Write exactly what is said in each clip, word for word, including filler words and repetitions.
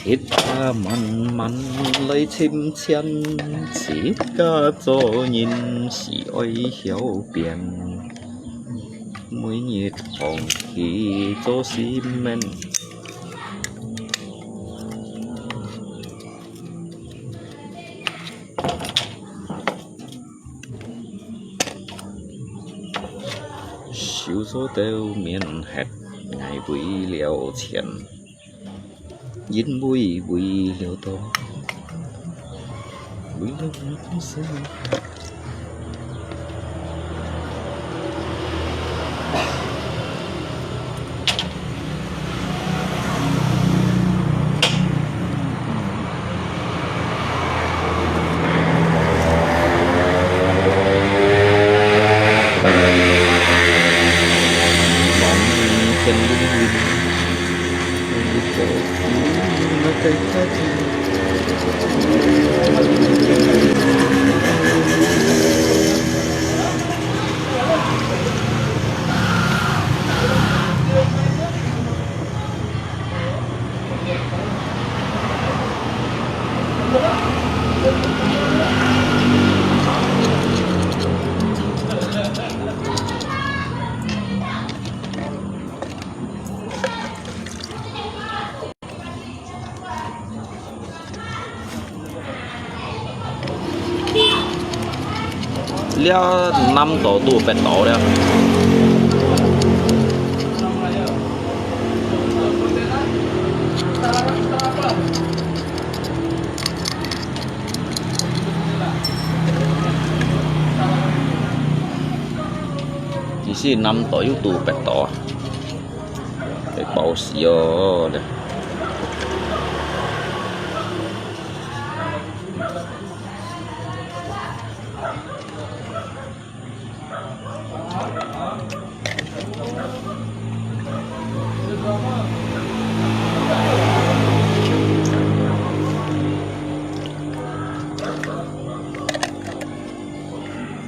自家慢慢來尋錢，自家做人是愛曉變。每日放棄做事面。 收做兜面核，𠊎為了錢，因為為了多，為了我的生活。 這南島都北島了。其實南島又都北島啊。 會飽死哦！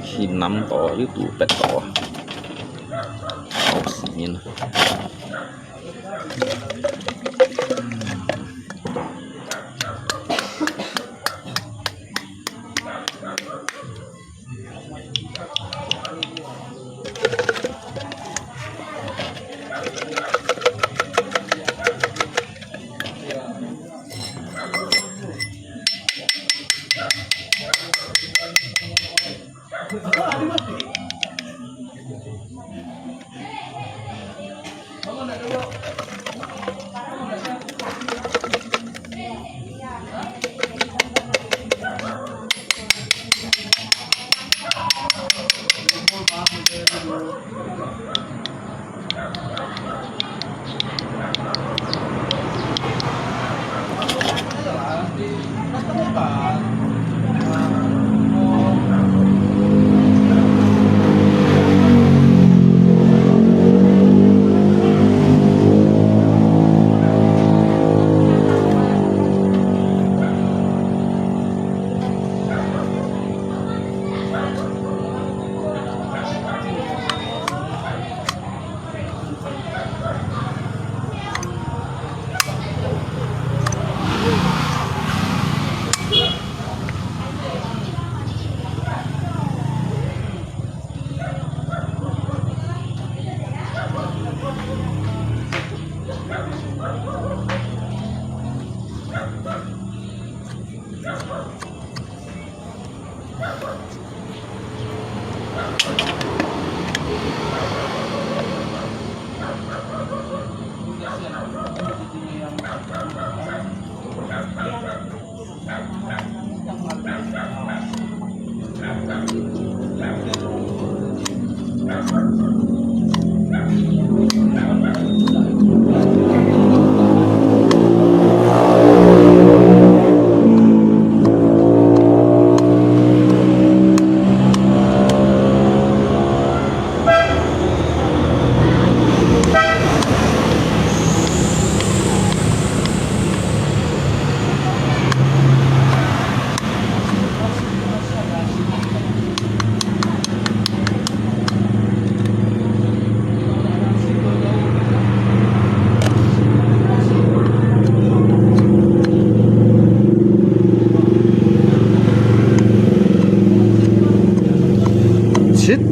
去南島又都北島啊！ 好食面啊！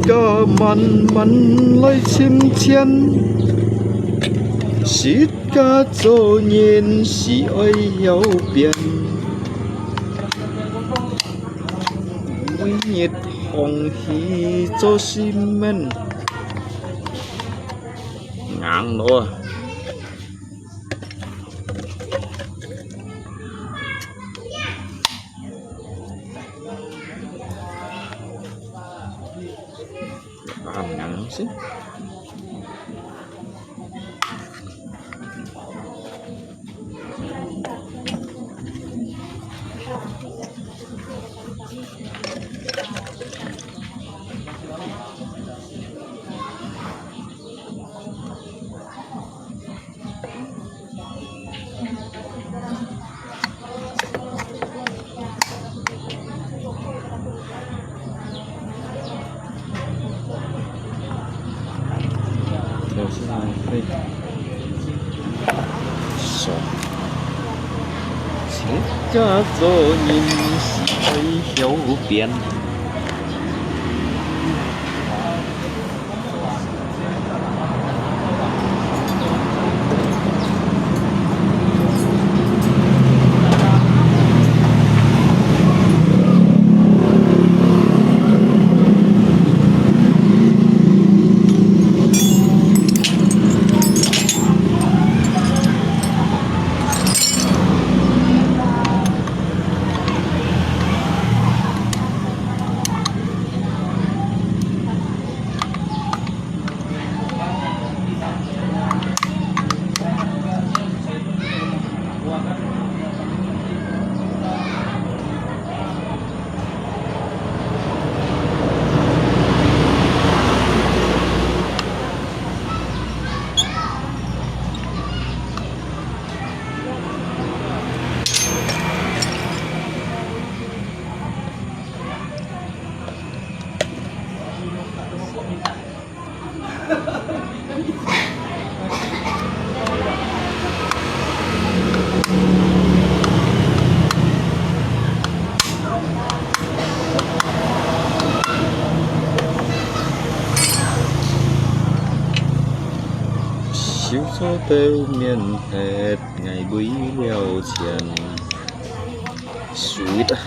家慢慢來尋錢，自家做人是愛曉變。每日放棄做事面，硬咯。 Paham kan sih?手做到面忒，𠊎為了錢。Sweet啊！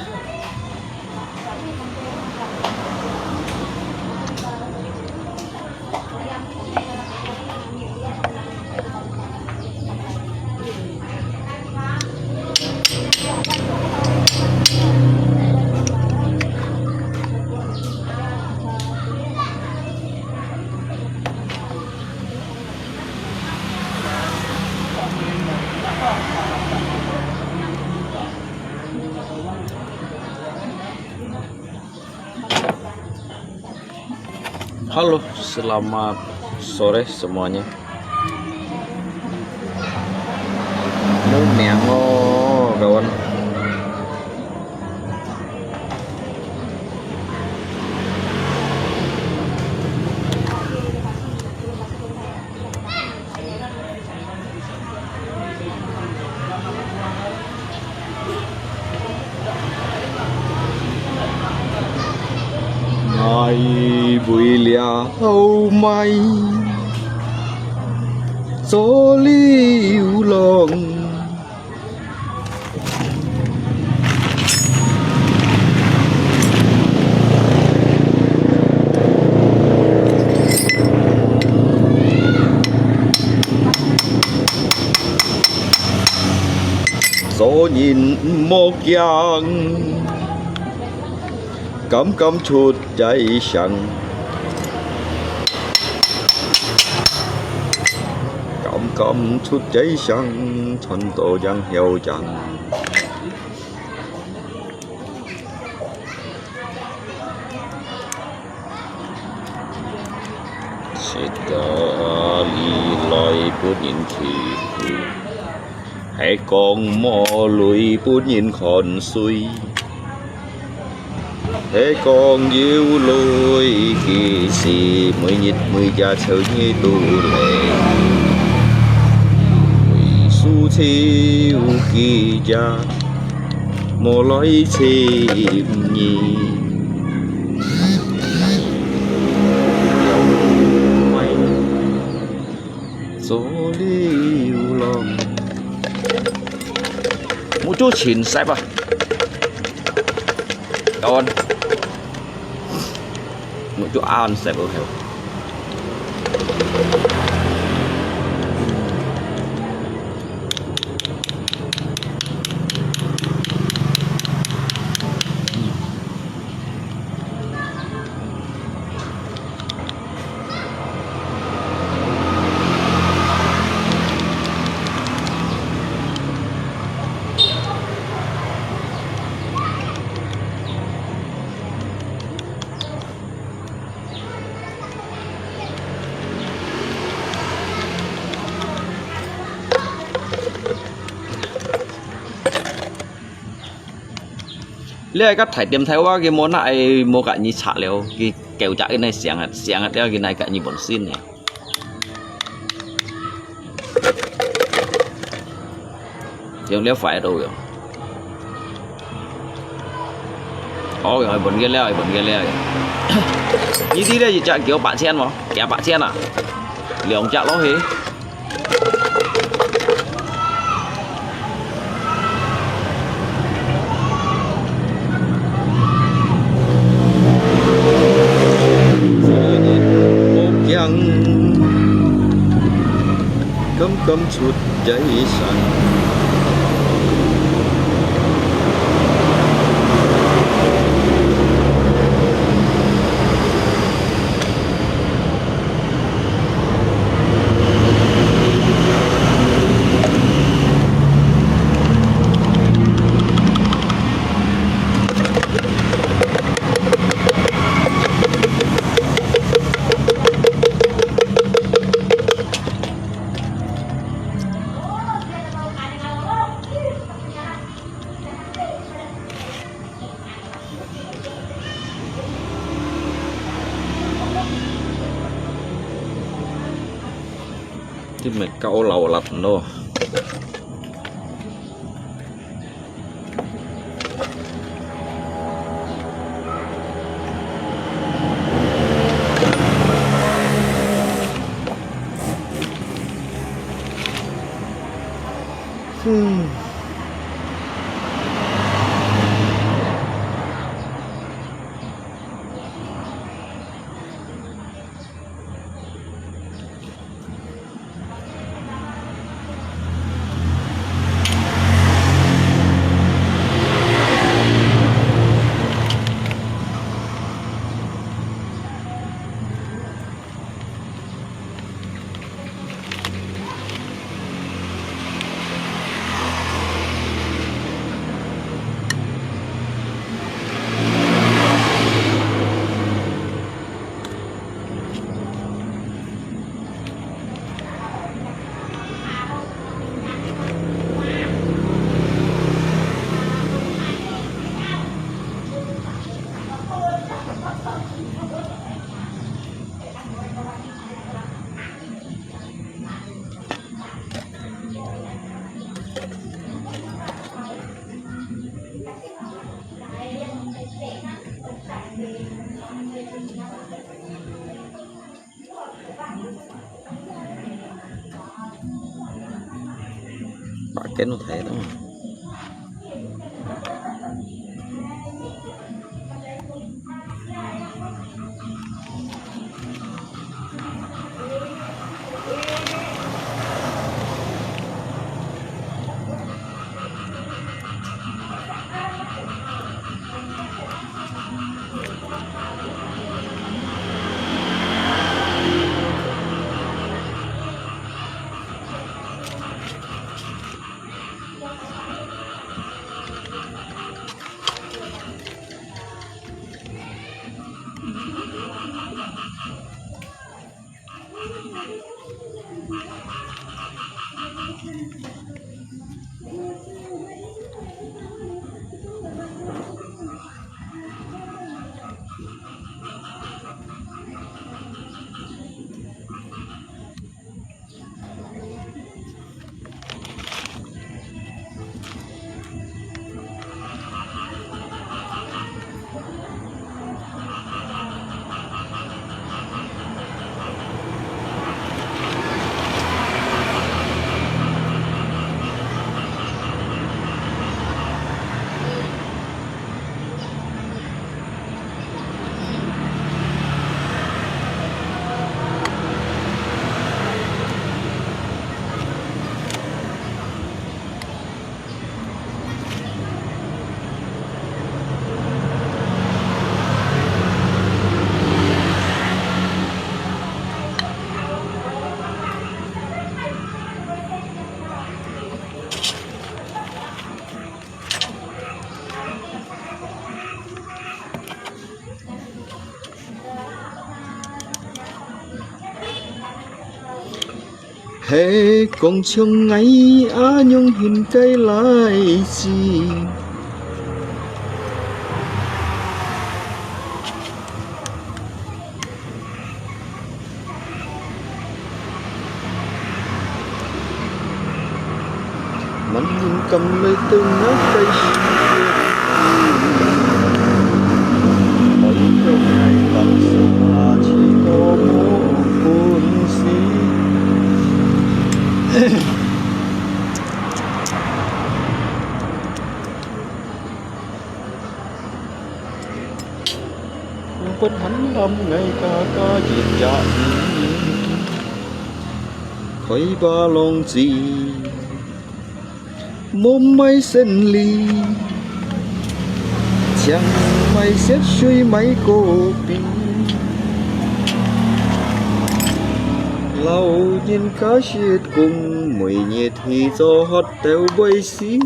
Halo, selamat sore semuanya. Mumiang oh, kawan.𠊎為了後賣，做流浪。 做人毋好驚，敢敢出街行，敢敢出街行，賺到贏曉贏。 自家哩來分人欺負，係講無鐳分人看衰，係講有鐳其實每日每隻晝夜都來，為數只有幾隻 無來尋你。做流浪。目珠盡塞啊！Kawan，目珠暗塞个。你係个大店大話，佢無拿，無甲你拆了，佢狗隻个那想啊，想啊，了佢拿甲你本身呢。用了壞都用。好用，愛分佢了，愛分佢了。你知咧，一隻幾多八千無？幾多八千啊？兩隻咯，嘿。 敢敢出街上。 Ti me kau lau lat no. Hmm. 把根都抬了。 Hãy subscribe cho kênh Ghiền Mì Gõ để không bỏ lỡ 係講像𠊎恁樣形个倈子。 滿人敢來到𠊎个世界，愛到𠊎人手拿起都無本事。分寒冷𠊎家家日夜，開把籠子，無買生理，淨買雪水買果皮。老人家食工，每日去做學徒會死。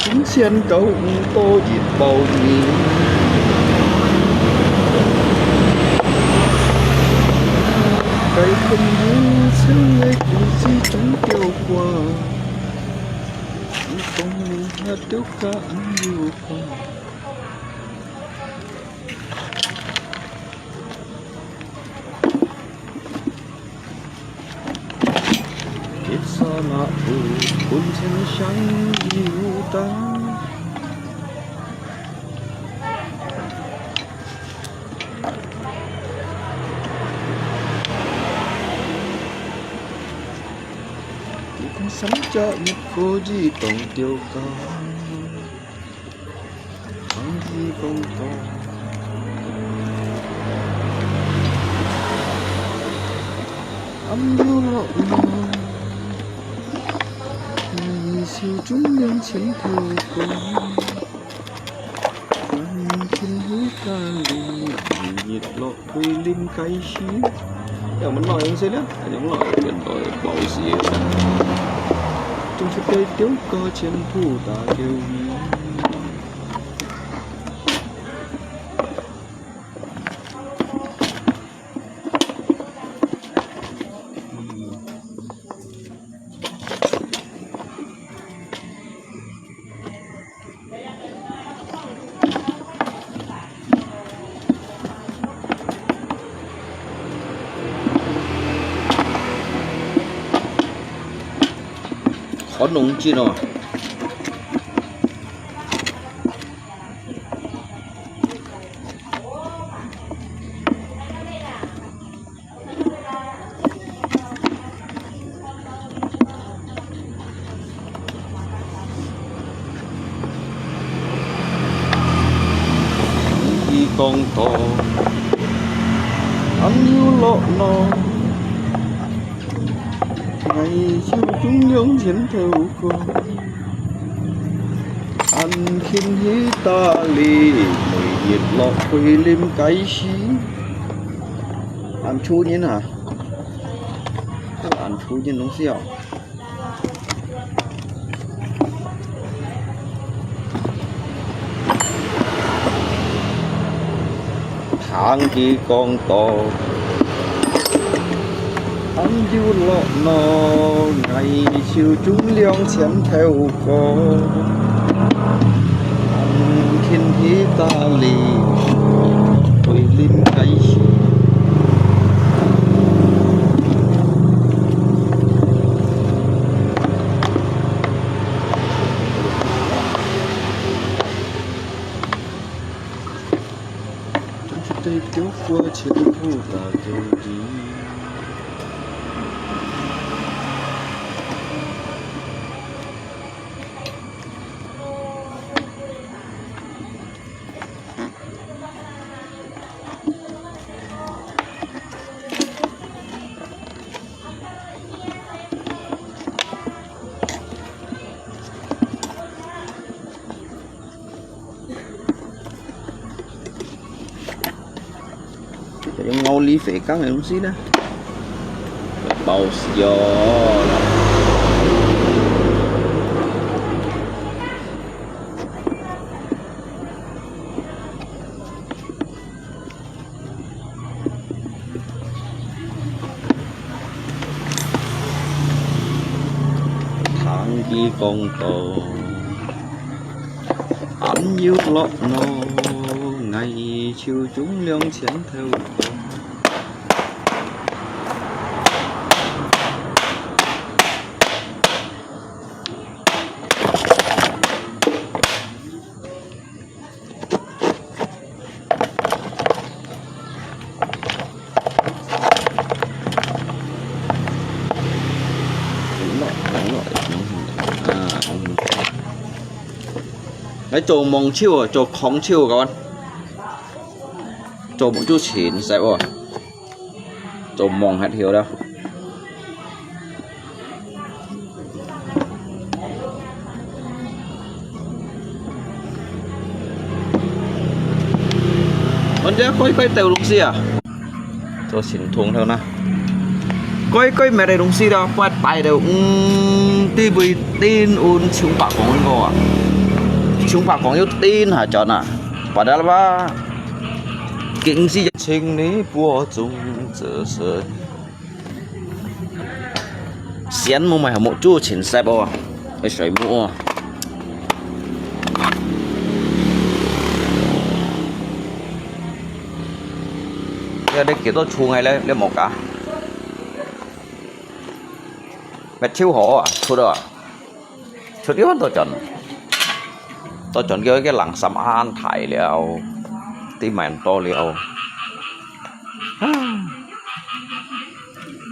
分錢交毋到一包米，該朋友像个故事中條歌，你講你那條歌恁有歌。 一剎那有分清醒有燈。一空三隻日可以當吊高。 暗又落雨，你手中兩千條歌，安靜雨打哩，日落 桂林街市。哎呀，我们老人谁呢？哎呀，我们老人变到包鞋。正是该条歌全部打给你。 好弄劲哦！ 佢講到，暗又落雨，𠊎手中兩千條歌。 安靜雨打哩，每日落桂林街市。恁粗人啊！恁粗人東西哦！ 聽佢講到，暗又落雨，𠊎手中兩千條歌，安靜雨打哩，桂林街市。 將這條歌全部打給你。用奧利肥缸个东西呢？爆死哦！聽佢講到，恁有樂咯，𠊎就種兩千頭。 來做網球啊，做網球个，做網球前使哦，做網球了。 問題該該兜東西啊，做成桶頭呢。該該乜个東西啦，不帶到，嗯，地位頂穩，像白講个啊，像白講又頂下轉啊，padahal吧，經濟請你播種這些。 先莫買，莫做清洗哦，愛水母哦。這你幾多出來咧？你莫搞。乜超好啊，出啊！ 出去換到轉，到轉叫个冷衫恁大了，地蠻多了。啊，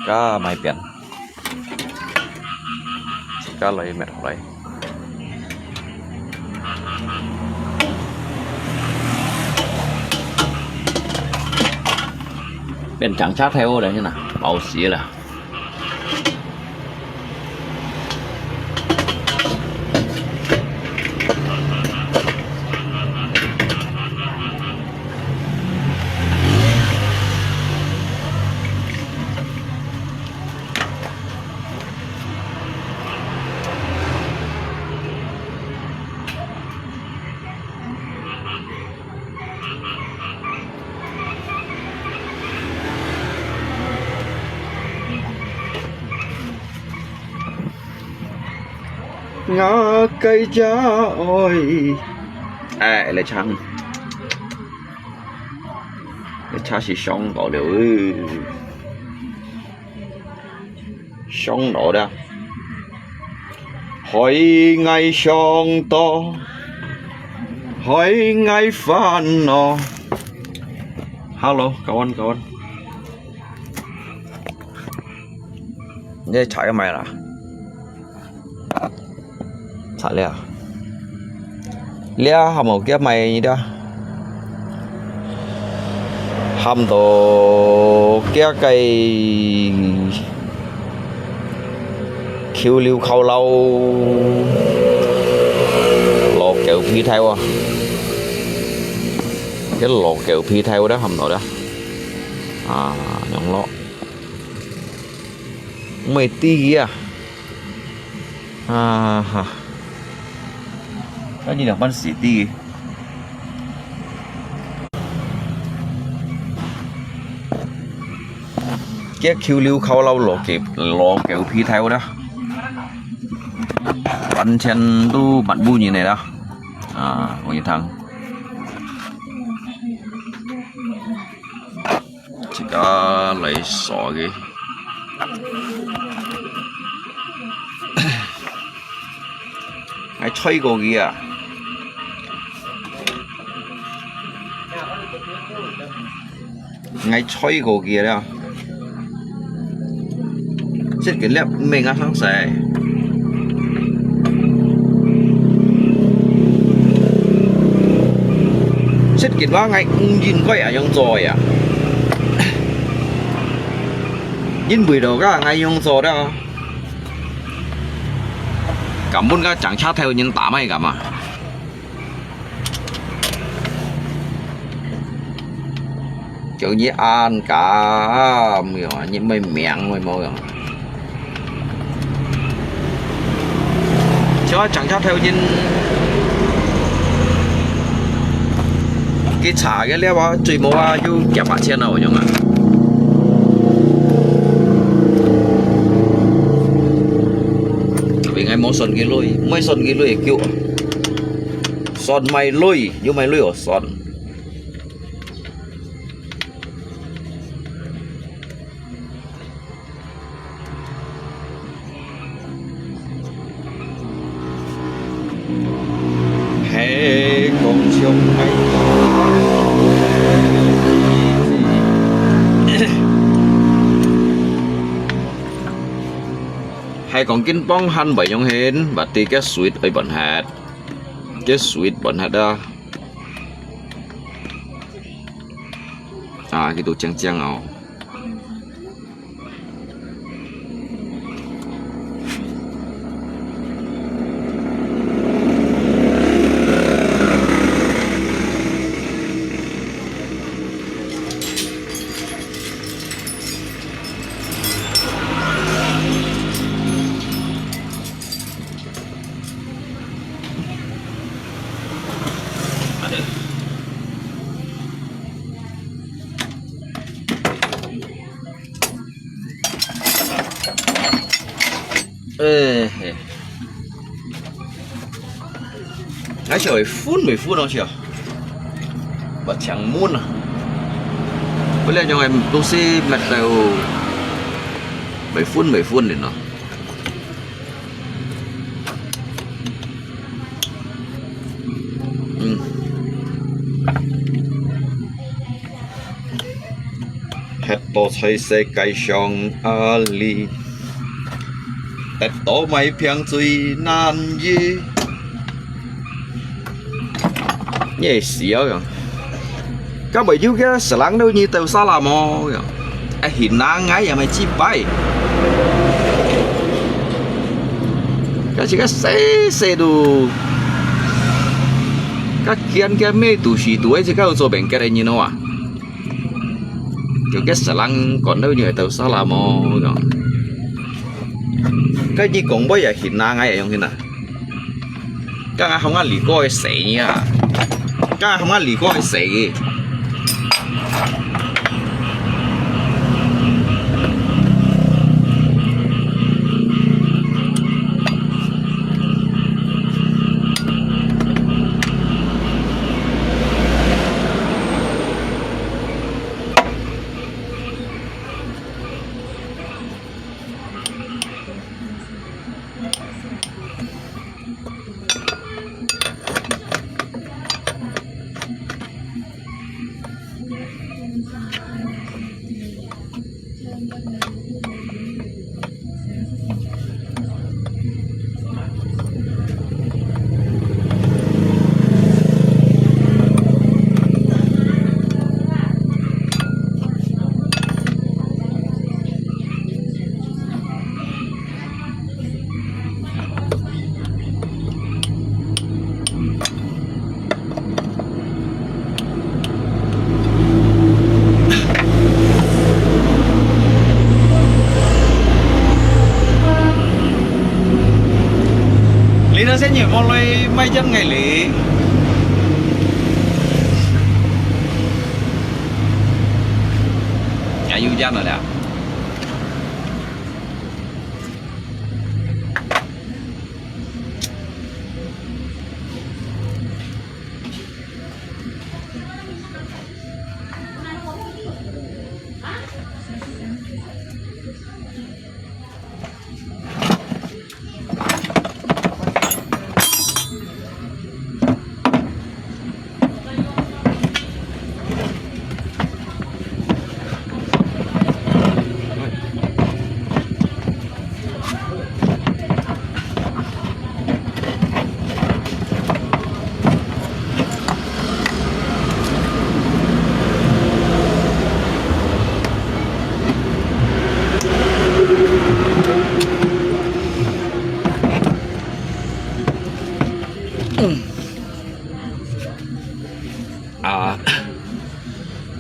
該買變，自家來搣好來。變長車頭了，現在，爆死了。 𠊎个家哀。哎，來唱。來唱是上到了，哎。 上腦了。害𠊎想到，害𠊎煩惱。Hello，kawan，kawan。你在查要买啦？ 查了。了，還無叫買了。喊到佢个Q六烤肉，老狗皮頭啊！佢老狗皮頭了，喊到了。啊，樣咯。毋會知佢啊！ 啊哈，該你兩班死地。該Q六烤肉老狗，老狗皮頭了，完全都蠻無人个啦。啊，我一趟。 自家來掃佢。𠊎吹過佢啊！𠊎吹過佢了。 這个粒毋係𠊎生勢。這个話𠊎毋應該恁樣做呀。因為到該𠊎樣做了，根本該正車頭人打乜敢啊！有你安家，無用啊，你無名，無無用啊。像啊，掌車頭人，佢查个了啊，最無啊，有幾百千啊，有用啊。應該無算佢鐳，無算佢鐳叫啊。算賣鐳，有賣鐳哦，算。 係講像係，係講緊幫閒會用眩，或者个水愛換忒，个水換忒啊。啊，佢都靚靚哦。 哎嘿，該小會分未分哦，小，不強悶啊。不然用个東西metau，未分未分的喏。嗯。 歇到在世界上啊哩，得到買平最難哩。你會死啊！該會有个食冷到你兜沙拉無？啊，現在𠊎也買幾擺。該係个細細路，該見个咩都是都係个做變个个人哦啊！ 就个食冷講到你兜沙拉無講。該你講話也行啊，𠊎也用行啊。該𠊎喊𠊎離過个死啊，該𠊎喊𠊎離過个死。 你那些年毛来买烟个哩？哎，有烟了啦。啊，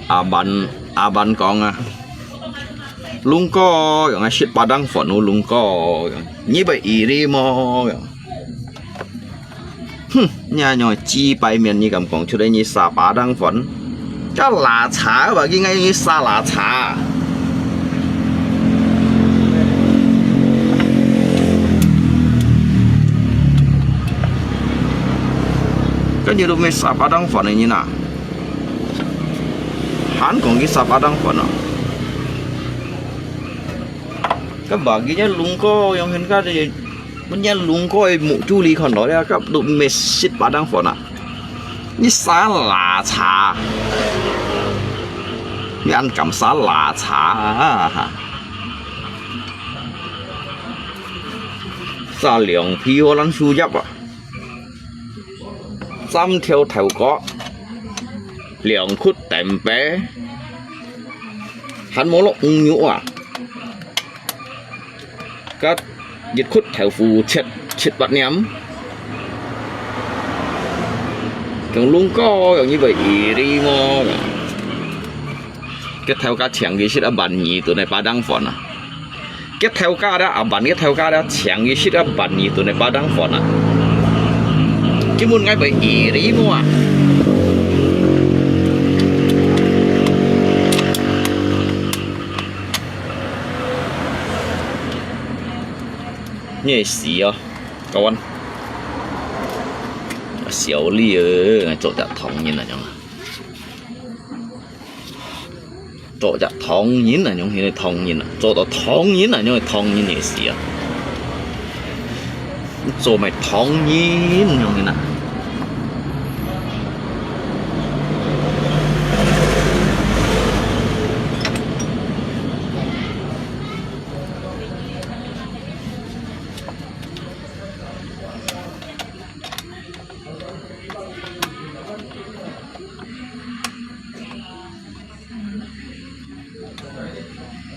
阿滿阿滿講啊，龍哥樣啊，食巴當飯哦，龍哥樣，你會iri無樣？哼，你恁樣雞排面，你敢講出來你食巴當飯？該拉茶吧，應該你食拉茶。 該你都毋係食巴當飯个人啊，還講佢食巴當飯啊？該麼个人龍哥樣形，該你，人家龍哥个目珠裡看到了，該都毋係食巴當飯啊？你食拉茶，你還敢食拉茶啊？ 食涼皮好難收入啊！三條頭哥，兩窟等白，還無落五肉啊！該一窟豆腐切七八點，用龍哥樣你會iri無？ 該頭家請佢食啊萬二頓个巴當飯啊！該頭家啦，阿滿該頭家啦，請佢食啊萬二頓个巴當飯啊！根本𠊎會iri無啊！你會死哦，各位！小麗哦，做隻唐人啊，樣啊！ 做隻唐人啊，樣形个唐人啊，做到唐人啊，樣个唐人个事啊，做麼个唐人樣形啊？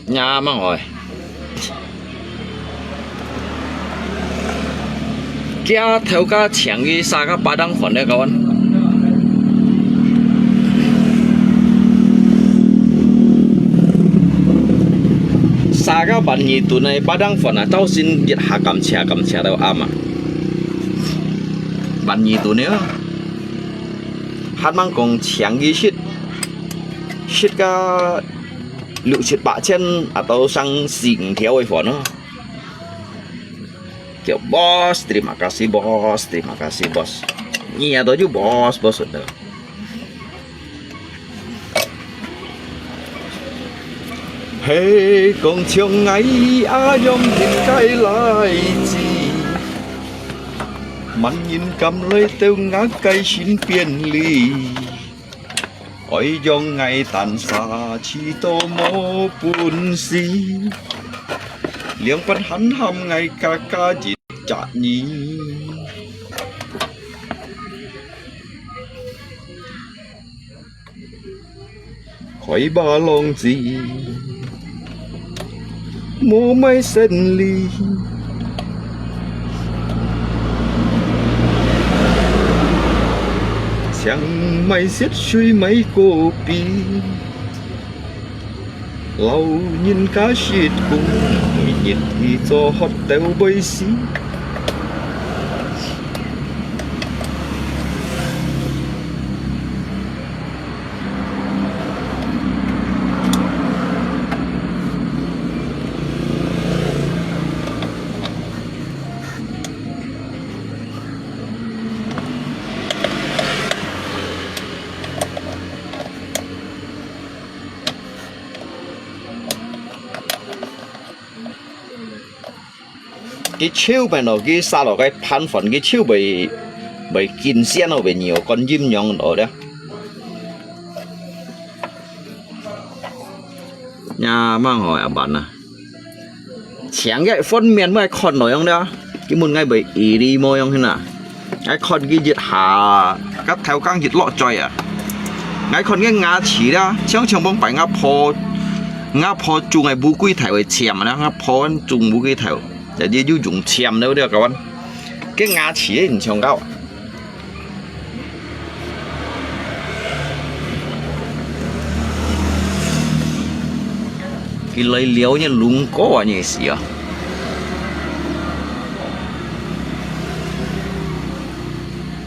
呀，吂會。厥頭家請佢食个巴當飯咧，各位。食个萬二頓个巴當飯啊，朝晨一下敢食，敢食到暗啊。萬二頓个啊。 還吂講請佢食，食个六七八千，啊，都上四五條个飯咯。叫boss，terima kasih boss，terima kasih boss。你也都有boss，boss的。 係講像𠊎啊樣應該來自，萬人敢來到𠊎个身邊裡，愛讓𠊎單儕試到無本事，兩半閒喊𠊎加加一隻人。 開吧浪子，無賣生理，像賣雪水賣果皮。老人家食苦，每日去做學徒背時。 佢手邊咯，佢沙落个盤飯，佢手會，會緊鮮咯，會有觀音樣咯咧。呀，蠻好呀，慢啊。請个分面，𠊎看落樣咧，根本𠊎會一粒模樣hin啊。 𠊎看佢一下，該頭gang一落嘴啊！𠊎看佢牙齒啦，像像往擺吾婆，吾婆種个烏龜頭个尖啦，吾婆種烏龜頭，就係有用尖了，了，各位。該牙齒毋像个。佢來尞个龍哥啊，你係啊？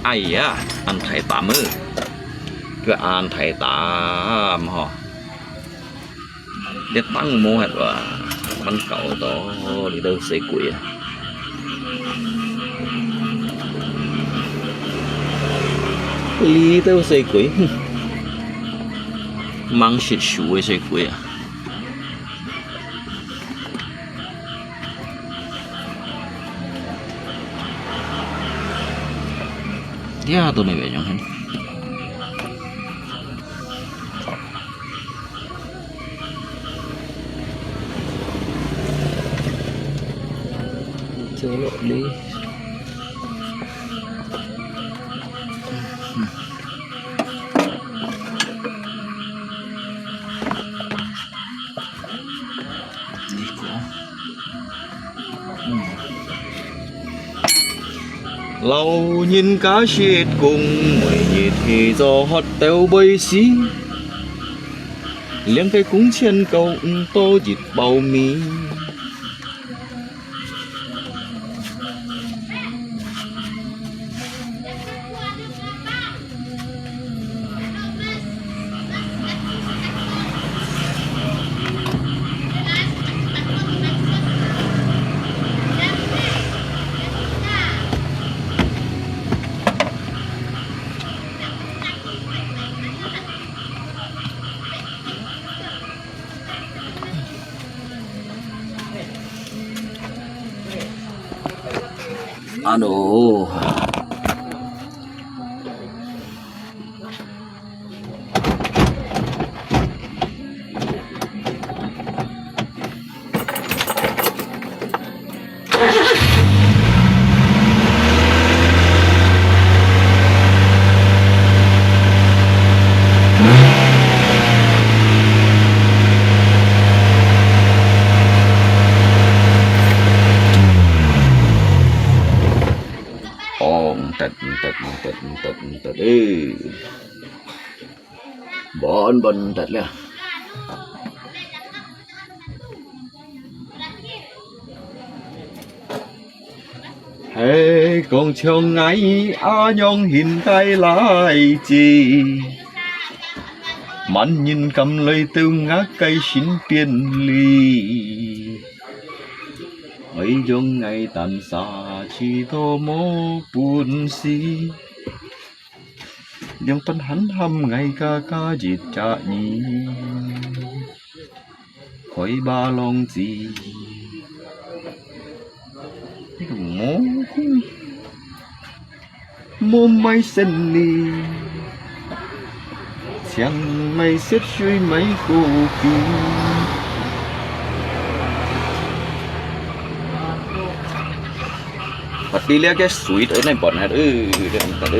哎呀，恁大膽啊！佢恁大膽吼！這當無核哇，還搞到這兜細鬼啊！這兜細鬼，哼，吂識數个細鬼啊！ 這都無樣形。走落去。 老人家食公，每日去做學鬥背時，兩個工錢夠毋到一包米。 Ano. 哦，毋得，毋得，毋得，毋得，毋得，誒。 穩穩得了。係講像𠊎恁樣現代倈仔，麼人敢來到𠊎个身邊哩？愛用𠊎單儕，試到無本事。 仰般還喊𠊎家家一隻人，開巴郎子。這個蘑菇，無賣仙哩，淨賣雪水賣果子。 Pati這個水都恁樣放下，呃，恁樣放下，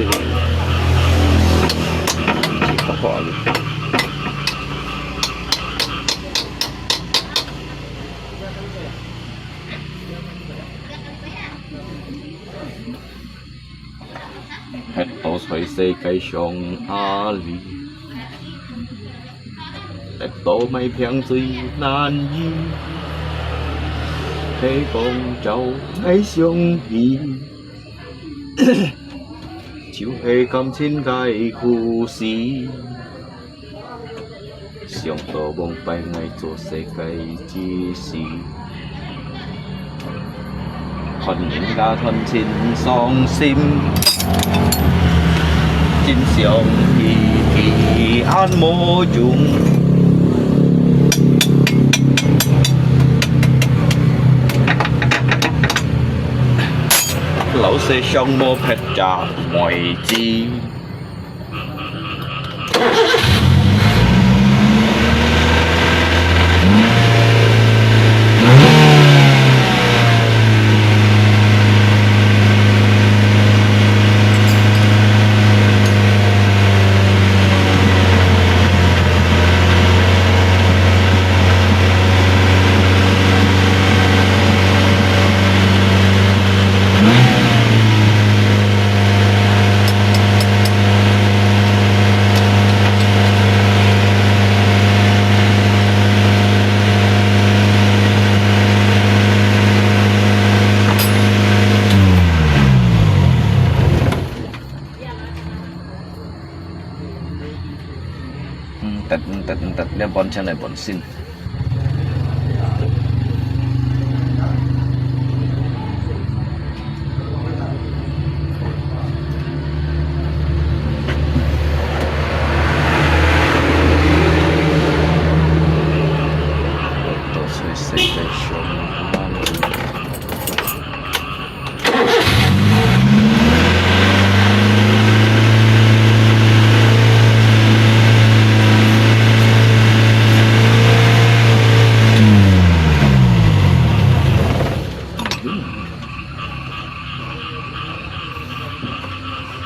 呃。核桃在世界上啊哩。 得到買平最難易，係講照𠊎想起，就係感情个故事。想到往擺𠊎做世界之時， 看人家賺錢傷心，真想起佢恁無用。老實上無別隻妹子。得，得，得，這半錢來半新。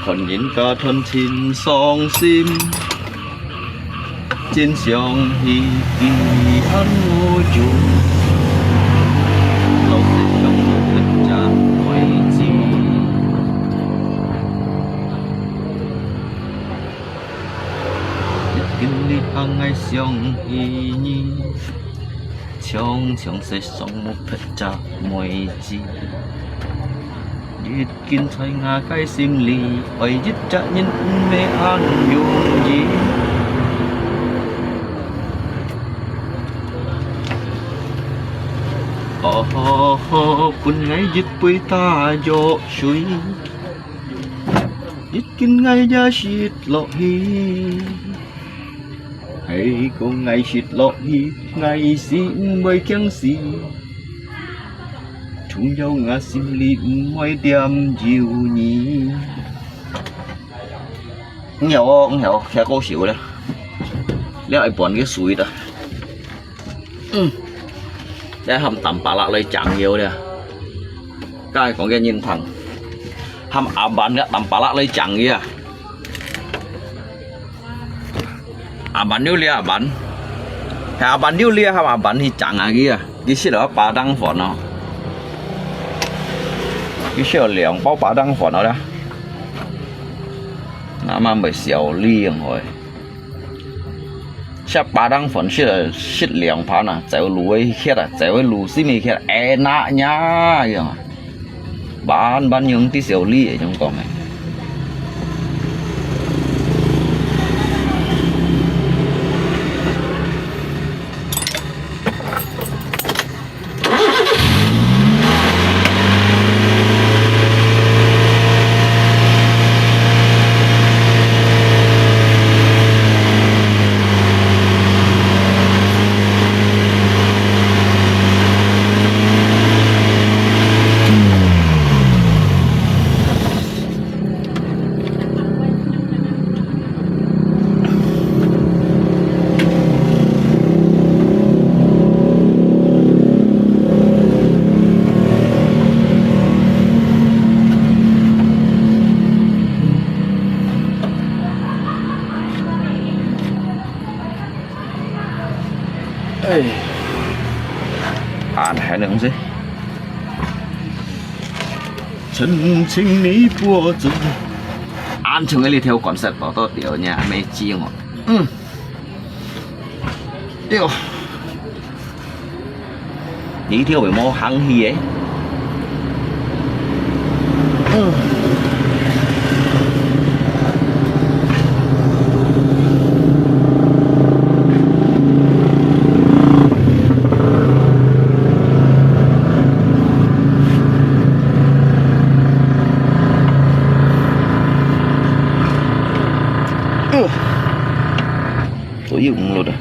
看人家賺錢傷心，真想起佢還無用，老實講，我真袂知。一定你還愛想起你。 常常思想無撇隻妹子，一定在𠊎个心裡，愛一隻人毋係恁容易。哦，分𠊎一杯打藥水，一定𠊎也食落去。 係講𠊎食落去，𠊎死毋會驚死，總有𠊎心裡毋會恬有你。毋曉哦，毋曉哦，忒過燒了。了一半个水了。嗯，這喊淡巴拉來醬油了。剛才講个人聽，喊阿滿个淡巴拉來醬油啊。 阿滿有咧，阿滿。係阿滿有咧，喊阿滿去爭啊佢啊。佢食了巴當飯哦。佢食了兩包巴當飯哦啦。那麼袂少量哦。食巴當飯食了，食兩盤啊，走路个血啊，走个路係咪血，哎，那呀，樣啊。 慢慢用啲小力，恁樣講个。哎，恁還能食？曾經你不知。恁長个這條管線跑到掉呢，還沒接我。嗯。 哎喲，你一條尾毛行去誒。嗯。嗯。 所以五六的。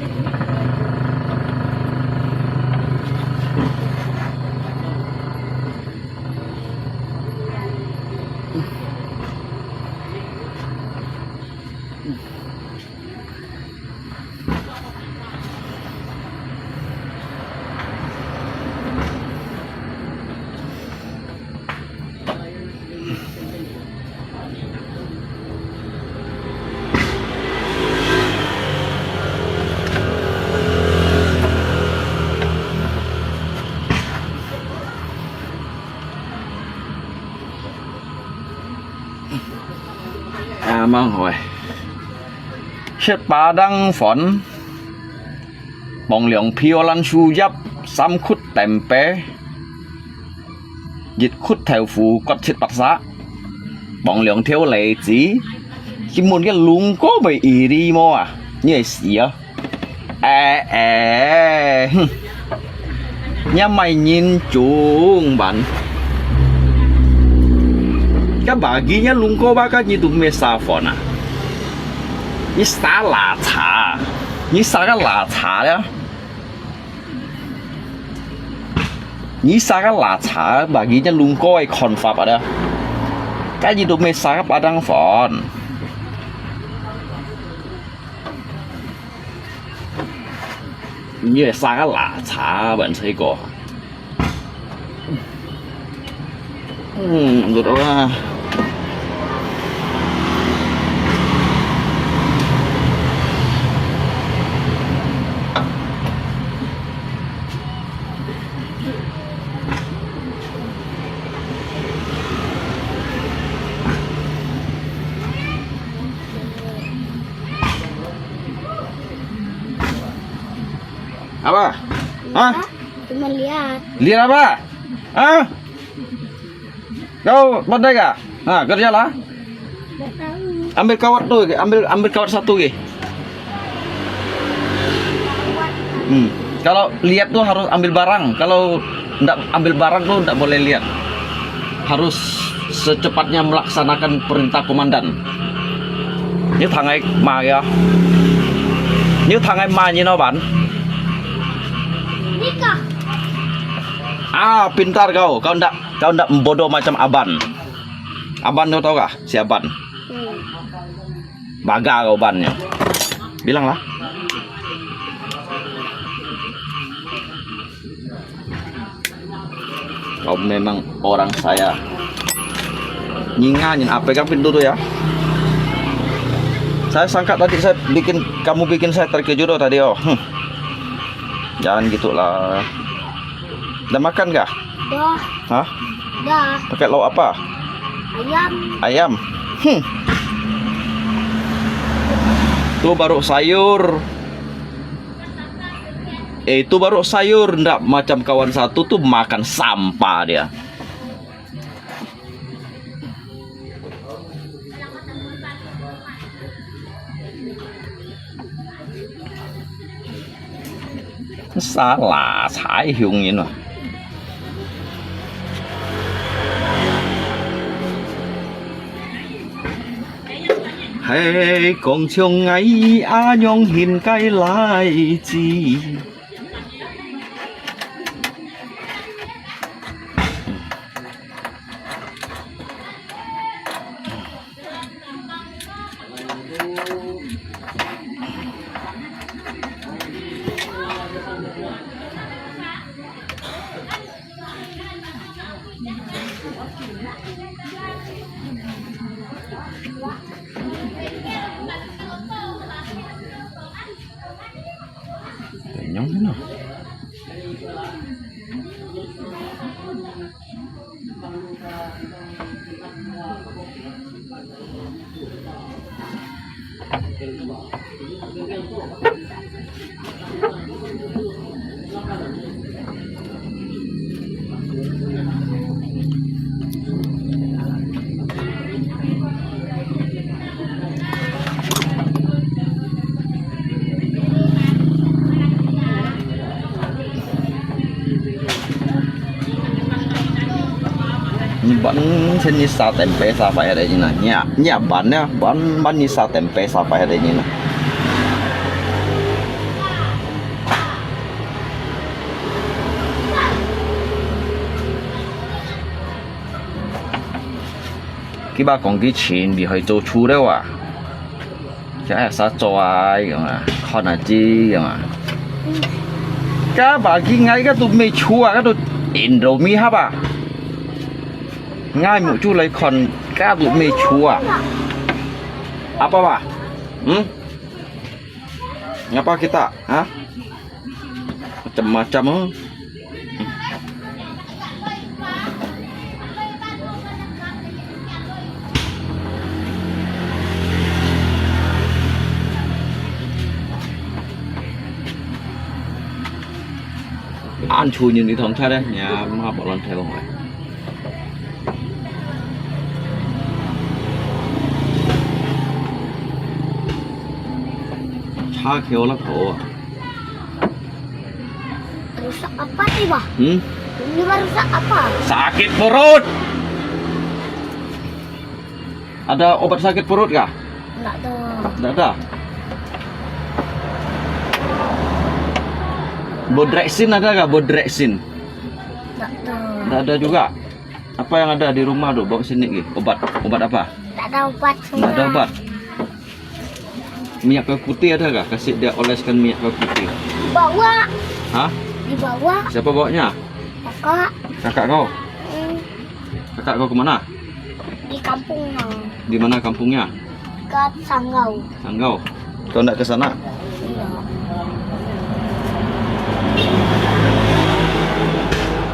啊，蠻好誒。食巴當飯，傍涼皮蛋樹葉，三窟tempeh，白。 一窟豆腐割七八隻，傍兩條荔枝，今晡个龍哥會異地無啊？你會死啊！哎哎，哼！你買人中文。該bagi你lungko baka你都沒啥phone啊？你啥拉茶？你啥个拉茶了？你啥个拉茶？Bagi你lungko ai konfap ada. Kan你都沒啥个padang phone. 你係生个垃圾，還吹過。嗯，覺得啊。Apa? Hah? Cuma lihat. Lihat apa? Hah? Kau pandai kah? Ha, kerjalah. Nggak tahu. Ambil kawat tu, ambil ambil kawat satu ke. Hmm. Kalau lihat tu harus ambil barang. Kalau ndak ambil barang tu ndak boleh lihat. Harus secepatnya melaksanakan perintah komandan. Ni thằng này mà kìa. Ni thằng này mà nhìn nó bạn. Nika. Ah, pintar kau. Kau ndak kau ndak bodoh macam Aban. Aban kau tahu kah? Si Aban. Hmm. Baga kau ban nyo. Bilang lah. Kau memang orang saya. Nyinga nyin apa kan pintu tu ya? Saya sangka tadi saya bikin kamu bikin saya terkejut oh tadi oh. Hmm. Jangan gitulah. Dah makan kah? Dah. Hah? Dah. Pakai lauk apa? Ayam. Ayam. Hmm. Tu baru sayur. Eh, tu baru sayur, ndak macam kawan satu tu makan sampah dia. Salah，踩向人啊！係講像𠊎阿娘現該來自。 你搬先你杀tempe杀白的你呢？你啊，你啊搬呢？搬搬你杀tempe杀白的你呢？佢把講佢錢，你可以做出了啊。 Siya sa cho ai yang ah, kon aji yang ah. Ka bagi ngai ka tu me chua ka tu Indomie haba. Ngai mu chu lai kon ka tu me chua. Apa ba? Hmm? Ngapa kita? Ha? Macam-macam. Oh. An chu nyin đi thong chai đấy, nhà mà bảo lon theo không phải. Hak heo lah ko. Rusak apa nih, Bah? Hmm? Ini Bah rusak apa? Sakit perut. Ada obat sakit perut kah? Nggak ada. Nggak ada. Bodrexin ada kah? Bodrexin. Nggak ada. Nggak ada juga. Apa yang ada di rumah tu? Bawa sini ki. Obat. Obat apa? Nggak ada obat. Nggak ada obat. Minyak kayu putih ada kah? Kasih dia oleskan minyak kayu putih. Dibawa. Hah? Dibawa. Siapa bawanya? Kakak. Kakak kau? Hmm. Kakak kau ke mana? Di kampung lah. Di mana kampungnya? Dekat Sanggau. Sanggau. Kau ndak ke sana? Iya.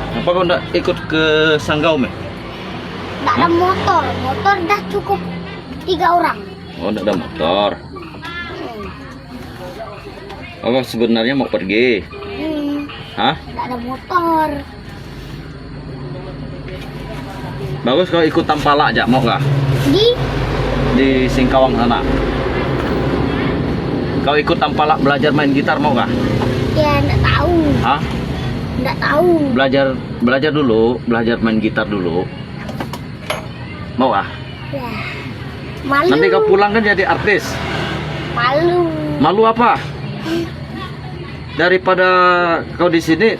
Kenapa kau ndak ikut ke Sanggau, meh? Ndak ada motor. Motor dah cukup tiga orang. Oh, ndak ada motor. Hmm. Apa sebenarnya mau pergi? Hmm. Hah? Ndak ada motor. Bagus kau ikut Tampalak aja, mau kah? Di? Di Singkawang sana. Kau ikut Tampalak belajar main gitar, mau kah? Ya, ndak tahu. Hah? Ndak tahu. Belajar, belajar dulu, belajar main gitar dulu. Mau kah? Ya. Malu. Nanti kau pulang kan jadi artis. Malu. Malu apa? Daripada kau di sini,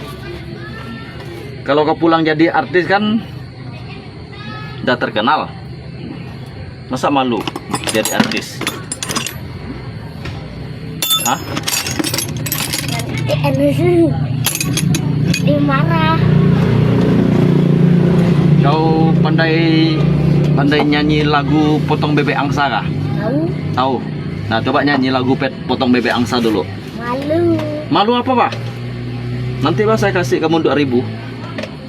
kalau kau pulang jadi artis kan dah terkenal. Masa malu jadi artis? Hah? Nanti anu sih. Dimarah. Kau pandai, pandai nyanyi lagu Potong Bebek Angsa kah? Tahu. Tahu. Nah, coba nyanyi lagu pet-, Potong Bebek Angsa dulu. Malu. Malu apa, Bah? Nanti, Bah, saya kasih kamu dua ribu.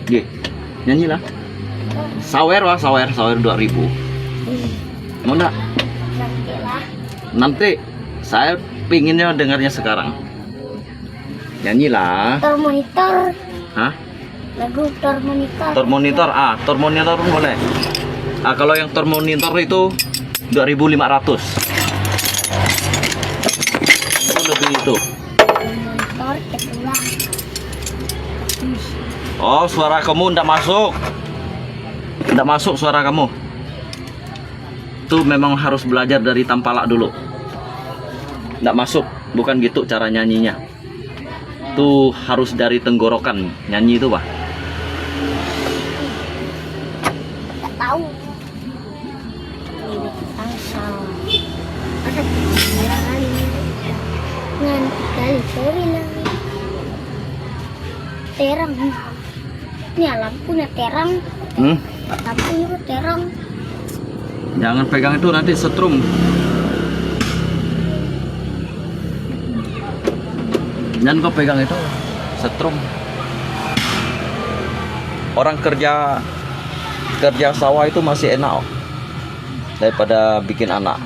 Oke, nyanyilah. Sawer, Bah, sawer, sawer dua ribu. Hmm. Mau ndak? Nantilah. Nanti, saya pinginnya dengarnya sekarang. Nyanyilah. Motor monitor. Hah? Lagu Tor Monitor. Tor Monitor, ah, Tor Monitor pun boleh. Ah, kalau yang Tor Monitor itu dua ribu lima ratus. Itu lebih itu. Tor monitor kedua. Oh, suara kamu ndak masuk. Ndak masuk suara kamu. Itu memang harus belajar dari Tampalak dulu. Ndak masuk, bukan gitu cara nyanyinya. Tu harus dari tenggorokan nyanyi tu, Bah. Tak tahu. Ini tangsa. Masa ngan kali sorry lah. Terang. Ini lampunya terang. Hmm? Lampunya terang. Jangan pegang itu, nanti setrum. Jangan kau pegang itu, setrum. Orang kerja, kerja sawah itu masih enak, oh, daripada bikin anak.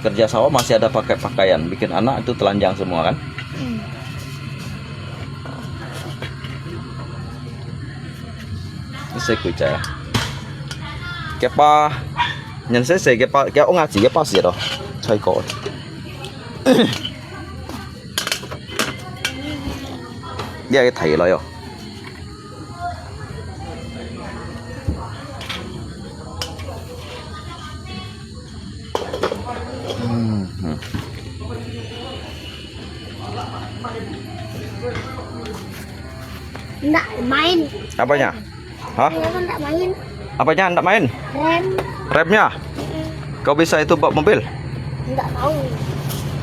Kerja sawah masih ada pakai pakaian, bikin anak itu telanjang semua kan. Hmm. Ese kuicha. Kepa, nyan sese kepa, kaya unga chi kepa si to. Chai ko. Dia ke thai lo yo. Hmm. Ndak main. Apanya? Hah? Kenapa ndak main? Apanya ndak main? Rem. Remnya? Kau bisa itu bawa mobil? Ndak tahu.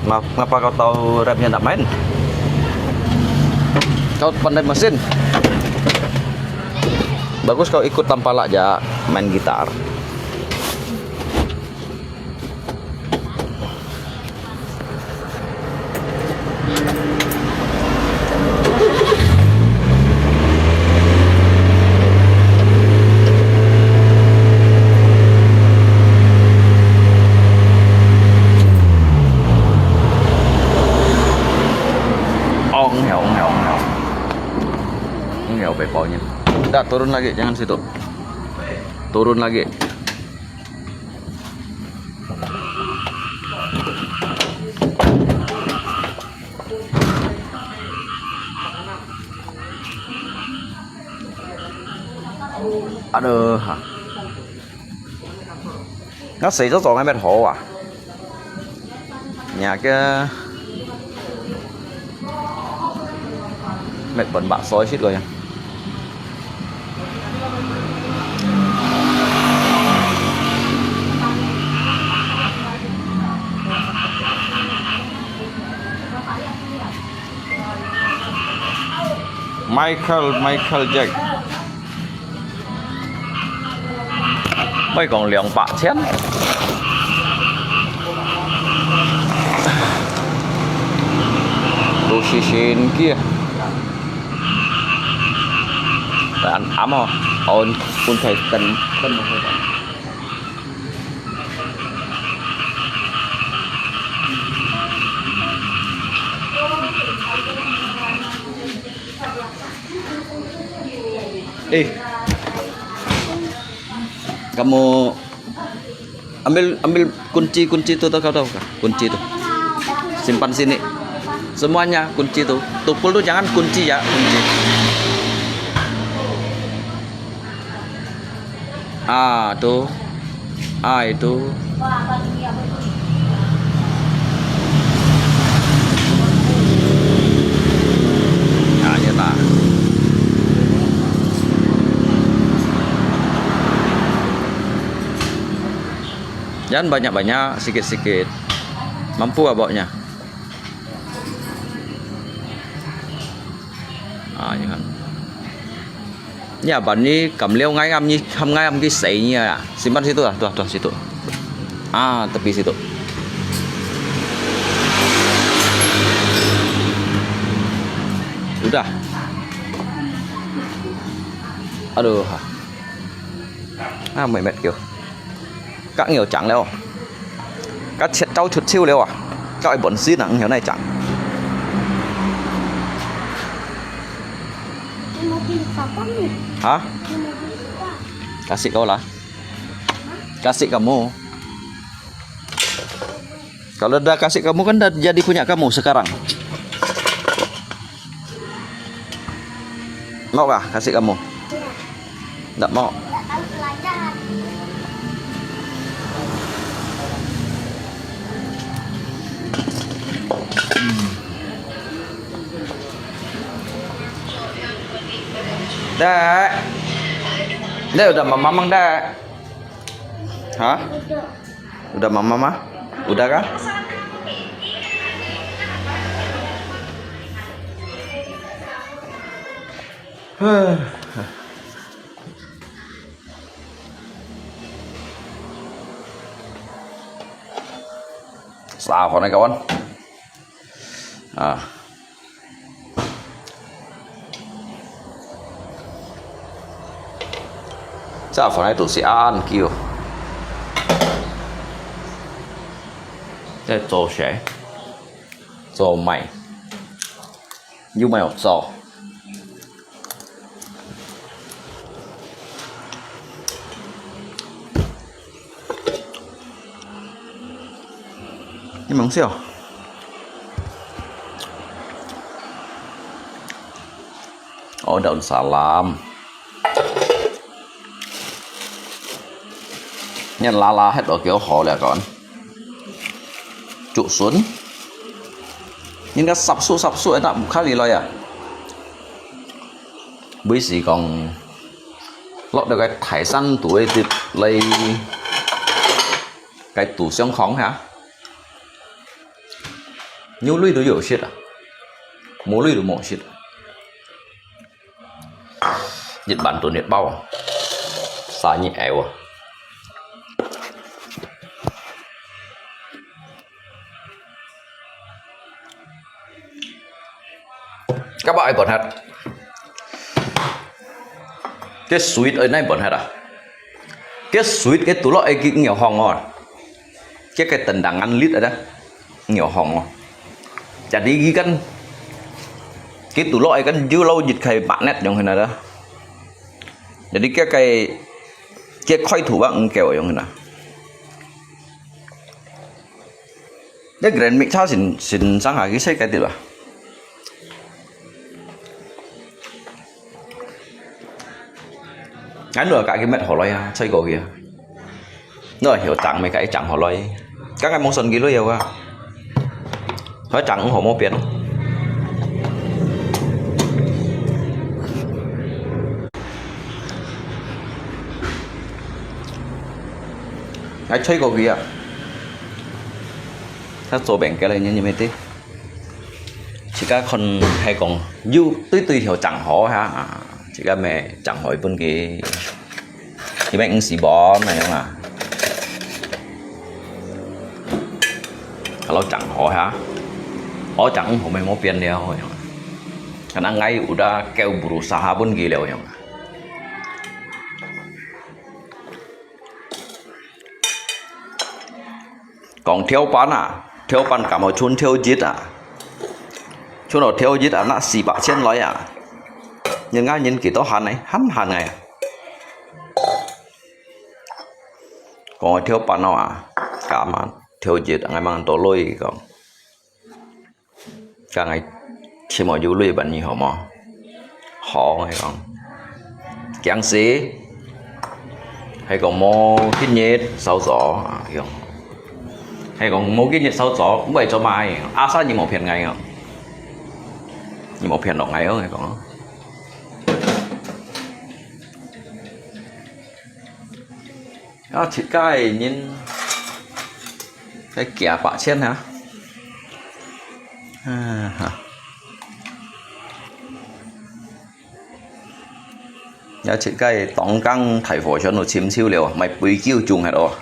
Ma-, ngapa kau tahu remnya ndak main? Kau pandai mesin? Bagus kau ikut Tampalak aja main gitar. Oh, ngeo, ngeo, ngeo. Ngeo, bebaunya. Dah, turun lagi, jangan situ. Turun lagi. Aduh, ha. Ngă sảy zor zor ngă mệt hor à. Nhà kia mệt bẩn bạ soi shit rồi nha. Michael, Michael Jack. Mày còn 兩百千. Lu si sin kia. Ăn ấm hả? Ôn, ôn thầy tình, tình. Ê. Kamu ambil, ambil kunci, kunci tu, tu, kau tahu kah? Kunci tu. Simpan sini. Semuanya kunci tu. Tukul tu jangan kunci ya, kunci. Ah, tu. Ah, itu. Ah, ya ta. Jangan banyak-banyak, sikit-sikit. Mampu aboknya. Ah, ya kan. Ni abang ni kam liau ngai ngam ni, ham ngai ngam ki sei ni ah. Simpan situ ah, tuh, tuh situ. Ah, tepi situ. Udah. Aduh. Ah, mệt mệt kiu. Kak ngiu chang liao. Kak chiat tau chut chiu liao ah. Kak ai bon si nang ngiu nai chang. Hah? Kasih kau lah. Kasih kamu. Kalau dah kasih kamu kan dah jadi punya kamu sekarang. Mau kah kasih kamu? Nggak mau. Dek. Dek udah mamam, Dek. Hah? Udah mamam ah? Udah kah? Huh. Sa hòn này kawan. À. Sa hòn này tụi si ăn kêu. Để cho sẽ. Cho mày. Yú mèo cho. Ini mangsil. Oh, daun salam. Ini lala het lo kêu hò lẹ kon. Chụp sun. Ini ka sap su sap su, enak kali lo ya. Bui si kong. Lọt到該大山肚个地來，該肚相抗下，有鐳都有食啊，無鐳都無食啊。一萬噸一包啊，三日後啊。 Các bạn ai bật hết. Cái sweet ở đây bật hết à? Cái sweet cái tủ lạnh ấy cái nhiều hòn ngon. Cái cái tần đẳng ăn lít ở đây. Nhiều hòn ngon. Jadi cái kan cái tủ lạnh ấy kan dư lâu dịch khai bạn nét giống thế này đó. Jadi cái cái cái khói thủ bác kéo giống thế này. Cái Grand Mix sao xin xin sang hai cái xe cái gì đó. 𠊎來摎佢搣好來啊，吹過去啊。來，有長咩，摎佢長好來。剛剛無算佢來啊。佢長毋好無變。來吹過去啊。佢做變个咧，你你咪對。自家看係講有對對條長好哈，啊，自家咪長好分佢。 因為毋係無那樣啊。Kalau長好哈，我長好咪無變了樣啊。Karena𠊎udah kêu berusaha分佢了樣啊。講條板啊，條板敢好存條一啊，存到條一啊，拿四百千來啊。人家人幾多閒呢？閒閒个啊。 講條板哦啊，加嘛，條一，𠊎吂多鐳講。Ka𠊎尋無有鐳分你好無？好，𠊎講。驚死，係講無幾日收咗啊，用。係講無幾日收咗，毋會做麼个？阿三你無騙𠊎哦，你無騙落𠊎哦，𠊎講。 啊，自家个人，該幾百千哈。啊哈。也自家个當工大和尚都尋手了，買杯酒種个咯。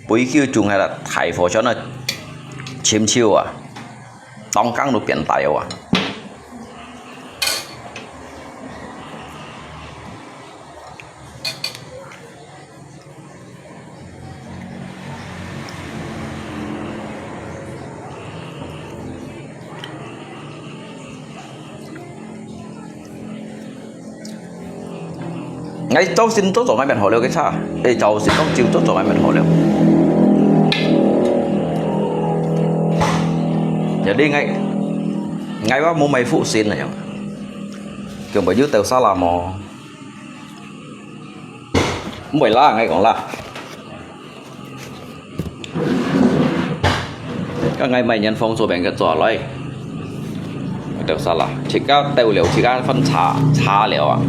杯酒種个啦，大和尚啊，深秋啊，當工都變大哦啊。𠊎朝晨早早𠊎變好了个茶，誒，朝晨當朝早早𠊎變好了。Jadi𠊎，𠊎話無買福神那樣，根本就到沙拉嘛。毋會啦，𠊎講啦。 Ka𠊎買年豐做變个做來，就沙拉，自家鬥了，自家分茶，茶了啊。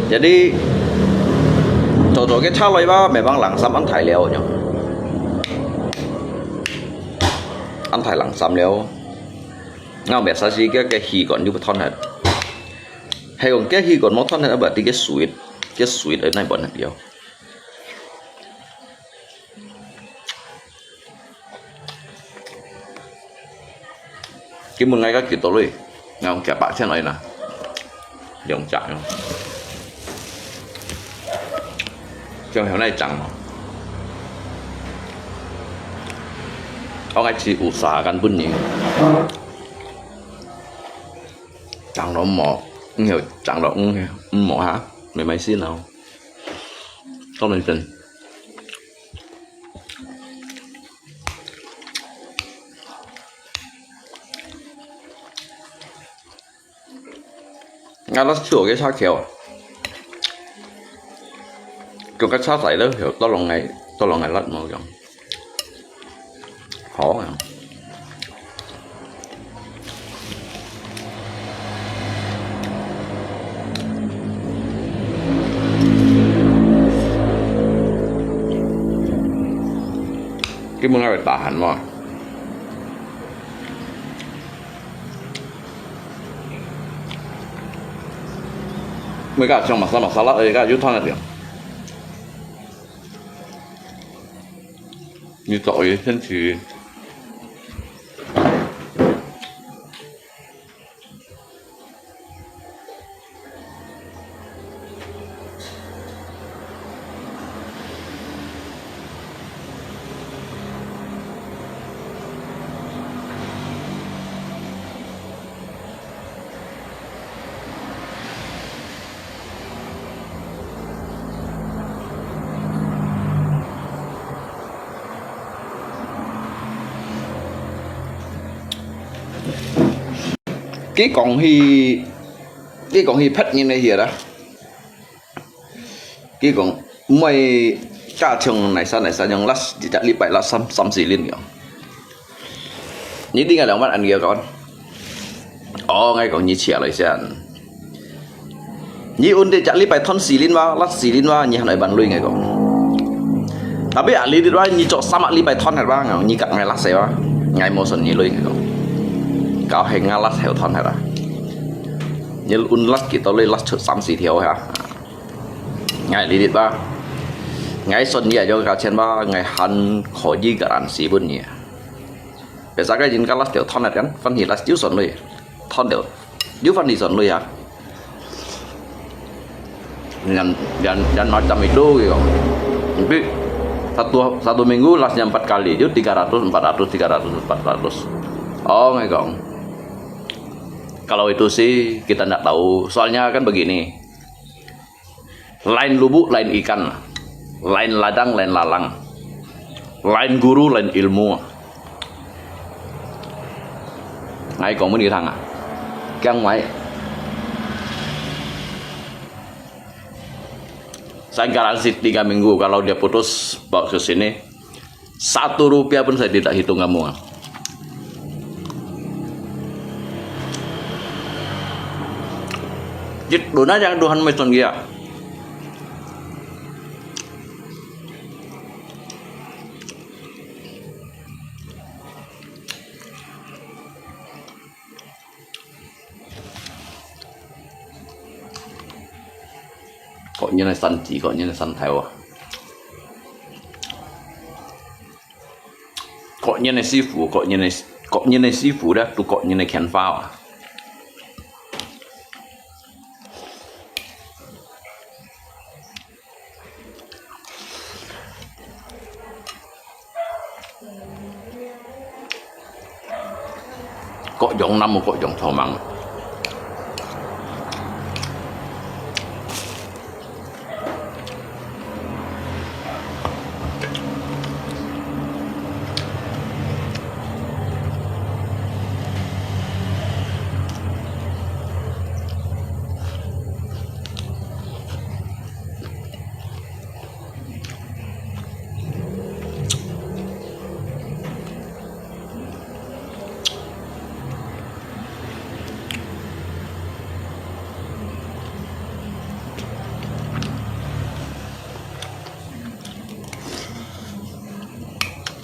Jadi，做做个茶來吧，memang langsam安大了，安大langsam了。𠊎biasa時个个氣管就毋通了，係講个氣管無通了，berarti个水，个水來哪般了。 今晡𠊎个幾多鐳？𠊎用幾百千來啦，兩隻用。這樣有哪長哦？我愛去有啥干本人？長了無？嗯，有長了，嗯，嗯，無哈，沒關係呢。當然真。 𠊎拉手个茶口，就个茶仔了，就多弄个，多弄个辣椒醬。好啊。 今晡𠊎會tahan嘛。Mereka像masala-masala，哎，有湯那點。你找一天去。佢講去，佢講去別人个去啦。佢講毋會加像哪儕哪儕樣，last一隻禮拜last三三四輪樣。你點解兩萬恁樣講？哦，𠊎講你請來先。你穩定隻禮拜賺四輪哇，last四輪哇，你還愛還鐳？𠊎講。Tapi啊，你話你做三個禮拜賺忒哇，你甲𠊎last忒哇，𠊎無算你鐳，𠊎講。搞興啊，last忒賺忒啦。你穩last幾多鐳，last出三四條哈。𠊎你話，𠊎算你啊，有價錢哇，𠊎還可以garansi分你啊。 Biasa kan人家last條賺忒kan，反而last有算鐳，賺了，有反而算鐳啊。Dan dan dan macam itu gitu. Tapi satu satu minggu lastnya empat kali, itu tiga ratus, empat ratus, tiga ratus, empat ratus. Oh, 𠊎講，kalau itu sih kita ndak tahu. Soalnya kan begini, lain lubuk, lain ikan. Lain ladang, lain lalang. Lain guru, lain ilmu. Ngai kong mun itang ah. Kiang wai. Saya garansi tiga minggu kalau dia putus bawa ke sini. Satu rupiah pun saya tidak hitung kamu. Jit duna jang Tuhan mai son kia. Kok nyen ai san ji, kok nyen ai san thai wa. Kok nyen ai sifu, kok nyen ai, kok nyen ai sifu dah, tu kok nyen ai kian fa wa. Kok jong nam, kok jong thomang.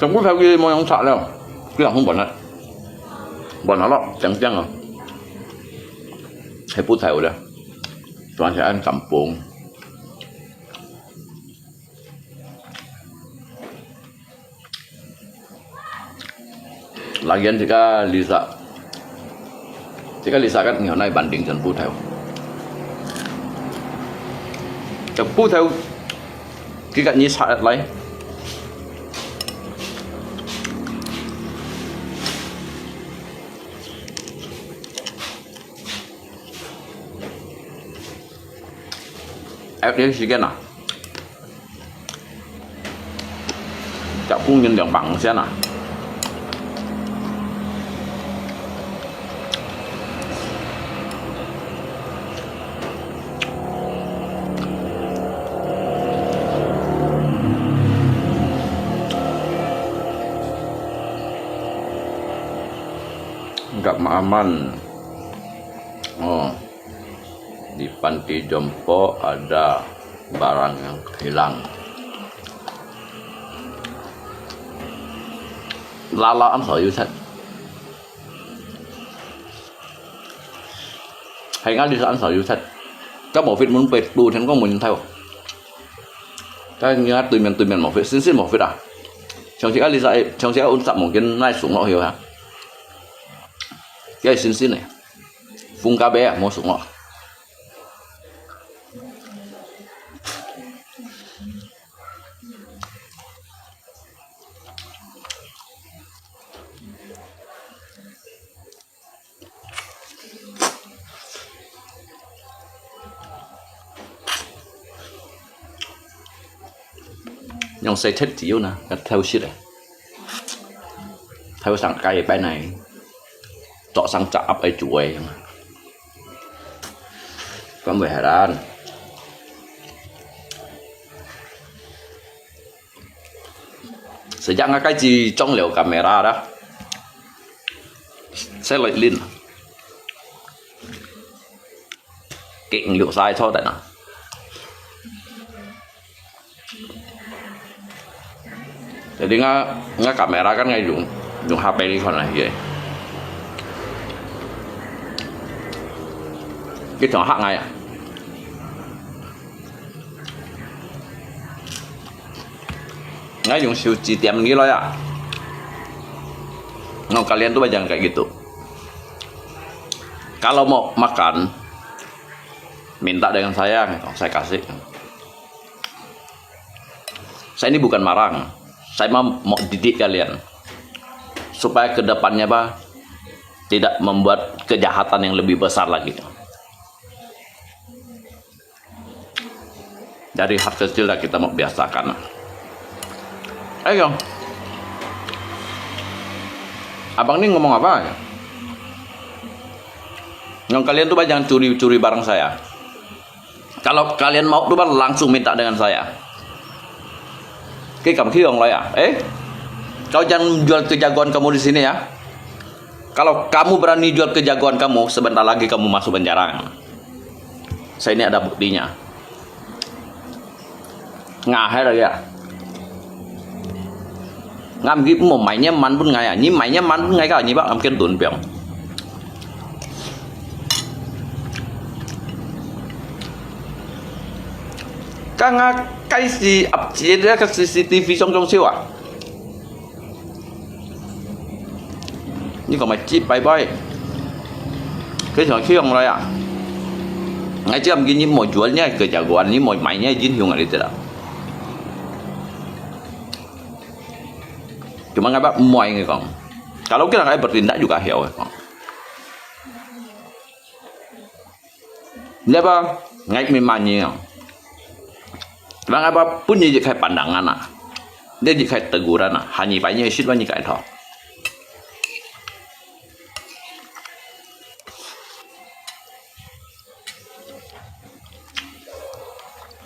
Singputhaew佢無樣拆了，佢人好換啊，換啊咯，正正啊，係Puthaew了，全係恁kampung。 Lagian sika Lisa, sika Lisa kan ngiau nai banding Singputhaew. Singputhaew, sika ni sa lai. Ai, cái gì kia nè? Chả cũng nhìn đường bằng xem nè. Nggak maaman. Oh. Di panti jompo ada barang yang hilang. Lala ăn sò yu set. Hay ngã đi ăn sò yu set. Các bộ phim muốn bệt bù thì có muốn thay. Các ngã tùy miền tùy miền bộ phim, xin xin bộ phim à. Trong chị ăn đi sa, trong chị ăn un sắp một cái nai sủng ngõ hiểu hả? Cái xin xin này. Phung cá bé à, mua sủng ngõ. 用細切子呢，个偷食啊，偷上街擺呢，做上隻鴨仔煮个。Kan buat heran. Sejak ngakai ci trong liu kamera dah. Saya loi lin. Kek ngiuk sai cho dan ah. Jadi nga nga kamera kan ngai dùng dùng HP Nikon lah ye. Cái trường hợp ngay à. Ngai dùng siu chỉ điểm ni loi ah. Ngau kalian tu macam kayak gitu. Kalau mau makan, minta dengan saya, saya kasih. Saya ini bukan marang. Saya mau, mau didik kalian supaya kedepannya apa tidak membuat kejahatan yang lebih besar lagi. Dari hal kecil lah kita mau biasakan. Ayo, abang ni ngomong apa? Yang kalian tu jangan curi-curi barang saya. Kalau kalian mau tu langsung minta dengan saya. Oke, kamu hiong lah ya. Eh, kau jangan jual kejagoan kamu di sini ya. Kalau kamu berani jual kejagoan kamu, sebentar lagi kamu masuk penjara. Saya ini ada buktinya. Ngah hai lagi ya. Ngam gip mo mai nya man pun ngai ya. Ni mai nya man pun ngai ka ni ba am ken dun piang. Ka nga kai si ap cie dia ka CCTV song song siu ah. Ni ko mai ci pai pai. Ke song siu lai ah. Ngai ci am gini mo jual nya ke jagoan ni mo mai nya jin hiu ngai ti da. Cuma ngai ba mo ngai kong. Kalau kira ngai bertindak juga hiu kong. Napa ngai memang ni. Bang apa pun ni je kai pandangan ah. Dia je kai teguran ah. Hani pai ni sit ni kai tho.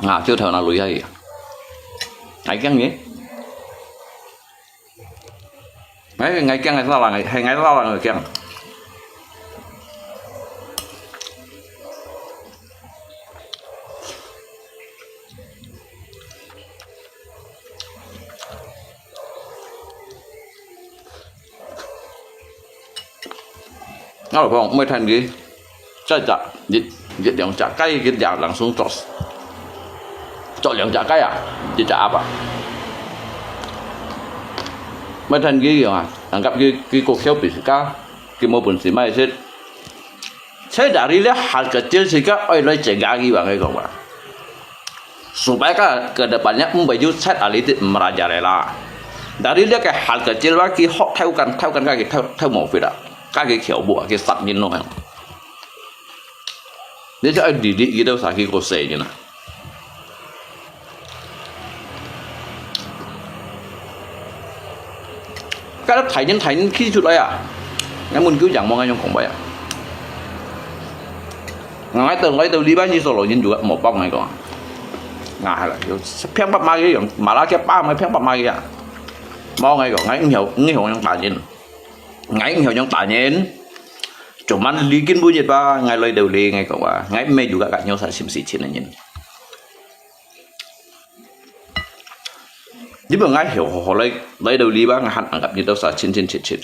Nga chiu thau na lui hai. Ai kiang ni. Ngai ngai kiang ngai sa lang hai ngai sa lang kiang. Ngau phong mui than gi. Sai ja, yit yit liang ja kai yit liang langsung tos. Tos liang ja kai ah, yit ja apa. Mui than gi yong ah, anggap gi gi kok siu pi si ka, gi mo pun si mai sit. Sai dari le hal kecil si ka, oi loi jaga gi wang ai kong ba. Supaya ka ke depannya mbai ju set aliti merajalela. Dari dia ke hal kecil wa ki hok thau kan thau kan ka ki thau thau mo fira. Ka ki khiau bu ki sat ni no. Ni sa didi ki dau sa ki ko se ni na. Ka thai ni thai ni ki chu lai ya. Ngai mun kiu yang mo ngai yong kong ba ya. Ngai tau ngai tau li ba ni so lo yin ju mo pok ngai ko. Nga hai la, yo phiang pap ma ge yong, ma la kia pa ngai phiang pap ma ge ya. Mo ngai ko, ngai ngiu ngiu yong ta yin. Ngai ngiu yong ta yin. Cuman li kin bu yit ba, ngai loi dau li ngai ko ba. Ngai me ju ka ka ngiu sa sim si chin yin. Ni bu ngai hiu ho ho lai lai dau li ba ngai han anggap ni dau sa chin chin chin chin.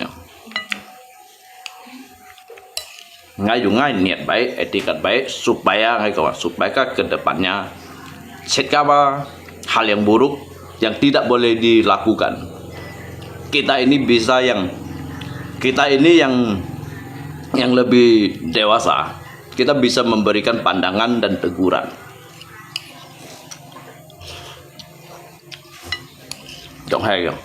Ngai ju ngai niat baik, etikat baik, supaya ngai ko supaya ka ke depannya chat ka ba hal yang buruk yang tidak boleh dilakukan. Kita ini bisa yang kita ini yang yang lebih dewasa. Kita bisa memberikan pandangan dan teguran. Dong hai yong.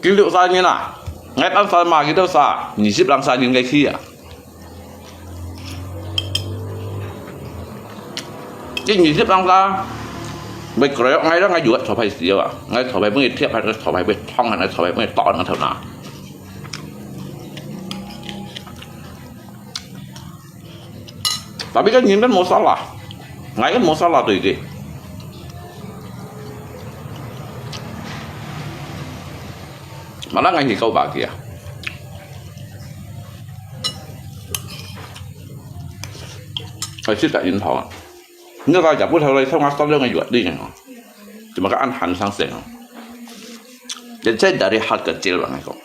Ki liu sa ni na. Ngai tan sa ma ki dau sa. Ni sip lang sa ni ngai ki ya. Ki ni sip lang sa. Bai kro ngai dong ngai juat thau pai si ya. Ngai thau pai pun thiap hai thau pai pun thong hai thau pai pun ton na thau na. Tapi kan nyin kan masalah. Ngai kan masalah tu iki. Mana ngai hikau bagi ah. Ngai sit tak in thong. Ni ta jabu thau lai thong asal yang yuat di yang. Cuma ka an han sang seng. Jadi saya dari hal kecil bang aku.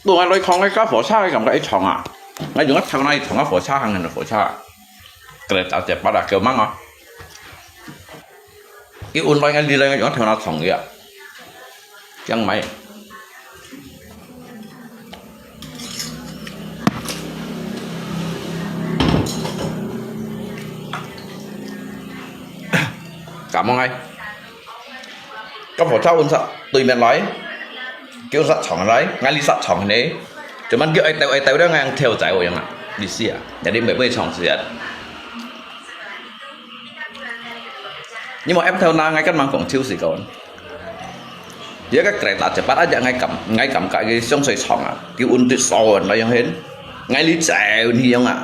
都係來講，該架火車个感覺一長啊，𠊎用一頭那一長个火車行，行火車，个來打隻巴啦，夠猛啊！佢運來个力量用一頭那長个啊，樣買。 Kamu ngai. Kau phổ trao un sat tui miền lai. Kêu sat chong lai, ngai li sat chong ne. Cuman kêu ai tao ai tao đó ngai ang theo dõi yang ah. Di sia. Jadi mbak mbak chong sia. Nhưng mà em theo na ngai kan mang kong chiu si kon. Dia ka kereta cepat aja ngai kam, ngai kam ka ge siong soi chong ah. Kêu un tui son lai yang hen. Ngai li chao ni yang ah.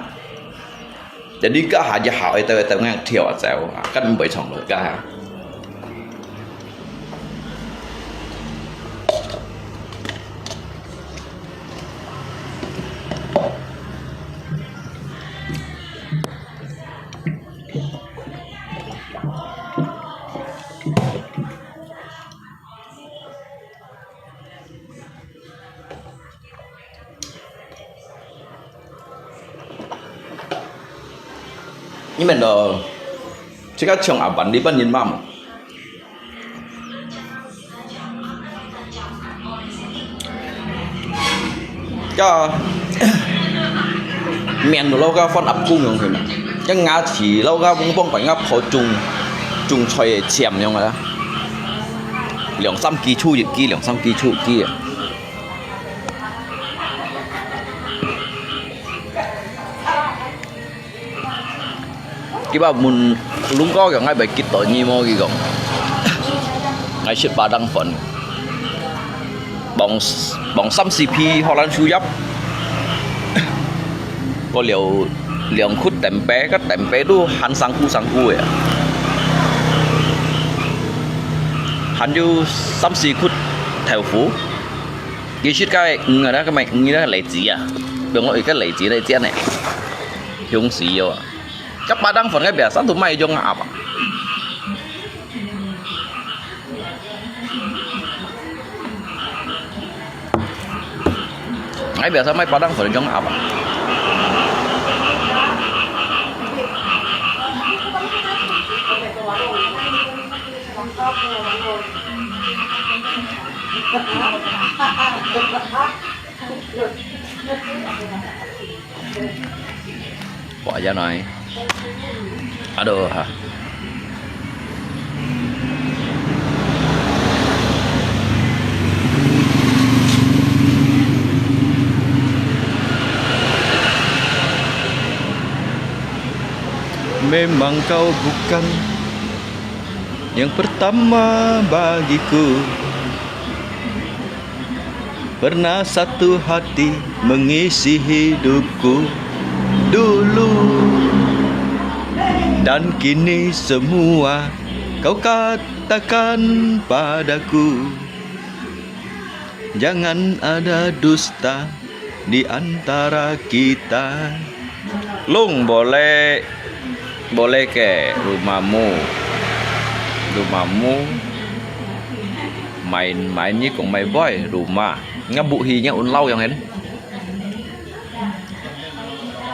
Jadi ka ha ja hao ai tao ai tao ngang thiau a zao, kan mbei chong lo ka ha. Ini men do, cika chong aban di ban yin mam. Ka, miền lo ka phun ap kung yong hina. Yang nga chỉ lo ka bung bung pai nga phô chung, chung choi chiam yong ah. Liang sam ki chu yik ki, liang sam ki chu yik ki. Kiba mun lungko kong ngai bai kit to nyi mo ki kong. Ngai sit ba dang phun. Bong, bong sam si phi ho lan su yap. Ko liu liang khut tempe, ka tempe tu han sang ku sang ku ya. Han yu sam si khut thèo fu. 佢食个魚啊，該麼魚啊，荔枝啊，用我一個荔枝來煎呢，香死喲啊！該巴當粉个biasa都賣用鴨啊。哎，biasa賣巴當粉用鴨啊。Wah, ya nai. Aduh, ha. Memang kau bukan yang pertama bagiku. Pernah satu hati mengisi hidupku dulu, dan kini semua kau katakan padaku. Jangan ada dusta di antara kita. Lung boleh, boleh ke rumahmu? Rumahmu main-main ni kong mai boy rumah. Nga bu hi nya un lau yang hen.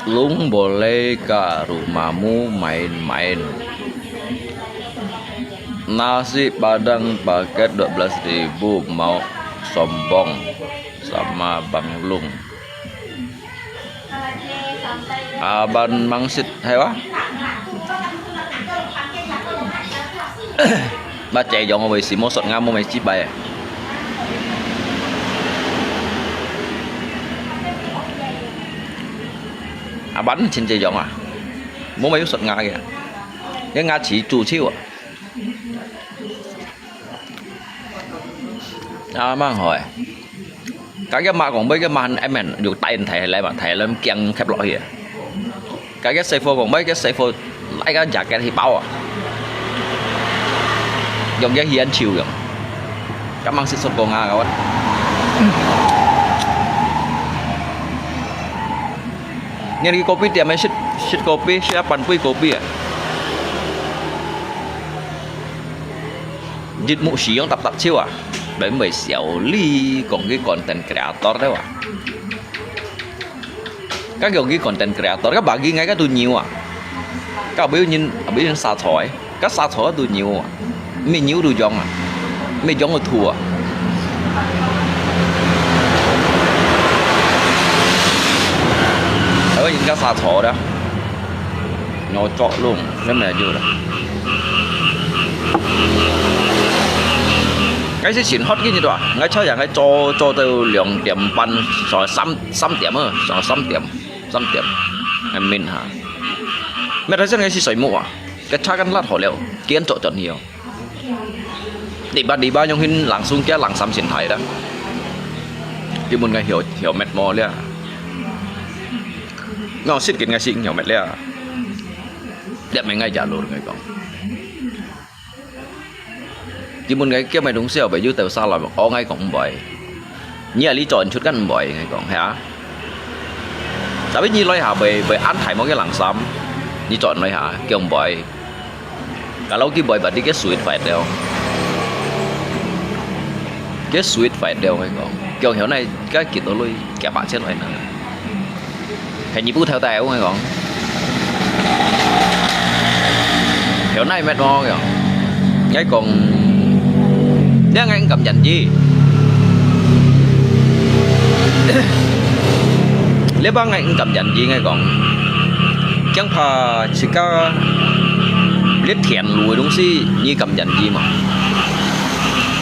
Lung boleh ke rumahmu main-main? Nasi Padang paket dua belas ribu, mau sombong sama Bang Lung. Aban mangsit hewa. Ba chay jong wei si mo sot nga mo mai chi bai. 啊，還真濟樣啊，無買有刷牙个，个牙齒蛀手啊。啊，蠻好誒。該个嫲講買个嫲很M，有帶人抬來嘛，抬來驚忒落去啊。該个師傅講買个師傅拉个jacket去包啊，用个煙抽用，敢樣識說講啊，我。你去kopi店个食食kopi，食半杯kopi啊。日暮時用搭搭手啊，本袂少你講个content creator了啊。該講个content creator，該bagi ngai該都牛啊，該不有人不有人殺菜，該殺菜都牛啊，沒牛都羊啊，沒羊都兔啊。Awak應該殺錯了。我作弄，那麼就了。𠊎係先學个呢，對吧？𠊎朝陽，𠊎做做到兩點半，上三三點啊，上三點，三點，還明哈。沒得先，𠊎係睡目啊，該茶間辣好了，今做轉去哦。 Tiba-tiba用hin langsung kia langsam先睇啦。佢問𠊎曉曉搣無了。我識緊𠊎識曉搣了。這名𠊎假路，𠊎講。佢問𠊎叫麼東西，後背有兜沙來無？哦，𠊎講毋會。 你啊，你轉出間毋會，𠊎講，係啊。Tapi你來下會會安排麼个冷衫，你轉來下，叫毋會。Kalau佢會，berarti佢sweet fight了。佢sweet fight了，𠊎講。叫曉奈，該幾多鐳，幾百千鐳呢？ 係你不投胎，𠊎講。曉奈搣無講。𠊎講，你𠊎毋敢nhận字。你幫𠊎毋敢nhận字，𠊎講。驚怕自家，你田路个東西，你敢nhận字嘛？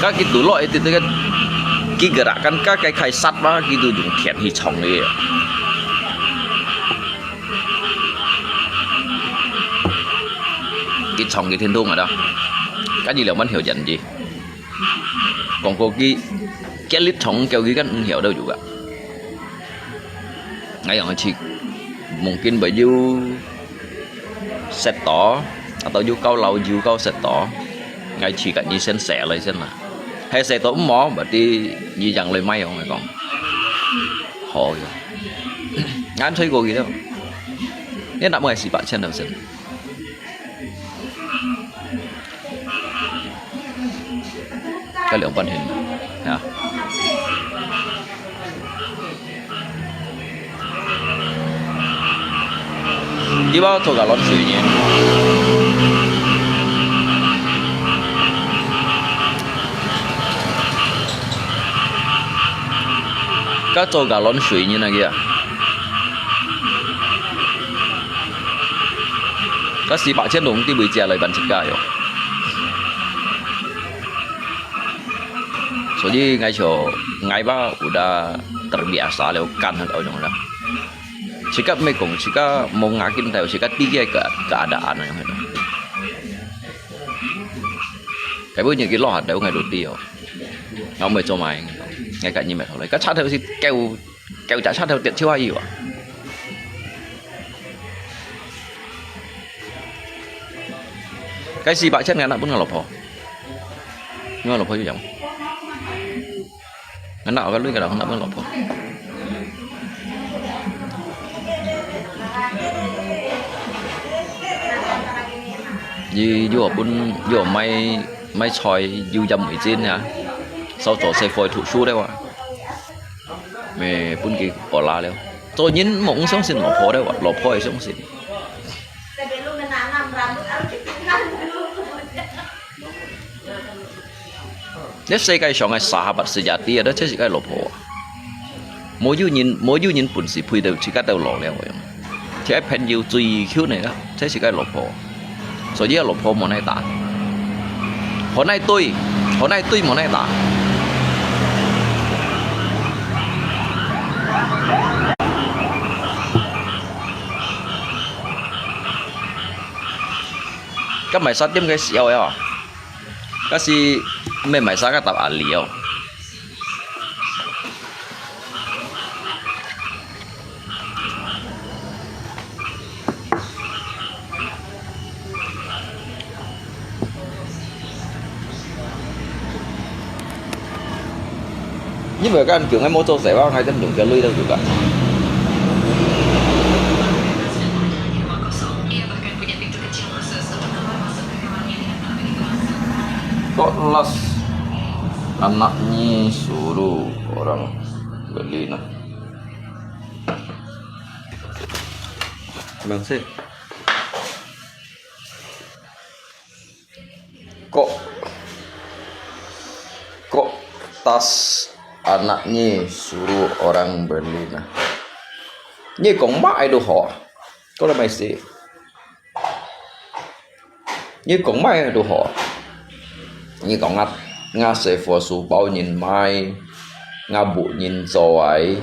該佢都落一滴滴个，佢个啦，kan該該開殺嘛，佢都用田去創个。 佢創个天通啊，該你兩萬曉nhận字。講過佢，佢力創叫佢kan毋曉都有啊。𠊎樣去，mungkin會有識到，atau有交流有交識到，𠊎去跟你先寫來先啦。係寫到毋好，berarti你樣來賣哦，𠊎講。好个。 恁吹過去了。你拿麼个四百千頭先？該兩半天，啊。你把做个亂水呢？ 該做个亂水呢，那個啊？該四百千都毋知會借來辦自家喲。所以𠊎就，𠊎吧，udah terbiasa了，kan了，種啦。自家毋係講，自家無ngah緊頭，自家知个个个ada ano樣。 該尾日佢落下豆，𠊎都知哦。𠊎毋會做麼个，𠊎甲你咪好咧。該車頭係九九隻車頭跌出去啊！該四百千𠊎拿分𠊎老婆，你老婆有用？ Anak ka lui ka dang, anak pun lapar. Di, di pun, di mai, mai choi, di jam izin ya. Sau cho se foi thu su de wa. Me pun ki ola le. Cho nyin mong song sin lapar de wa, lapar song sin. 這世界上个sahabat sejati ada，這係个老婆啊。無有人，無有人本事配到自家到老了樣。這朋友最cute个啦，這係个老婆。所以啊，老婆無奈打，好奈對，好奈對無奈打。該買沙店个時候哦，該係毋係買沙个搭阿里哦。你毋係講叫𠊎莫做事，𠊎點用个鐳都有个。Kok las anaknye suruh orang beli nah. Bang sih. Kok, kok tas anaknye suruh orang beli nah. Nyi kong ma ai du ho. Kau dah mai si. Nyi kong ma ai du ho. Nyi kong ngah, ngah se fua su bao nyin mai, ngah bu nyin zoi.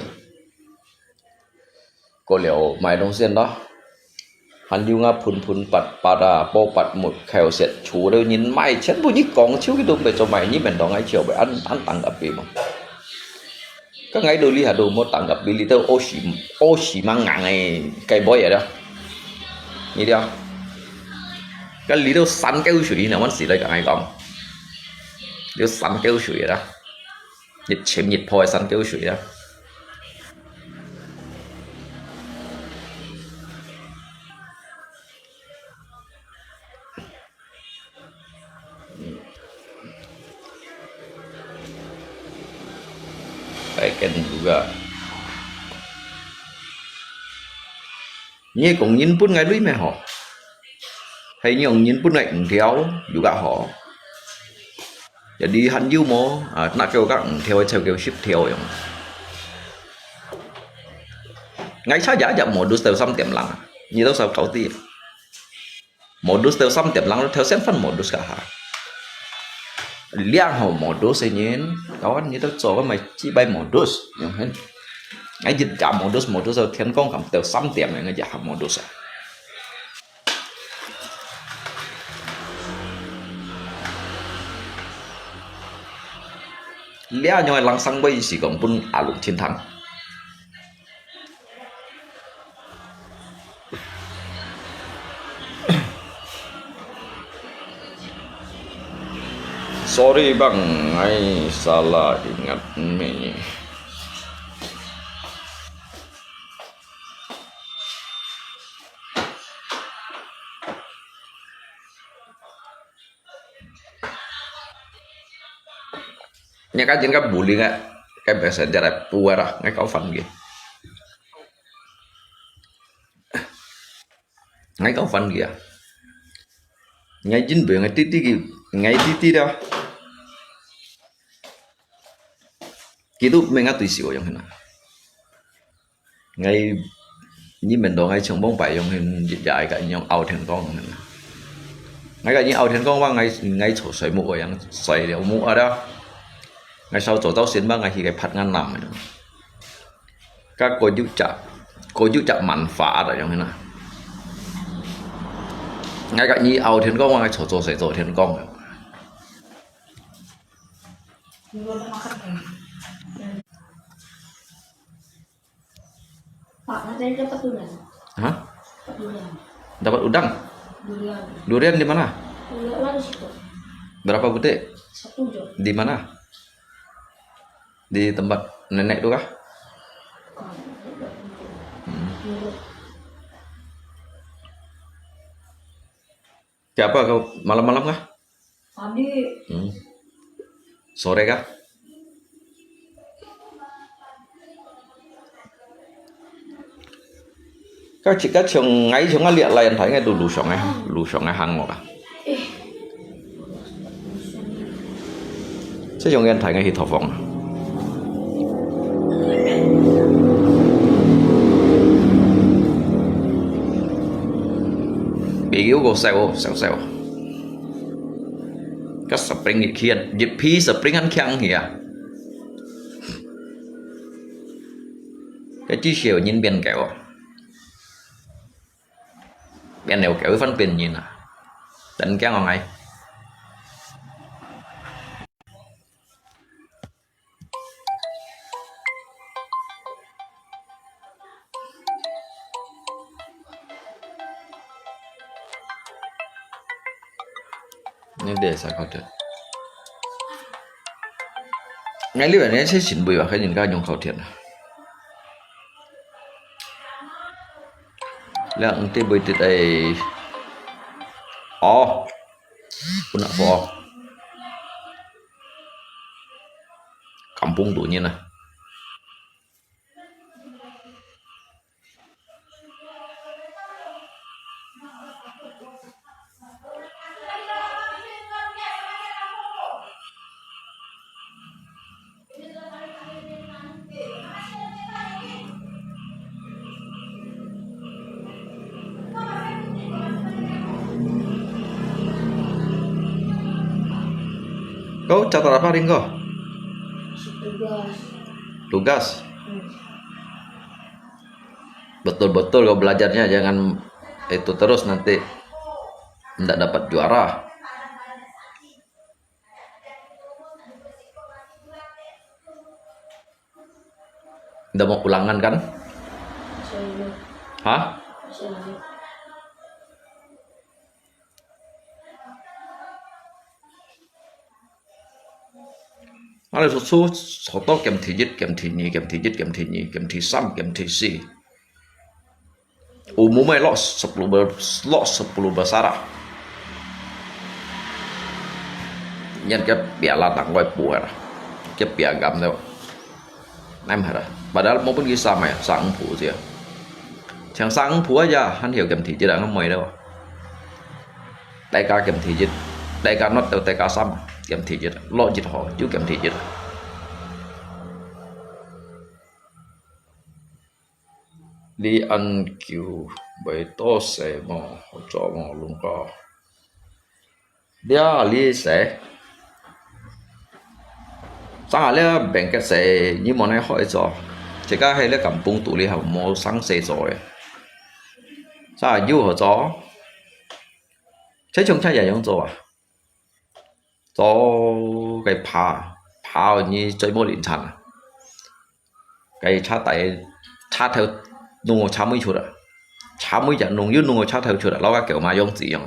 Có điều mày đông xiên đó. Hàn liu ngà phun phun pat pat à, bố pat một khèo xiết chú đâu nhìn mày chén bu nhí con chiếu cái đùm bê cho mày nhí mình đó ngay chiều bê ăn ăn tăng cà phê mà. Cái ngay đồ li hà đồ mua tăng cà phê li tao ô xì ô xì mang ngang ấy cái bói vậy đó. Nhí đi à. Cái li đâu sẵn cái ưu sủi nè, vẫn xì lại cái ngay con. Liu sẵn cái ưu sủi vậy đó. Nhiệt chém nhiệt phôi sẵn cái ưu sủi đó. Phải kèn juga. Nyi kong nyin pun ngai lui me ho. Hay nyong nyin pun ngai eng theo juga ho. Jadi hàn liu mo, à, nak kêu các eng theo theo kêu ship theo yong. Ngai sa ya ya modus tàu sam tiệm lăng. Nyi tàu sao kau ti. Modus têu sâm tiêm lăng têu sen phân modus cả hả. Liang hồ modus ấy nhìn, tao ăn như tao cho cái mày chỉ bay modus, nhung hên. Ngay dịch cả modus, modus têu thiên công cảm têu sâm tiêm này ngay dịch hả modus à. Liang nhoi lăng sang bay sĩ công bún à lục thiên thắng. Sorry bang, ngai salah ingat mi. Nè cái chính cái bù li nè, cái bè sen jara pu ra, ngai kau fan gi. Ngai kau fan gi à. Ngai jin bè ngai titi gi, ngai titi đó. Kitu mè ngai tui siu yong hina. Ngai, nyi men do ngai chong bong pai yong hina, ya ai ka yong au then kong hina. Ngai ka nyi au then kong wa ngai, ngai cho soi mu wa yang soi liao mu ada. Ngai sao cho tao sin ba ngai hi kai phat ngan nam. Ka ko yu cha, ko yu cha man fa da yong hina. Ngai ka nyi au then kong wa ngai cho cho soi cho then kong. Pak, nanti dapat udang. Hah? Dapat udang. Dapat udang? Durian. Durian di mana? Durian lah di situ. Berapa butir? Satu je. Di mana? Di tempat nenek tu kah? Bukan. Hmm. Dulu. Siapa kau malam-malam kah? Tadi. Hmm. Sore kah? Kau cik kau ciong ngai ciong ngai lihat layan thai ngai tu lusong eh, lusong eh hang mo kah. Cik ciong ngai thai ngai hi thọ phong. Bị yếu cô sao sao sao. Cái spring nhiệt khiên, nhiệt phi spring ăn khiang hìa. Cái chi siêu nhìn biển kéo. Biển nèo kéo phân biệt nhìn à. 等驚我𠊎。你這係靠天。𠊎這邊呢，係新位啊，跟人家用靠天啊。 兩地位置哎，哦，不能說，kampung肚人啊。 Kau catat apa, Ring, ko? Tugas. Tugas? Hmm. Betul-betul kau belajarnya, jangan itu terus, nanti ndak dapat juara. Ndak mau ulangan kan? Hah? Ane susu，susu，susu，game第一，game第二，game第一，game第二，game第三，game第四。Umumnya lot sepuluh be-，lot sepuluh besar ah. Nyan ke piala tangkoi puer ah. Ke piagam tu. Nai mah ah. Padahal mau pun kisah mai, sang pu sia. Chang sang pu aja, han hiu game第一啊，我妹了。大家game第一，大家not到大家三，game第一，落一號就game第一。你恁久會多謝無？做無弄過？ 這裡係，生啊這bengkel係，你無愛好做，自家係這kampung肚裡吼，無生事做个。生啊有好做，這種菜也用做啊。做个扒，扒你最無零餐啊。 該車底，車頭弄個車尾出來，車尾就弄又弄個車頭出來，老个狗嘛用子用。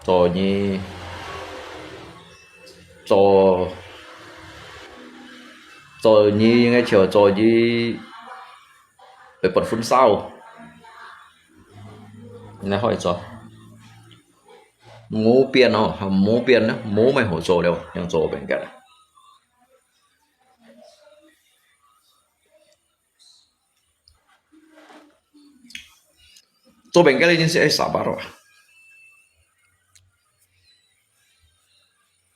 做你，做，做你應該就做你，會發funny燒，你來好做。 無變哦，無變呢，無麼好做了，樣做bengkel。做bengkel一定係愛sabar啊。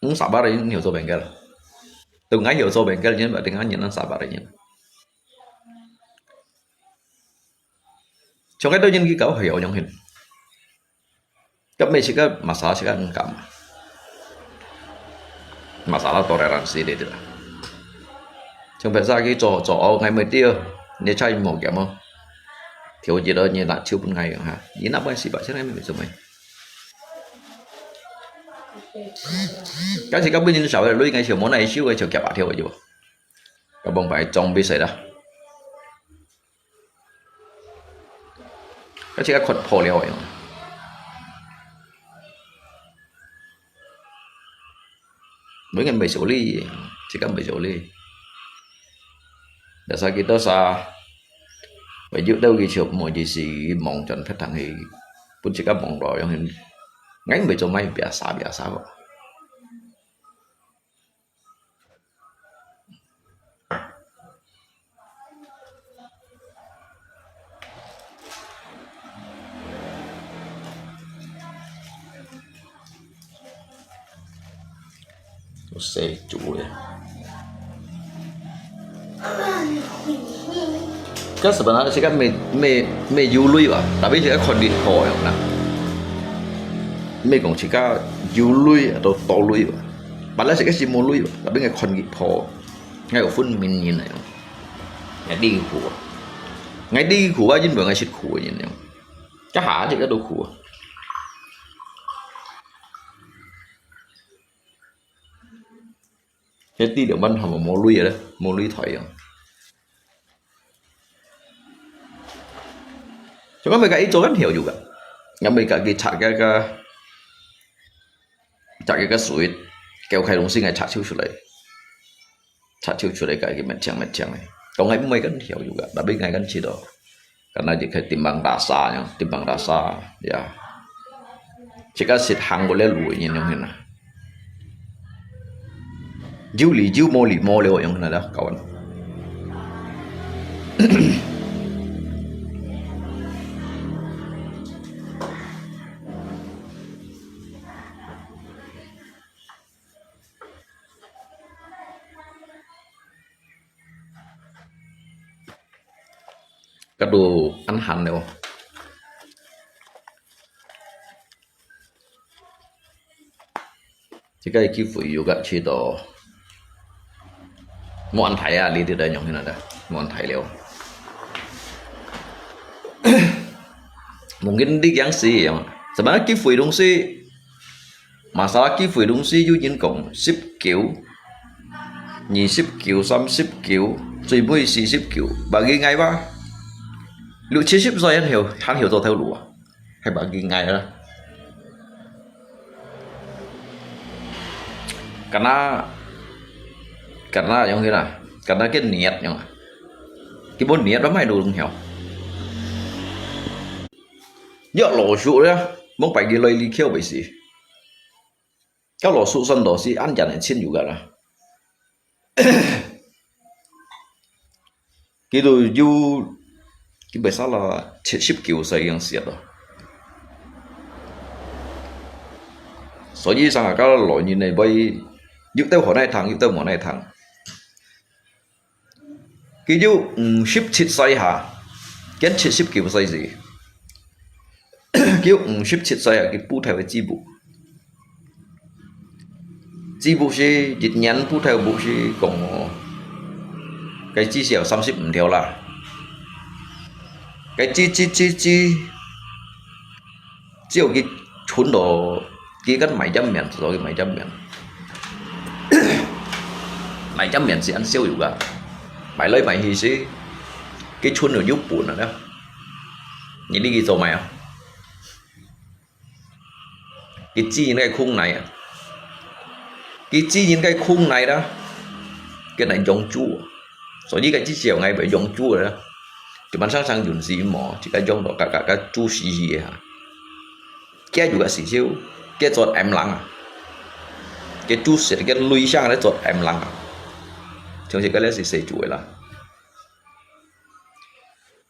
毋sabar个人曉做bengkel。對𠊎曉做bengkel个人，berarti𠊎人sabar个人。像該兜人去搞，係有用hin。 Tapi自家masalah自家毋敢。Masalah toleransi dia tu lah. Sing biasa去做，做哦，𠊎毋知哦，你菜無鹹哦。調一落，你拿手分𠊎用哈，你拿分四百千，𠊎毋做咩。但是根本你少个鐳，𠊎想無哪會少个，就夾把條个啫。Kampung pai裝備誰啦？ 該自家看破了个。無人會修理，自家會修理。Dasar kita sa，會有兜佢就無意思，望轉別堂去，分自家望到樣，𠊎毋會做麼biasa biasa个。 都細煮个。該sebenarnya自家無，無，無有鐳吧，tapi自家看佢好樣啦。毋係講自家有鐳，都多鐳吧。Padahal自家係無鐳吧，tapi𠊎看佢好。 𠊎有分明人來，𠊎知佢苦啊。𠊎知佢苦啊，因為𠊎識苦个人樣。該下就該都苦啊。該第兩班還無，無鐳个咧，無鐳台啊。就講每个一做緊條有个，𠊎每个佢拆个个，拆个个水，叫開東西，𠊎拆抽出來。 拆抽出來，家己乜清乜清个。當然毋會恁跳有个，tapi𠊎緊試到，敢若一个timbang rasa樣，timbang rasa，ya。自家食行過了路个人樣形啊。有禮有無禮貌了樣形啊，kawan。該都恁閒了。這个機會又个去到，無恁大啊，你這个用起來，無恁大了。Mungkin你驚死樣，什麼機會東西？ Masalah機會東西有人講，十九、二十九、三十九，最尾四十九，bagi𠊎吧。六七十歲還曉，還曉做頭路啊，還bagi𠊎啦。敢若，敢若樣个啦，敢若个niat樣啊，佢無niat，毋係路曉。若老鼠咧，莫擺佢來你橋尾時。 該老鼠算到係恁樣个親友个啦。佢都有，佢袂使啦，七十九歲已經死了。所以上下个老人呢，會有兜好耐聽，有兜無耐聽。 佢有五十七歲下，佢七十九歲時，佢有五十七歲下，佢布頭个制服。制服係一年布頭布係講哦，該至少三十五條啦。該織織織織，只有佢 存到，佢跟買點面，所以買點面。買點面係恁少有个，買來買去係，佢存到有本啊，你理佢做麼啊？佢知人个空內啊，佢知人个空內啦，佢來養豬啊，所以佢至少愛會養豬啦，就慢生生養死無，自家養到个个个豬死去啊。 佢有个時候，佢做M lang啊。佢做事个內向个做M lang啊。像是个咧係細做个啦。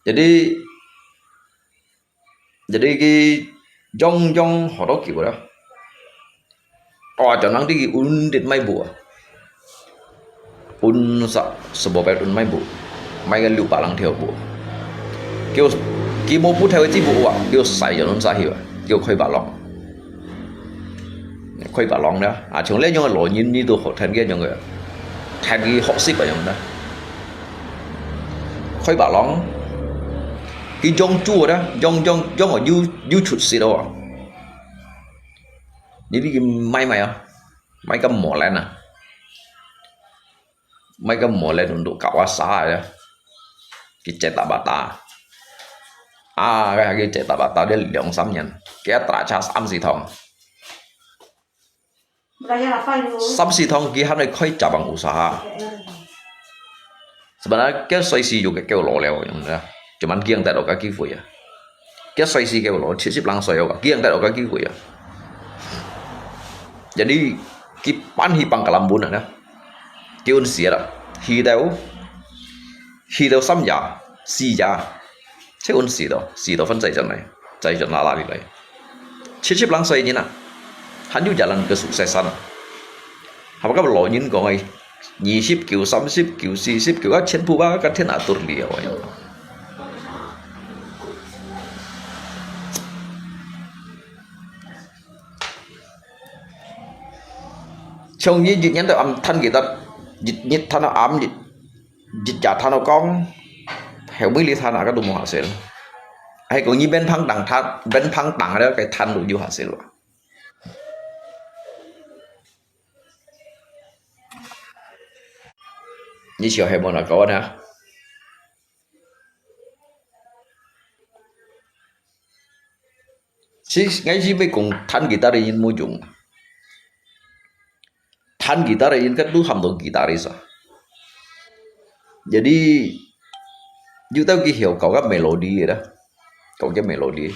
Jadi，jadi佢用用好多久了。哦，就能得佢穩定買布啊。 Unsa sebobet un mai bu. Mai kan liu palang thiau bu. Kiu, ki mo pu thai chi bu wa, kiu sai jo nun sa hiu. Kiu khoi ba long. Khoi ba long da. A, chung le nyong lo nyin ni tu ho than ge nyong ge. Than ki ho si ba nyong da. Khoi ba long. Ki jong chu da, jong, jong, jong yu, yu chut si do. Ni di ki mai mai a. Mai ka mo len a. Mai ka mo len untuk kawasa ya. Ki chet ta bata. A, ka ki chet ta bata de liang sam nyan. Ki a tra cha sam si thong. Sam si thong ki han khoi cha bang usaha. Sebenarnya ki sai si yu ke keu lo leo yang da. Cuman ki yang tak ada kaki fu ya. Ki sai si keu lo, chi sip lang sai yo, ki yang tak ada kaki fu ya. Jadi, ki pan hi pang kalam bun na. Ki un sia da. Hi dau. Hi dau sam ya, si ya. Che un si do, si do fan zai zan lai, zai zan la la li lai. Chi sip lang sai ni na. Han yu jalan ke sukses san. Haba ka lo nyin kong ai. Ni sip kiu, sam sip kiu, si sip kiu, a chen pu ba ka ten atur li ya. Chong yi jit nyan to am than ki tat, jit nyit than am jit, jit ja than kong, heu mui li than a ka du mo ha sen. 還講你免放糖，糖，免放糖了，該糖都有下先了。你笑係無哪搞呢？ 其實，𠊎係愛講彈吉他个人無用啊。彈吉他个人，佢都喊到吉他个啥。Jadi，有兜佢曉搞个melody个啦，搞个melody。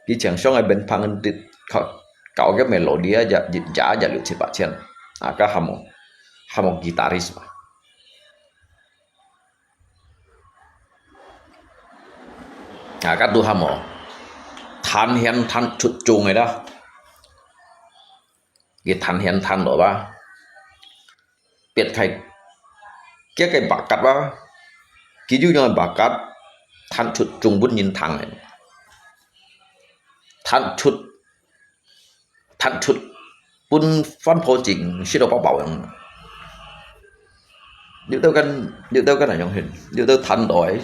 佢常常个免放个，搞，搞个melody啊，也，也，也六七八千啊，佢喊我，喊我吉他个啥。 啊，該都喊無，彈絃彈出眾个啦，佢彈絃彈落啊，別開，佢个bakat啊，佢就用bakat彈出眾分人聽个，彈出 彈出，分番婆精食到飽飽樣。有兜間，有兜間哪樣形，有兜彈到个，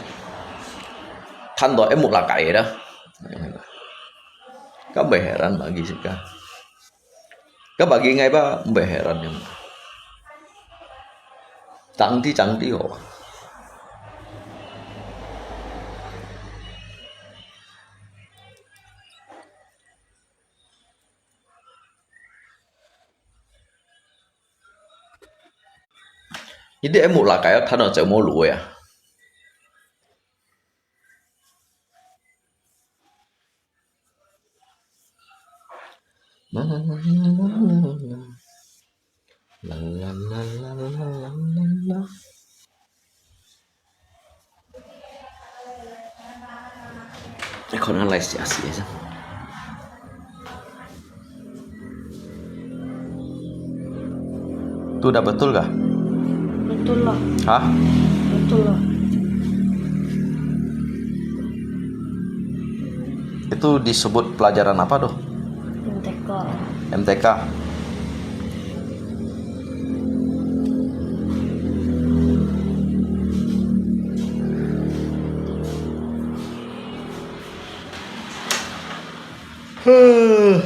彈到个目拉雞啦。Kan bagi heran bagi sih kan. Kan bagi ngai ba, bagi heran yang. Cantik cantik oh. Ini emu lakai ya, tano cek molu ya. Ikaw na lang siya, siya. Itu dah betul kah? Betul lah. Hah? Betul lah. Itu disebut pelajaran apa tuh? M T K. M T K.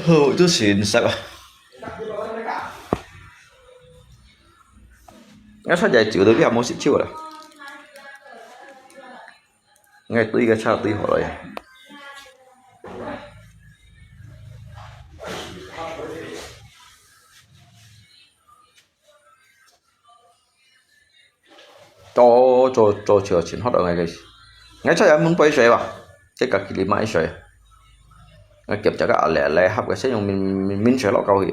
Huh, itu sinsak ah. Ngai saja itu, tapi kamu sih ciu lah. Ngai tu ikan satu holo ya. Cho, cho, cho chiều chín hót ở ngay cái. Ngay chắc em muốn quay xe ba. Cái cả kỳ lý mãi xe. Ngay kiểm tra cái lẻ lẻ hấp cái xe dùng mình, mình, mình xe lọ cao hỉ.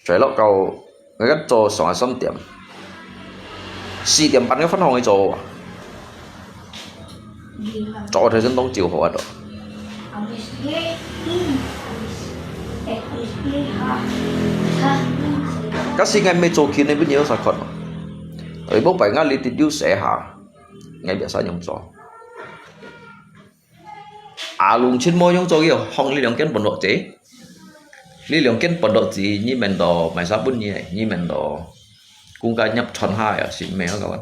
Xe lọ cao. Ngay cái cho sáu hai sáu điểm. Sáu điểm bắn cái phân hồng cái cho. Cho thời gian tông chiều hổ đó. Kasi ngai mê cho khi nên biết nhiều sao còn. Ơi bố phải ngai lý tin yêu sẽ hả. Ngai biết sao nhung cho. À lùng chín môi nhung cho kìa, hong lý lượng kiến bận độ chế. Lý lượng kiến bận độ gì, như mình đó, mày sao bún như này, như mình đó. Cũng cả nhập chọn hai à, xin mẹ các bạn.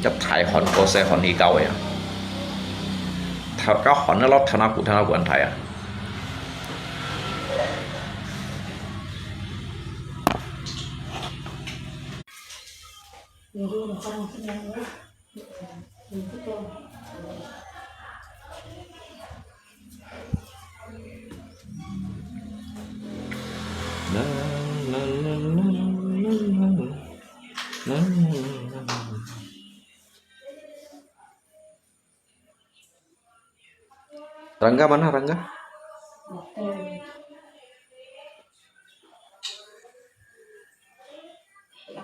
Nhập Thái hòn có xe hòn đi cao à. Thảo các hòn nó lót thảo nào cũng thảo nào của anh Thái à. Rangga mana, Rangga?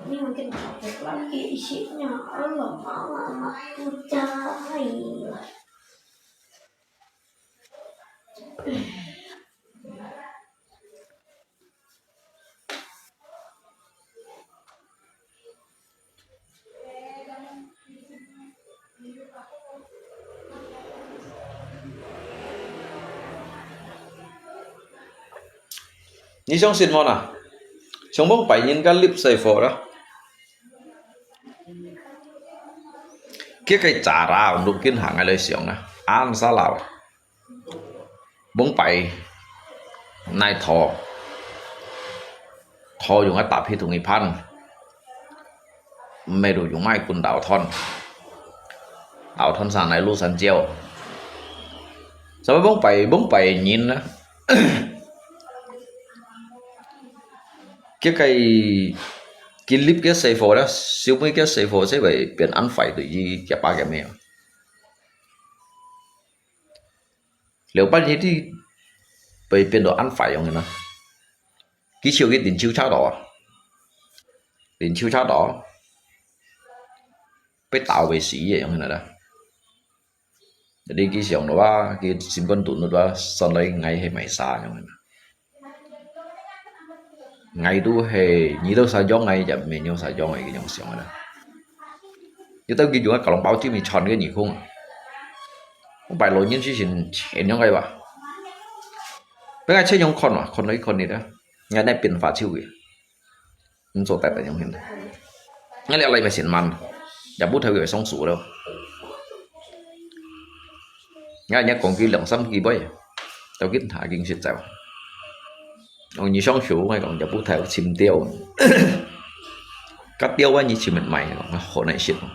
Ini mungkin takut lagi isinya. Allah, mama, mama, percaya. Ni siyang sin mo na? Siyang mong pai nyin ka lip sai fo ra. 佢个查啦，六根行个來想啊，安沙啦，往擺奈拖，拖用个搭配同一盤，毋係就用賣滾老湯，老湯上來滷山椒，所以往擺往擺人啊，佢个佢立个師傅咧，收尾个師傅就會變安壞對佢个爸个咩啊？ 了半日你會變到恁壞樣个呢？佢笑佢臨手車到啊，臨手車到，被打會死个樣个啦。你去想到啊，佢心肝肚肚啊，算來𠊎係賣沙樣个啦。 𠊎都係，你都使用𠊎，也毋係用使用𠊎个樣想个啦。你到佢用个搞龍包，就咪穿个耳空啊。我擺老人之前前樣个吧。本來前樣看嘛，看到一看你啦，𠊎那變化就个，你做代表用现在。𠊎了來咪先慢，也不特别松鼠了。𠊎人家讲佢两三句话，到今他已经识走。 哦，你想學，𠊎講，也不太有尋調。該調啊，你尋人買，講，好難食哦。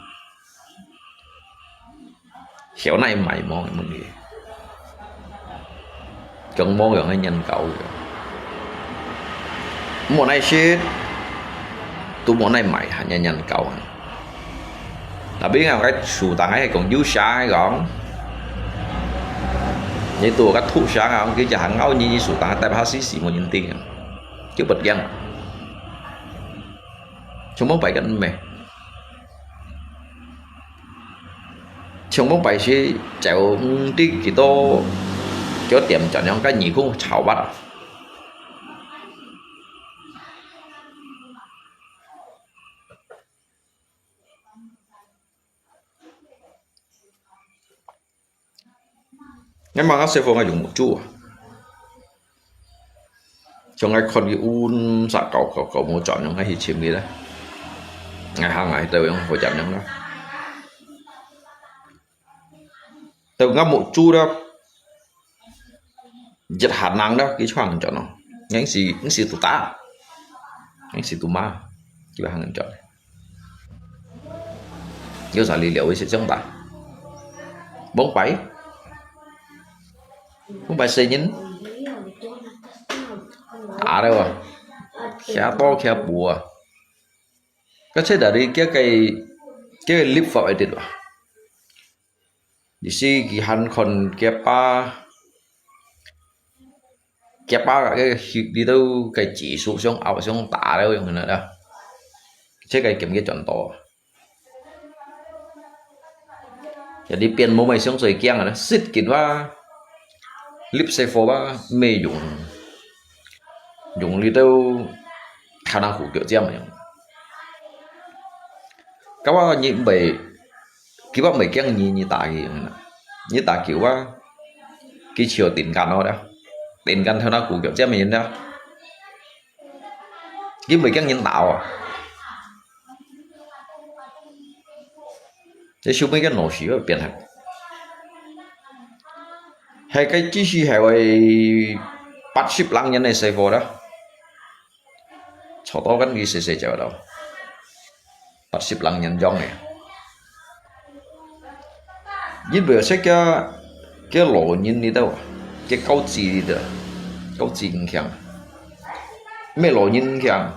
曉得買無？問佢。講無用个年糕个。無奈食，都無奈買，還要年糕啊。 Tapi ngau cái chủ tàng ấy còn dú sa hay còn. Như tù cái thụ sa ngau cái chả hàng ngau như chủ tàng tại bác sĩ sĩ một nhân tình. Chứ bật giang. Chúng mong phải cái mẹ. Chúng mong phải sĩ chèo đi kì tô. Cho tiệm chọn những cái nhị khung chào bắt. Ngài mang ngài sư傅ngài dùng một chút à. Cho ngài con cái un sa cầu cầu cầu một chọn ngài hi chim đi đấy. Ngài hàng ngài tàu yang hồ chọn yang đó. Tàu ngài một chút đó. Giật hạt năng đó, cái choang chọn nó. Ngài si, ngài si tụ ta. Ngài si tụ ma. Chỉ là hàng chọn. Yau sa li liau isi siang ta. Bông pai. Bông pai se nyin. Ta deu a. Kia to kia bu a. Ka che dari kia kai, kia kai lip fap edit a. Di si ki han kon kia pa. Kia pa ka ke hik di tau kai chỉ số siang au siang ta deu yang na da. Che kai kem kia chọn to. Jadi pian mô mai siang soi kiang a, sit kin wa, lip se fo wa, mê dùng, dùng li teu, khả năng hủ kiểu chiam yang. Ka wa nyi bai, ki wa mai kiang nyi, nyi ta ki yang na. Nyi ta ki wa, ki chiu tin kan o da. Tin kan thao na hủ kiểu chiam yang da. Ki mai kiang nyi ta o. Thế siêu mấy cái nổ xỉu ở biển hả? Hai cái chỉ xì hai vậy, bắt ship lăng nhân này sai vô đó. Cho tao gắn đi xì xì chèo đâu. Bắt ship lăng nhân dòng này. Nhìn bây giờ cái, cái lỗ nhìn đi đâu. Cái câu chỉ đi đó. Câu chỉ khiang. Mê lỗ nhìn khiang.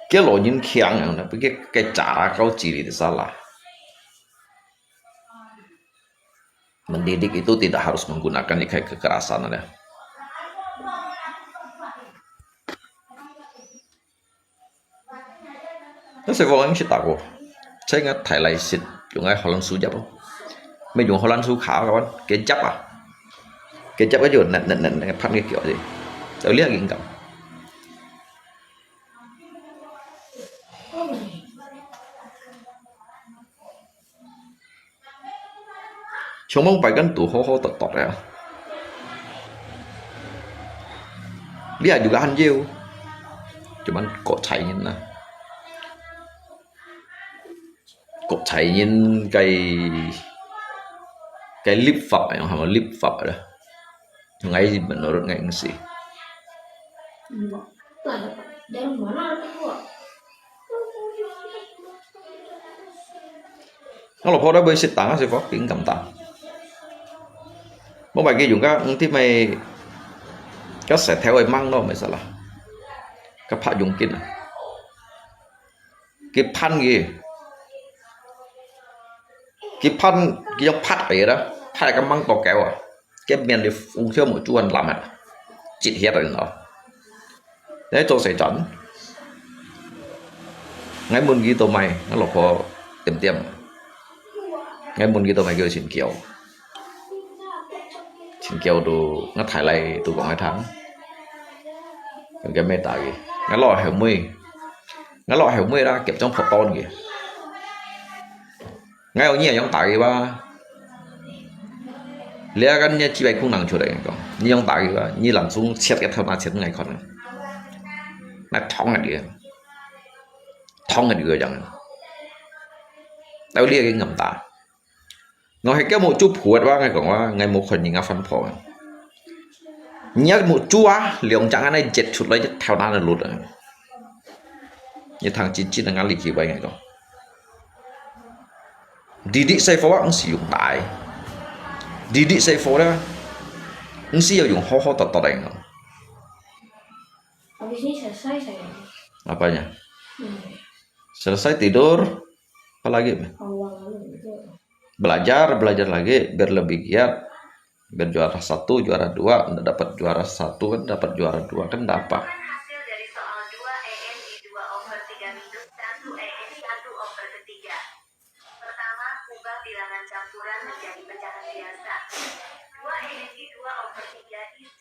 Kia lô nyin khiang yang na, cái, cái cara kau cili di sala. Mendidik itu tidak harus menggunakan ikai kekerasan ada. Nó sẽ vô ăn sit tako. Sẽ ngắt thải lại sit, dùng ai Holland su jap. Mày dùng Holland su khá kawan, cái jap à. Cái jap cái gì, nè, nè, nè, nè, phát cái kiểu gì. Tao lihat gini kau. Chông mong pai kan tu ho ho tot tot ya. Lia juga han yeu. Cuman kok chai nyin na. 國際人个个立法，用係無立法啦？用𠊎menurut𠊎毋係。我老婆都會識打，係否？佢敢打？無買佢用个，嗯，啲咪个石頭會mang咯，咪係啦。个拍用緊啊！佢拍佢，佢拍，佢用拍个啦，拍个mang到狗啊！个面你風吹無煮人攬啊，直歇人咯。 你做事轉？𠊎問佢做麼，𠊎老婆點點。𠊎問佢做麼，佢就尋橋。尋橋都，𠊎太太都講𠊎聽。佢个咩打佢？𠊎老後尾，𠊎老後尾啦，夾張破單佢。𠊎有你樣打佢吧？你个你个智慧空能出來講，你樣打佢吧？你langsung切个頭那切𠊎看啊。那痛啊佢，痛啊佢个樣。到你个敢打？我係叫目珠破个話，𠊎講話，𠊎無看人家翻破啊。你个目珠啊，兩隻眼來擠出來，頭那个落啊。你聽真真个，𠊎力氣位𠊎講。 Didik細貨啊，毋使用大。Didik細貨咧，毋使要用好好多多个。 Habis ini selesai saya. Apanya? Hmm. Selesai tidur, apa lagi? Awal lalu itu. Belajar, belajar lagi, biar lebih giat. Biar juara satu, juara dua, ndak dapat juara satu kan, dapat juara dua kan, ndak apa. Hasil dari soal dua E N di dua over tiga minus satu E N satu over ketiga. Pertama, ubah bilangan campuran menjadi pecahan biasa. Dua E N di dua over tiga is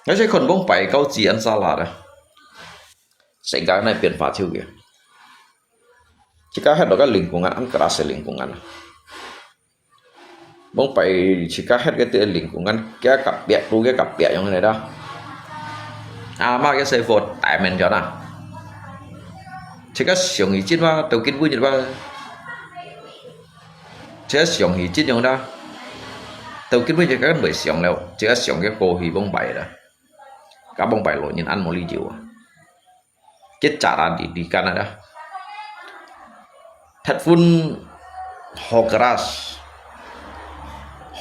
Ngài sẽ không bông bay cao chỉ ăn xa lạ đó. Sẽ gái này biến hóa thiếu kìa. Chỉ có hết đó cái lingkungan, ăn keras lingkungan. Bông bay chỉ có hết cái tia lingkungan, kia cặp bẹt, tu kia cặp bẹt yang này đó. À, mà cái xe phốt tại mình cho nè. Chỉ có sống ý chín mà, tàu kinh vui nhật mà. Chỉ có sống ý chín yang đó. Tàu kinh vui nhật cái bởi sống đâu, chỉ có sống cái cô hi bông bay đó. Cả bông bay lộn nhìn ăn một ly rượu à. Cái chả ra đi, đi cái này đó. Thật phun ho keras.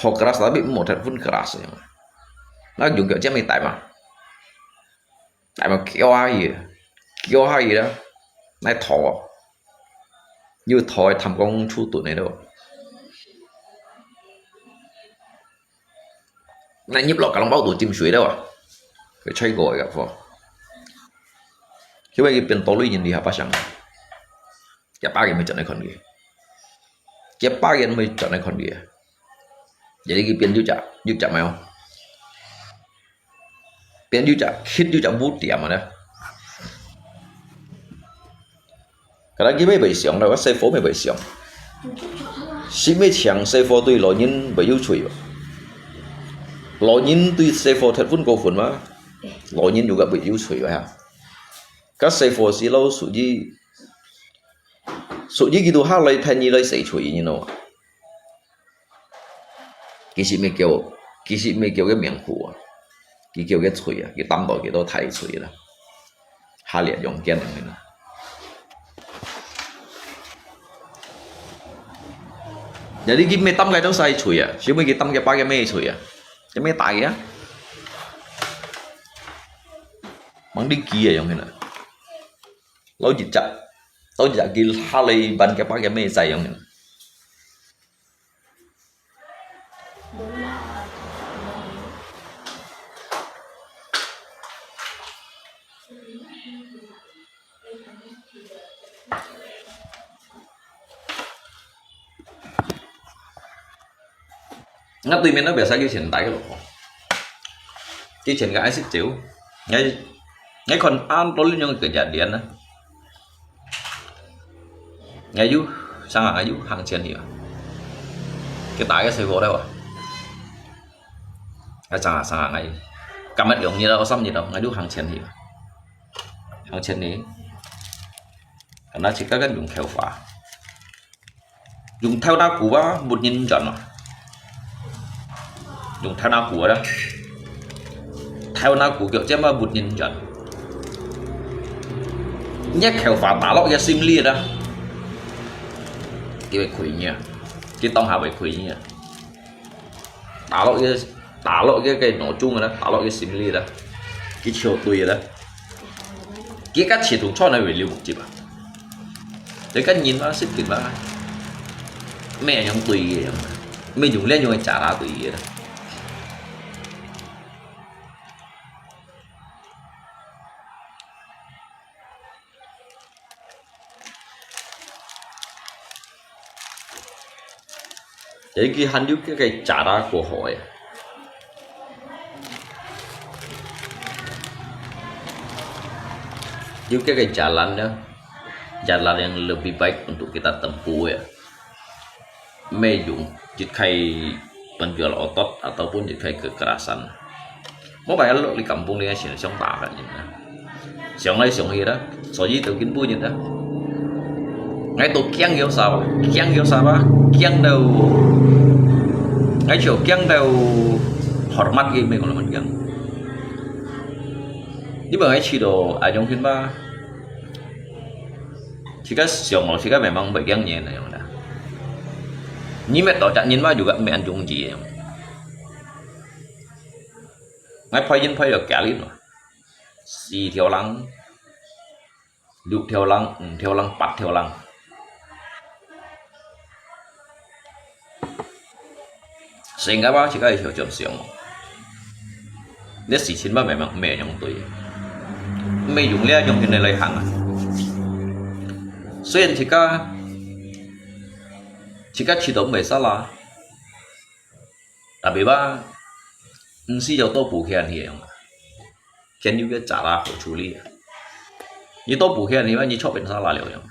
Ho keras tapi một thật phun keras. Nó dùng kiểu chiếc mì tại mà. Tại mà kéo ai gì. Kéo ai gì đó. Này thò. Như thò thăm công chú tụi này đâu. Nè, nhập lọ cả lòng bao tủ chìm suối đâu à? Cái chai gọi gặp phò. Khi mà cái biển tố lui nhìn đi hả, bác sẵn. Cái ba cái mới chọn này còn gì? Cái ba cái mới chọn này còn gì? Jadi cái biển dư chả, dư chả mèo. Biển dư chả, khít dư chả bút điểm mà nè. Cái đó cái mấy bảy xiong đâu, cái xe phố mấy bảy xiong. Xí mấy chàng xe phố tui lò nhìn bảy dư chuối vậy. Lò nhìn tui xe phố thật phun cô phun mà. Lò nhìn dư cái bảy dư chuối vậy ha. Cái xe phố xí lâu sụt gì, sụt gì cái tu ha lấy thay nhị lấy xe chuối, you know. Cái xí mấy kiểu, cái xí mấy kiểu cái miệng khổ à. Cái kiểu cái chuối à, cái tắm đó cái đó thay chuối là. Hà liệt dòng kiên này nè. Jadi cái mấy tắm cái đó sai chuối à, xí mấy cái tắm cái ba cái mấy chuối à. Cái mấy tài á. Mang đi kia dòng này nè. Lâu dịch chặt. Lâu dịch chặt cái hà lấy bàn cái ba cái mấy sai dòng này nè. Ngã tui miền nó bị sao cái chuyện tai cái lỗ. Cái chuyện cái ai xích chịu. Ngay, ngay còn ăn tôi lên những cái giả điện á. Ngay yu, sang à, ngay yu hàng chiến hiểu. Cái tai cái xe vô đâu à. Ngay sang à, sang à, ngay yu. Cảm ơn ông như đâu, xăm như đâu, ngay yu hàng chiến hiểu. 行情呢，karena自家kan用頭髮，用頭那骨啊，沒人緣啊。用頭那骨啊，頭那骨腳尖啊，沒人緣。你頭髮打落佢心裡啦，佢會虧你啊，佢當下會虧你啊。 打落佢，打落佢个腦中个啦，打落佢心裡啦，佢笑對个啦。佢个切同穿个會流目汁啊。你个人嘛，識品嘛，咩樣對个，咩用這樣个假大對个啦。Jadi佢還有該个假大過好个，有該个jalan呢，jalan yang lebih baik untuk kita tempuh ya. May用一開 penjual otot ataupun一開 kekerasan. Mo pai lo di kampung ni sing siang ta kan ni. Siang lai siang hi da, so yi tau kin bu ni da. Ngai to kiang yo sa ba, kiang yo sa ba, kiang tau. Ngai chiu kiang tau hormat ki me kong laman kiang. Ni ba ngai chi do ajong kin ba. Chica siang lo, chica memang bai kiang ni na yong da. Ni me to chak ni ma juga me an jung ji yong. Ngai phai yin phai yo kia lin lo. 四條零、六條零、五條零、八條零。Sehingga ba chica yo chom siang lo. Ni si chin ba memang me yong tui. Me yong lia yong yin lai hang. Sehingga chica, chica chi do me sa la. Tapi ba, nsi yo to bu kian hi yong. Kian yu ke cara ho chuli. Ni to bu kian hi ba, ni chop en sa la liu yong.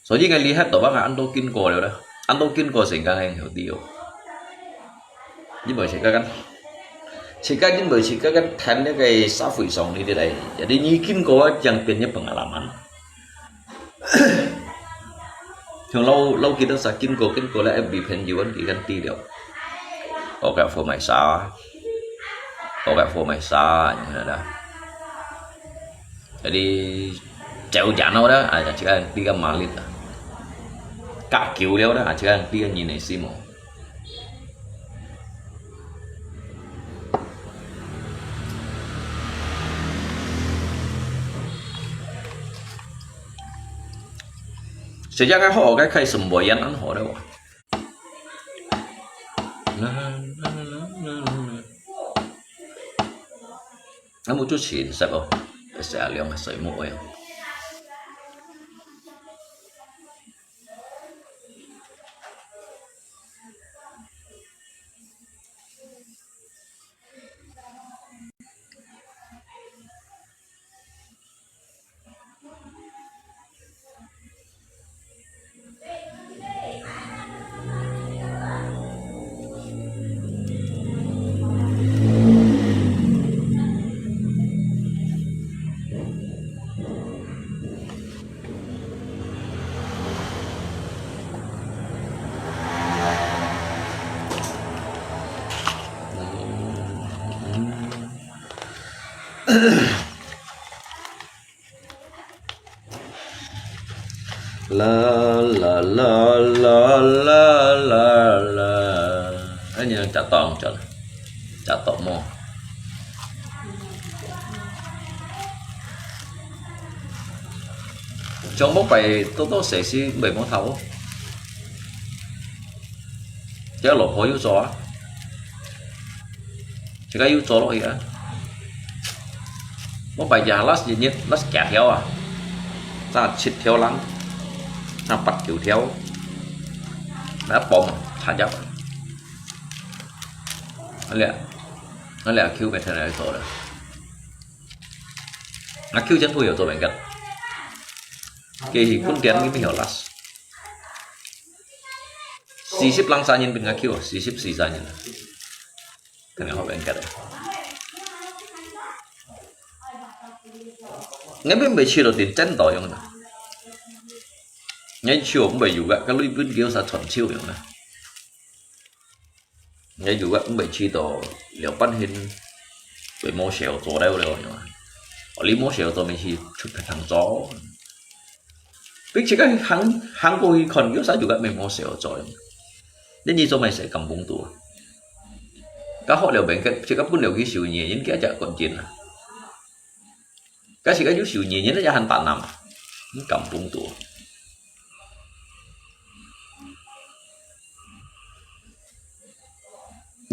So yi ngai li hat to ba ngai an to kin ko liu da. An to kin ko sing kang heng hiu ti yo. Ni bo chica kan. Chica ni bo chica kan than ni ke sa fui song ni ti dai. Jadi ni kin ko jang pien ni pengalaman. Thường lâu lâu kita sa kin ko kin ko la F B phen yuan ki kan ti liao. Có cả phô mai sa. Có cả phô mai sa như thế đó. Jadi chéo ján đó, à, chỉ cần đi cái mà lít à. Cả kiểu liao đó, à, chỉ cần đi cái nhìn này xí mồ. Sejak ngai ho, ngai khai semboyan an ho deh wa. Ngai mu chu chin sep o. Sep liang sep mu o yang. La la la la la la. Ai, nyi chả tọng chả, chả tọng mò. Trong bốc bày tô tô sẻ si bày mò thảo. Chả lộc phó yu cho á. Chỉ có yu cho lộc hì á. Mô bài giả lát gì nhiệt, lát kẹt theo à. Ta chít theo lắm. Ta bắt kiểu theo. Đã bom, thả giáp. Nó lẹ. Nó lẹ Q về thế này rồi đó. Nó Q chân thu hiểu rồi bạn gật. Kỳ thì cũng tiến cái mới hiểu lát. Xì xíp lăng xa nhìn bên ngã Q, xì xíp xì xa nhìn. Cái này họ bên gật. 𠊎並毋係試著真正到樣啦。𠊎試著毋係有个，該裡背叫啥傳銷樣啦。𠊎有个毋係試著了半天，會無事做了了樣啊。哦，你無事做，咪去出別項做。並且个行，行過去看，有啥有个咪無事做樣。你，你做咩事咁崩肚啊？該學了明个，這个本來佢受原因，佢就趕緊啊。 該時个有受原因个也還打男啊，你敢崩肚？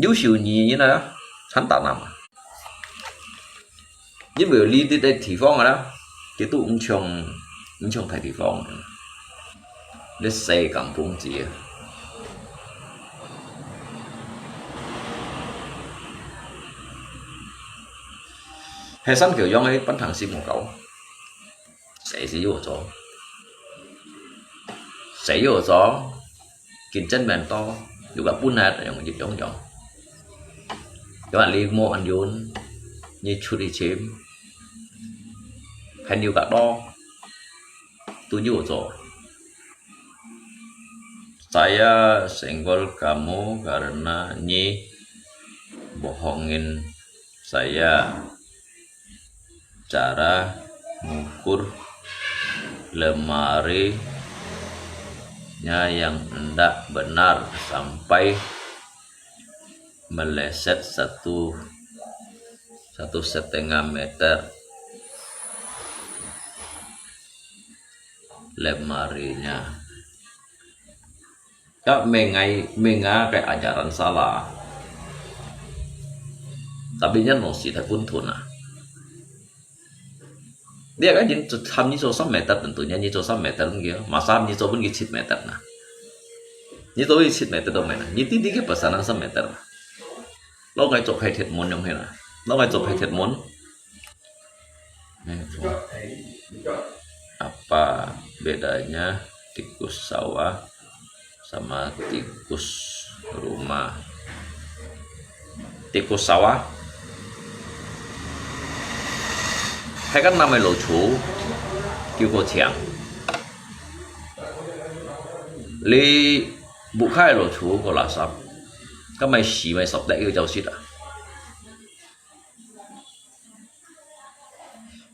有受原因啊，還打男啊？因為你這个地方啊，佢都毋像，毋像大地方。 你世間風子啊。係三條樣个半糖心無夠，誰是有做？誰有做？競爭蠻多，有个本來用一樣樣。因為你無安全，你出去尋，朋友較多，都有做。 Saya senggol kamu karena Nyi bohongin saya. Cara ngukur lemarinya yang ndak benar sampai meleset satu, satu setengah meter lemarinya. Ka mengai, menga cái ajaran salah. Tapi nhân nó xịt hay phun thun à. Dia kan nhân tham nhân cho sam meter tentunya, nhân cho sam meter kia. Masa nhân cho pun ki chit meter na. Nhân cho ki chit meter to mena. Nhân ti ti ke pesanan sam meter. Lo ngai cho khai thiệt muốn yong hena. Lo ngai cho khai thiệt muốn. Apa bedanya tikus sawah sama tikus rumah? Tikus sawah係該南个老鼠，叫個牆。你屋下个老鼠個垃圾，該買屎買十粒要走食啊？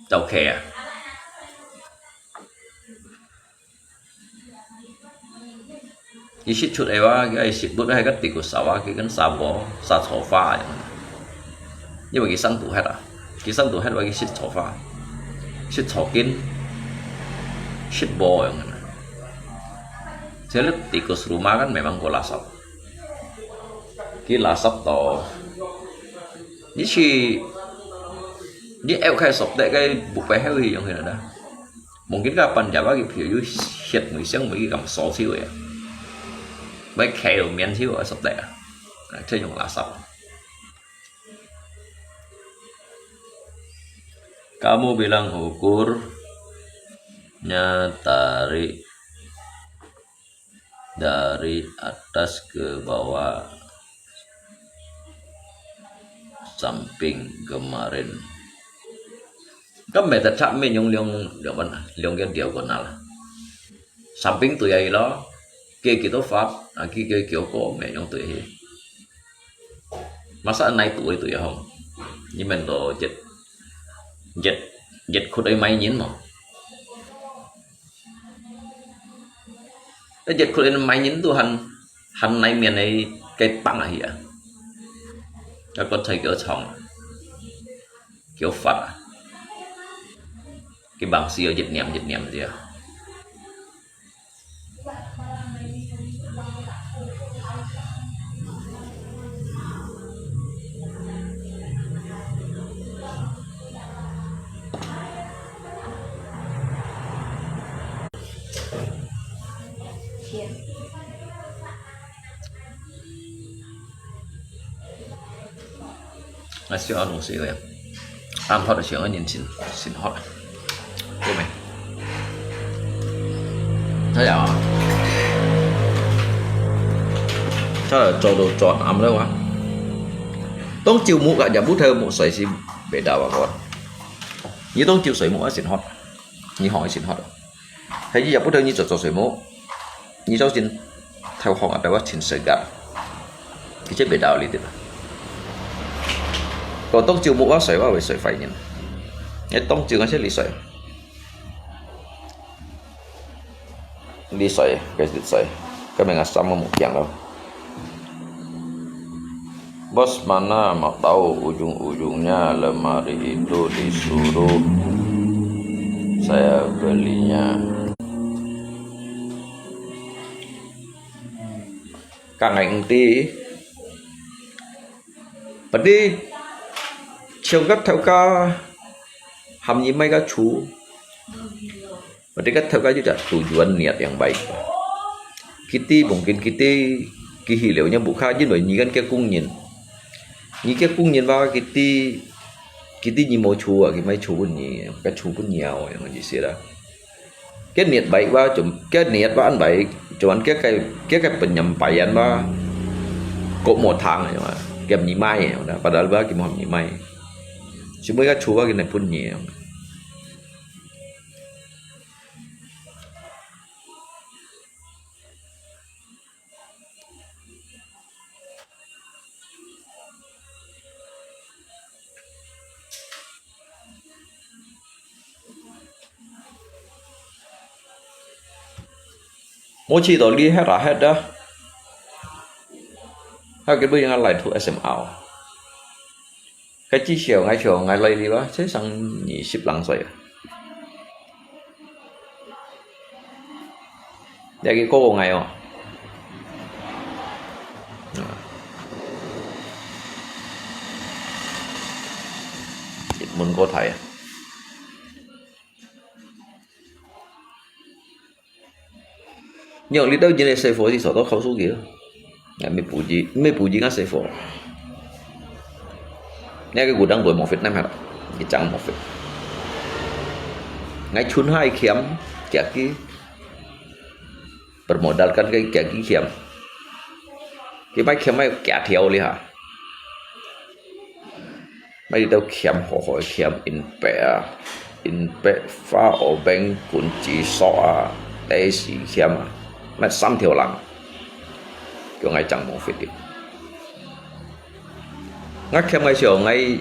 走徛啊。佢食出个話，佢係食物係个地骨掃啊，佢跟沙波、沙草花樣。因為佢生肚忒啊，佢生肚忒話，佢食草花、食草根、食波樣啊。Jadi tikus rumah kan memang個垃圾。佢垃圾到 你去，你拗開十粒个木板後去用起來啦。Mungkin kapan Jawa佢譬如有血味香味佢咁燒燒个啊，咪企到面燒啊十粒啊，啊，這種垃圾。Kamu bilang ukurnya tarik dari atas ke bawah, samping kemarin. Kan mẹ ta chak mẹ nhung liong liong kan liong cái điều của nó là samping tuổi ấy lo, kia kiểu pháp, à, kia kia kiểu cô mẹ nhung tuổi hi. Masa nai tuổi tuổi không? Nhưng mình đó jet jet jet khut ấy máy nhìn mà. Cái jet khut ấy máy nhìn tu hẳn hẳn nai miền ấy cái tăng à hia. Cái con thầy kiểu chồng, kiểu Phật à. Cái bằng xưa jet niệm jet niệm gì à.啊，小阿东是个，暗黑的小二年前，新黑，对没？他讲啊，他做到转暗了啊。当朝目啊，也不头目谁是没打吧？你當晝睡目啊，先喝，你好先喝。係你也不得你做做睡目，你首先頭項啊，白話清醒个，佢就袂道理的啦。我當晝目啊睡，我會睡壞人。你當晝啊，先你睡。 Lisai, guys, lisai. Kami nga sama mo kiang lo. Bos mana mau tahu ujung-ujungnya lemari itu disuruh saya belinya. Kang ngai ngti. Pati, chiang kat thau ka, ham ni mai ka chu. Pati kat thau ka ju ja tu juan niat yang baik. Kiti mungkin kiti kihi liu nya bukha jin bai ni kan kia kung nyin. Ni kia kung nyin ba kiti, kiti ni mo chu a, ki mai chu pun ni, ka chu pun ni ao, yang ji sia da. Cái niat bai ba, chum, cái niat ba an bai, chum an cái cái, cái cái penyampai an ba, kok mo thang, yang ba, kiam ni mai, yang ba, padahal ba ki mo ham ni mai. Cuma ka chu ba ki nai pun ni. 無試到你歇啊歇啊，還有幾多人啊來讀S M R？該至少𠊎想𠊎來你吧，才生二十零歲啊。 你个哥哥𠊎哦。啊。日本歌台啊。你用你兜人个細伙子坐到考試去咯。啊，乜補習，乜補習啊細伙。你个古當會無fit，那麼你講無fit。𠊎春海欠，夾佢。 Bermodalkan cái kia ki khiam. Ki mai khiam mai kia thiau li ha. Mai đi tau khiam hò hò khiam in pek a. In pek fa o beng kun chi so a. Tê si khiam a. Mai sam thiau lang. Kêu ngai chang mong fit đi. Ngai khiam ngai siu ngai,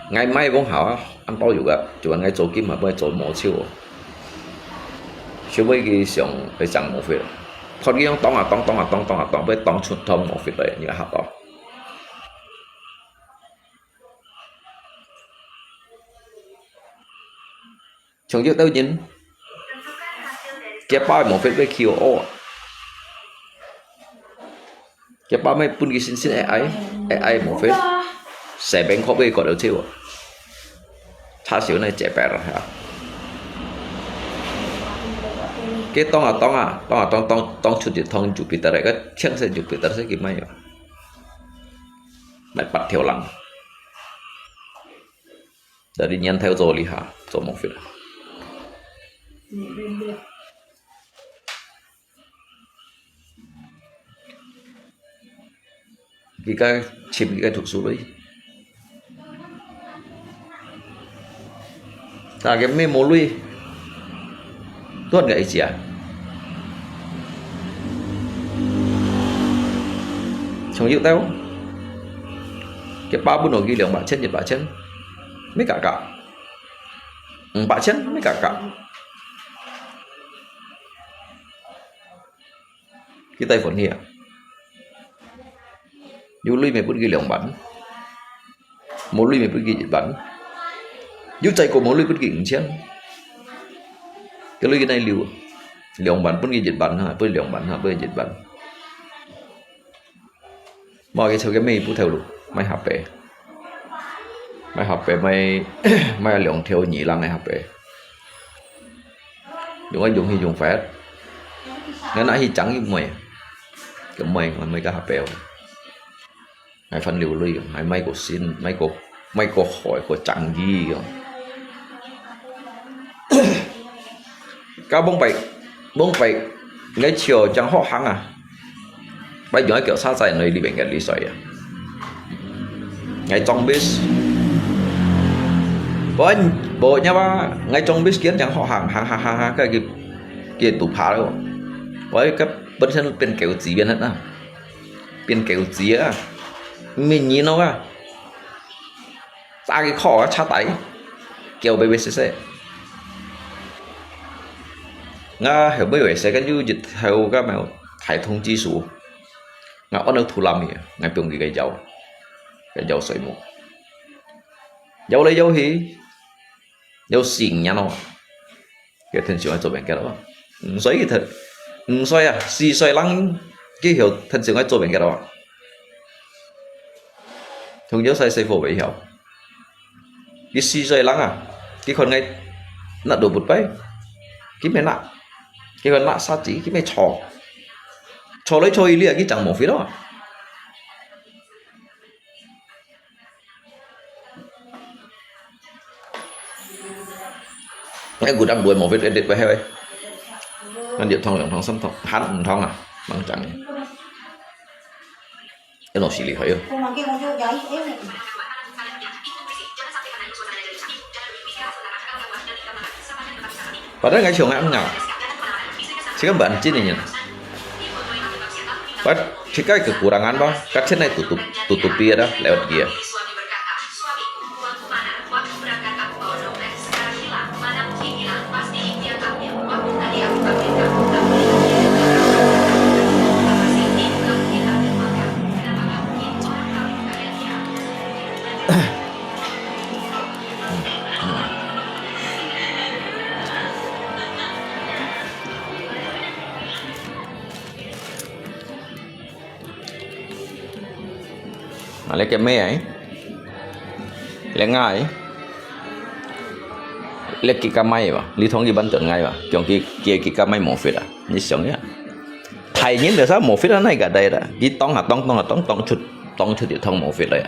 ngai mai vong hảo a. Ăn tau yu ga. Chuan ngai zo kim ha, bai zo mo chiu. Siu bai ki siang, bai chang mo fit. Thot ki yong tong a tong, tong a tong, tong a tong, bai tong chut thong mo fit lai, ni ha to. Chung yu tau nyin. Kia pa mo fit bai kiu o. Kia pa mai pun ki sin sin ai ai, ai ai mo fit. Sai beng khop bai kot chiu. Cha siu nai che per ha. Ke tong a tong a, tong a tong tong, tong chu ti tong Jupiter, ke chiang se Jupiter se ki mai yo. Mai pat thiau lang. Dari nyan theo zo li ha, zo mo fit. Ki ka chim ki ka thuk su lui. Ta ke me mo lui. Tuan ke isia. Chung yu tau. Ke pa bu no ki liang ba chen, jet ba chen. Me ka ka. Ung ba chen, me ka ka. Ki tai phun hia. Yu lui me pun ki liang ban. Mo lui me pun ki jet ban. Yu chai ko mo lui pun ki ung chen. Ke lui ki nai liu. Liang ban pun ki jet ban ha, pun liang ban ha, pun jet ban. Mo ke chau ke mei bu thau lu, mai ha pe. Mai ha pe, mai, mai liang thau ni lang ha pe. Yung ai yung hi yung fet. Ngan ai hi chang yung mai. Ke mai, mai mai ka ha pe. Ngai phan liu lui, ngai mai ko sin, mai ko, mai ko hoi ko chang yi yo. Ka bông pai, bông pai, ngai chiu chang hok hang a. Pai yung ai kiau sa zai noi li beng ke li soi a. Ngai chong bis. 我，我，你話，𠊎裝逼堅強好行，行，行，行，行，該佢，佢都怕了。我該本身變狗子變了啊，變狗子啊，毋係人咯啊，打佢靠啊，插底，狗白白死死。𠊎後尾會使，跟住日後該麼个台通知書，𠊎按到土lâm去，𠊎放佢个腰，个腰睡目，腰來腰去。 有四五年咯，佢天生愛做變革咯。毋使佢，毋使啊，四歲人，佢曉天生愛做變革咯。從幼細細伙會曉。佢四歲人啊，佢看𠊎拿到bút牌，佢乜拿，佢看拿沙紙，佢乜坐，坐來坐去，你啊，佢正無fit咯。 哎，古當古無fit一滴不係喂。恁一桶兩桶三桶，還五桶啊，吂正。一桶四粒去哦。反正𠊎想啊，這個蠻近的人。But，這個kekurangan吧，該現在tutup，tutupi ada，lewat dia。啊，這個咩啊？這個啊？這個結个咪吧？你同佢搬轉來吧？用佢，佢，佢个咪無fit啊？你想呀？大人就係無fit啊，哪個得啦？佢當下當，當下當，當出，當出就當無fit了呀。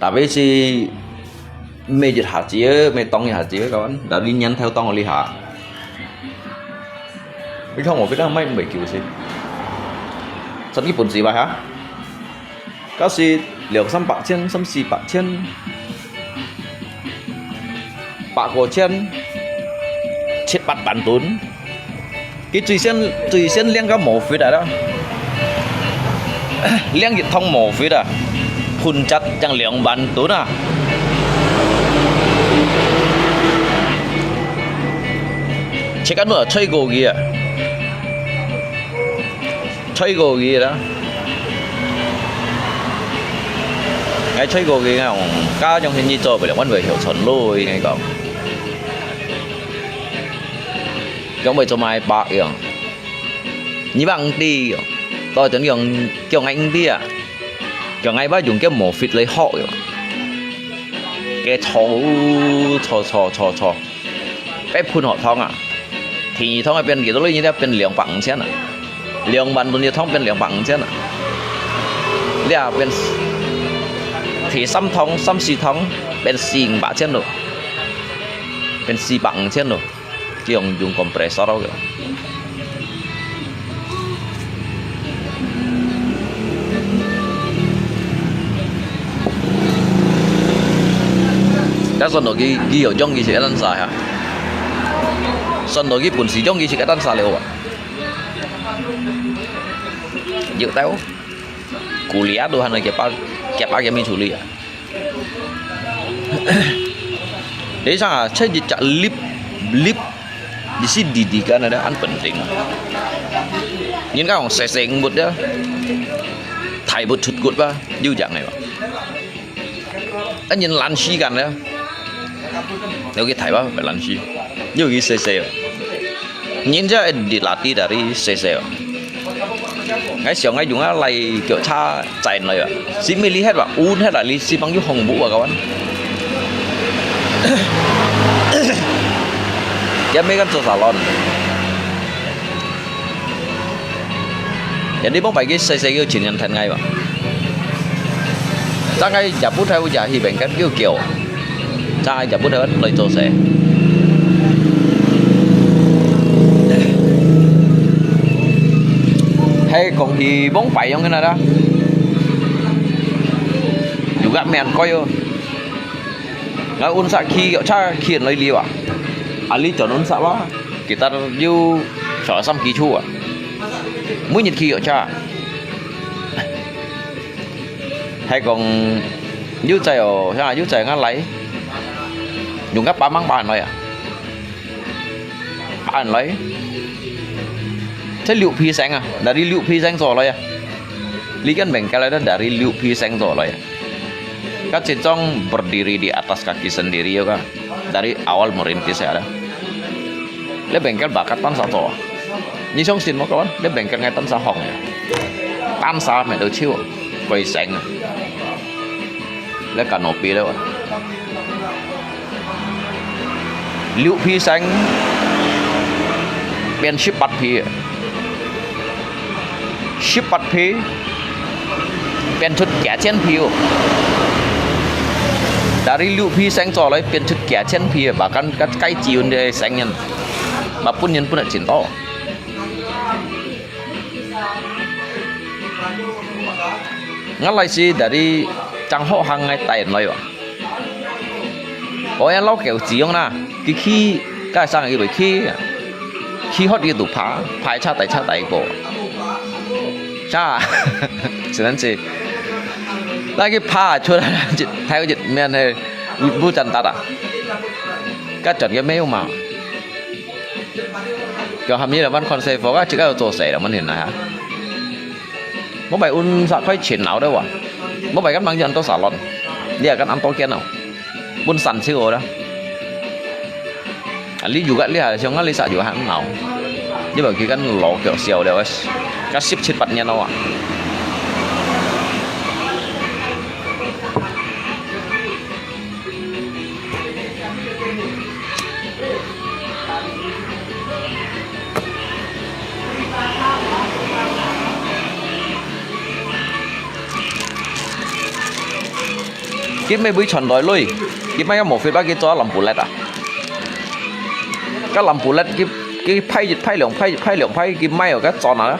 Tapi si每一下子，每當一下子，kawan，dari年頭當這下。你看我非常買袂久先，十一本子吧哈，該係兩三百千，三四百千。 百過千，七八萬噸。佢最先，最先領个無fit啊啦，領一桶無fit啊，噴隻正兩萬噸啊。這個都係吹過去啊。 吹過去啦。𠊎吹過去，𠊎講，家長生意做不了，阮會曉存落，𠊎講。講會做麼个白樣？你捌毋知樣？到陣講，叫𠊎毋知啊，叫𠊎捌用叫無fit來學樣。該錯，錯，錯，錯，錯。 該噴好桶啊，第二桶啊變幾多咧？這變兩百五千啊，兩萬噸一桶變兩百五千啊，這變第三桶、三四桶變四五百千咯，變四百五千咯，這樣用compressor咯。 該算到佢，佢有用，佢係一單儕哈。算到佢本事用，佢係一單儕了啊。有兜，古里亞都還能夾把，夾把佢咪處理啊。你想啊，出一隻粒，粒，你係滴滴个，那个很穩定。人家講細細物啊，大物出骨吧，有樣个吧。啊，人懶尸个呢，有去大吧，懶尸，有去細細吧。人家一滴拉滴dari細細吧。 𠊎想𠊎用啊來叫車載來啊，係毋係哩核啊，運核啊，你係幫有紅布啊，kawan。佢毋係敢做salon。人哋幫擺个細細个情人談愛吧。正𠊎也不太會也去別个叫叫。 正𠊎也不得來做事。係講起往擺樣个啦。Kat mean koi yo. Ngai unsa khi yo cha khi noi liwa. Ali chon unsa wa. Kita yo sa sam khi chu wa. Mui nyit khi yo cha. Hai kong yu zai yo, ha yu zai ngai lai. Yung ka pa mang pa noi a. An lai. Thế liu phi seng à, dari liu phi seng zo lai à. Li kan bengkel lai dari liu phi seng zo lai à. Ka cicong berdiri di atas kaki sendiri yo ka. Dari awal merintis ya ada. Le bengkel bakat tan sa zo. Ni song sin mo kawan, le bengkel ngai tan sa hong ya. Tan sa me do chiu, koi seng à. และกันโนปีแล้วอะหลิวพีแสงเปลี่ยนสิบปัดพีอะสิบปัดพีเปลี่ยนชุดแก่เชียนพีอยู่แต่ที่หลิวพีแสงจ่อเลยเปลี่ยนชุดแก่เชียนพีอะบากันก็ใกล้จีนเลยแสงยันมาปุ้นยันปุ้นอะจินโต Ngan lai si dari chang ho hang ngai tai noi wa. Oi, an lau kêu chỉ yong na, khi khi cái sang cái khi khi hót cái tụ phá, phá cha tai cha tai cô. Cha, chỉ nên chỉ, lại cái phá chuột, thái cái chuột miền hay, bu chân ta ta. Cái chuột cái mấy mà. Kiao hàm yi là văn khoản xe phó các chị các tổ xe là mình hiện nay hả? Mỗi bài un sa khói chiến não đấy wa. Mỗi bài gắn bằng gì ăn tô salon. Đi gắn ăn tô kia nào. Buôn sẵn siêu đó. À, lý dù gắt lý hả, xong ngắt lý sa dù hẳn nào. Như vậy khi gắn lỗ kiểu siêu đều. Các ship chết bật nha nó à. Kí mê bui chọn đòi lui. Kí mê mổ phết bác kí cho lắm bù lẹt à. Các lắm bù lẹt kí kí phay dịch phay lượng phay dịch phay lượng phay kí mê ở các chọn à.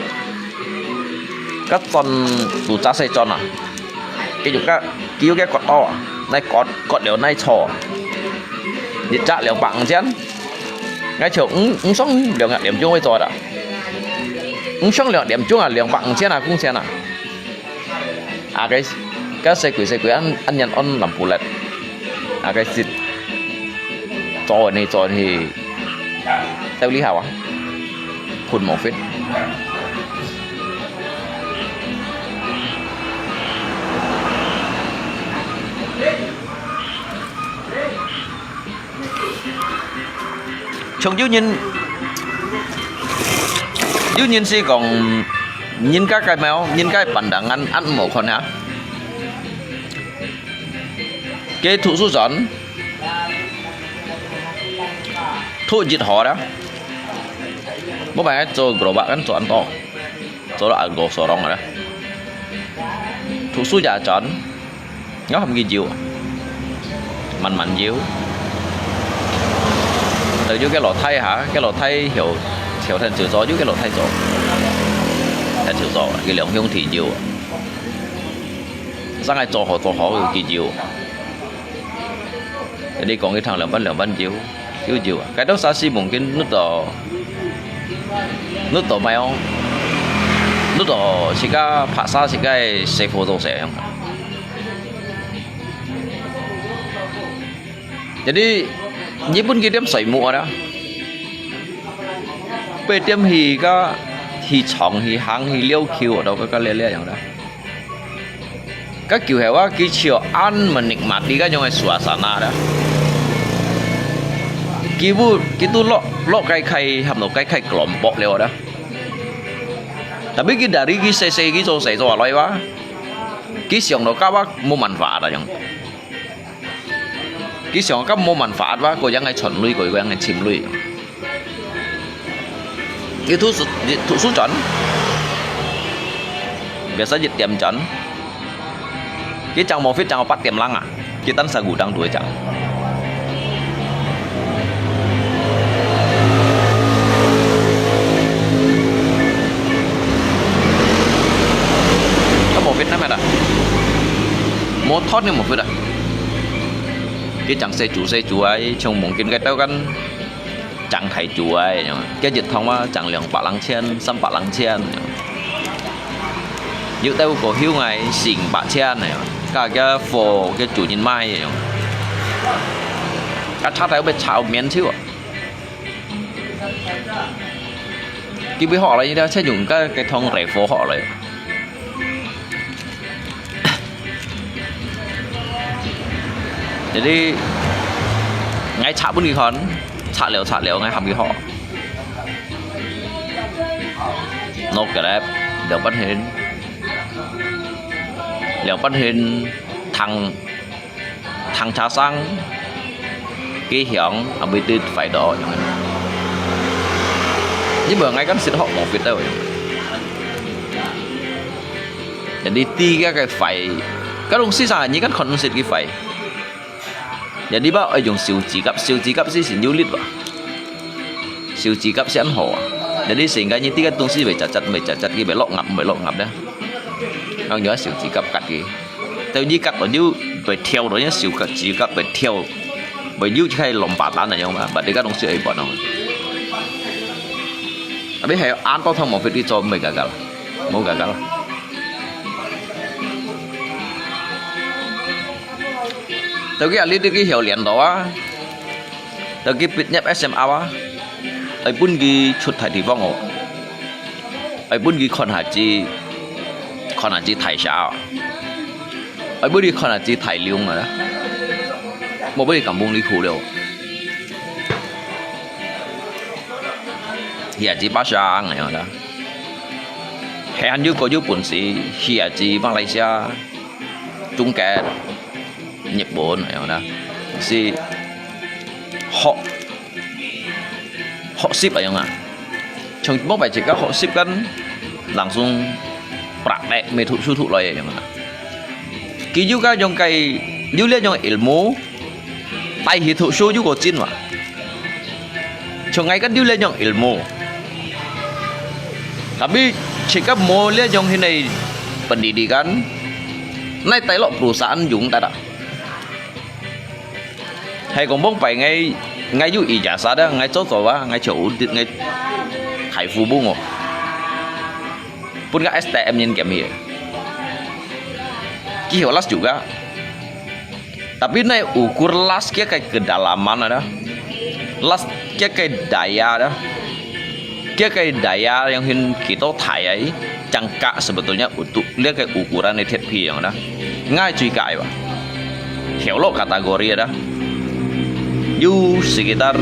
Các chọn tủ trà xe chọn à. Kí chụp các kí cái cọt to à. Này cọt cọt liều này chò. Dịch trà liều bằng chén. Ngay chiều ung ung sông liều ngạt điểm chung với rồi đó. Ung sông liều điểm chung à liều bằng chén à cũng chén à. À, cái cái xe quỷ xe quỷ ăn ăn nhàn ăn làm bù lẹt. À, cái xịt. Cho này cho thì theo lý hảo à. Phun mỏ phết. Chong yu nyin yu nyin si kong nyin ka kai mèo, nyin kai pandangan ăn mò khon ha. Ke thu su chọn. Thu jit ho da. Mo bai cho gro ba kan cho ăn to. Cho lo ăn go so rong da. Thu su ya chọn. Ngó hàm kì chiu. Mặn mặn chiu. Tø chiu ke lò thai hả, ke lò thai hiểu, hiểu thân chiu cho, chiu ke lò thai cho. Thân chiu cho, kì liang hiông thì chiu. Sang ai cho họ, cho họ kì chiu. Jadi kong kì thang liang văn, liang văn chiu. Chiu chiu. Cái đó xa xí mùng kín nút đó. Nút đó mày không? Nút đó xí cá phạ xa xí cái xe phô tô xe không? Jadi, Nhật Bản kì tiêm sỏi mũ đó. Bê tiêm hì cá, hì chóng, hì hang, hì liêu kiu đó, cái, cái lê lê yang đó. Cái kiu hè wa, kì chiu ăn mà nịt mà đi cái yong cái suasana đó. Kì bu, kì tu lọ, lọ cái khai, hàm lọ cái khai klom bọc liêu đó. Tapi kì dari kì xe xe kì cho xe cho lôi wa. Kì siang lọ cá wa, mô man phá đó yang. Kì siang kap mô man phá wa, kô yang ngai chọn lui, kô yang ngai chim lui. Kì thu su, thu su chọn. Biasa jit tiêm chọn. Kì chang mô phít chang pat tiêm lăng à. Kì tan sa gu tăng đuổi chang. Kap mô phít năm mét à. 無斷个無法啊。佢正細組細組啊，像望見該兜間正大組啊，該一趟嘛，正兩百零千、三百零千。有兜過後𠊎四五百千，加个貨个主人買，該差頭要炒面條啊！ 佢會學來，這才用个个通來火學來。Jadi，𠊎拆分佢看，拆了拆了，𠊎喊佢學。Nok cái đấy，兩百千，兩百千，thằng thằng cha sang，佢響啊，會得壞到樣。因為𠊎kan識學無fit到樣。Jadi知个个壞，該東西上你kan看識佢壞。Jadi吧，愛用手指甲，手指甲是先有力吧。手指甲先好啊。Jadi sehingga你知个東西會扎扎，會扎扎，佢會落壓，會落壓呢。然後用手指甲甲佢。 到你甲到有會跳到，你手甲指甲會跳，會有開龍巴蛋那樣嘛，把這个東西會換哦。Tapi還有安到通無fit去做，無gagal，無gagal。到佢啊，你這个曉練到啊，到佢畢業S M A啊，愛分佢出大地方哦，愛分佢看下子，看下子大社哦。 Ai buli khon aci Thái Lung啊，莫buli kampung liku了。Hi aci Pasang啊，係還有個有本事，hi aci Malaysia、中國、日本啊，係，學 學習啊樣啊。像莫擺自家學習kan langsung praktek，每讀書讀來啊樣啊。佢有个樣个，有這樣ilmu，帶去讀書有個真嘛。像𠊎kan有這樣ilmu，tapi自家無這樣形个pendidikan，哪帶落perusahaan用得啊？ 係講莫擺𠊎，𠊎有ijazah啊，𠊎做做啊，𠊎就有，𠊎大夫母哦。分个STM人減去。佢曉last juga。Tapi nai ukur last kia kai kedalaman ada。Last kia kai daya ada。 Kia kai daya yang hin kita Thái ai，正確sebetulnya untuk這个ukuran个鐵皮樣啦。𠊎最高吧，曉落kategori啦，有sekitar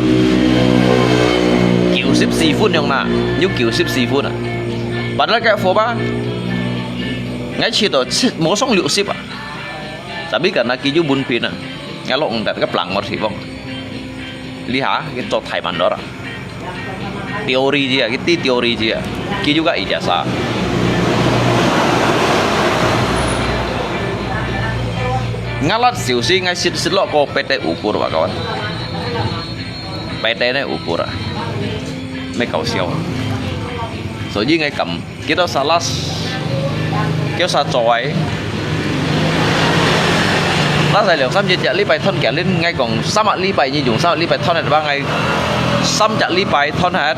九十四分樣啦，有九十四分啊。Padahal該貨吧，𠊎試到七，無上六十啊。Tapi karena佢有文憑啊，𠊎落五達个plangot地方。 Liha，佢做大mandor啊。Teori aja，佢知teori aja，佢juga ijazah。Ngalat小時，𠊎識，識落個PT ukur啊，kawan。PT呢ukur啊，乜搞笑啊。所以𠊎感 Kita salah，kita salah做ai。Last ai兩三日隻禮拜斷，今日𠊎講三隻禮拜，你用三隻禮拜斷个話，𠊎三隻禮拜斷忒。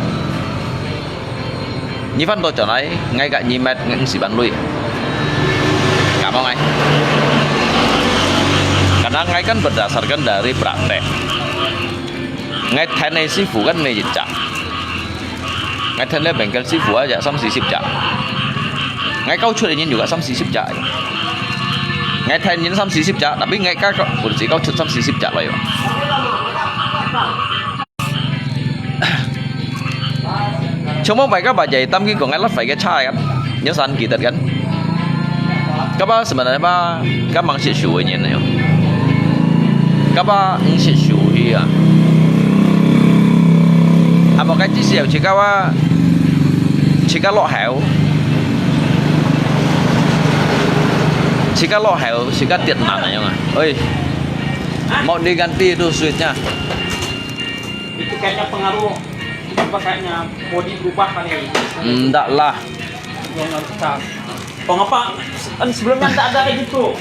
你翻到轉來，𠊎个二metr，𠊎五十萬鐳。Cảm ơn ai。Karena𠊎kan berdasarkan dari praktek。 𠊎聽个師傅kan每一隻。𠊎聽个bengkel師傅啊，也三四十隻。𠊎教出个人有个三四十隻。𠊎聽人三四十隻，tapi𠊎教，教，本事教出三四十隻來哦。像莫擺个把仔擔去講，𠊎拉壞个車kan，有三幾得kan。 Kapa sebenarnya pa，kapa mang sit show个人呢？Kapa mang sit show去啊？Apa kaya只係自家話，自家落後，自家落後，自家跌慢个樣啊？Oi，mau diganti tu switchnya。Itu kayaknya pengaruh, itu kayaknya body berubah kali. Ndak lah. Yang nggak bisa. Kalau apa, kan sebelumnya nggak ada kayak gitu.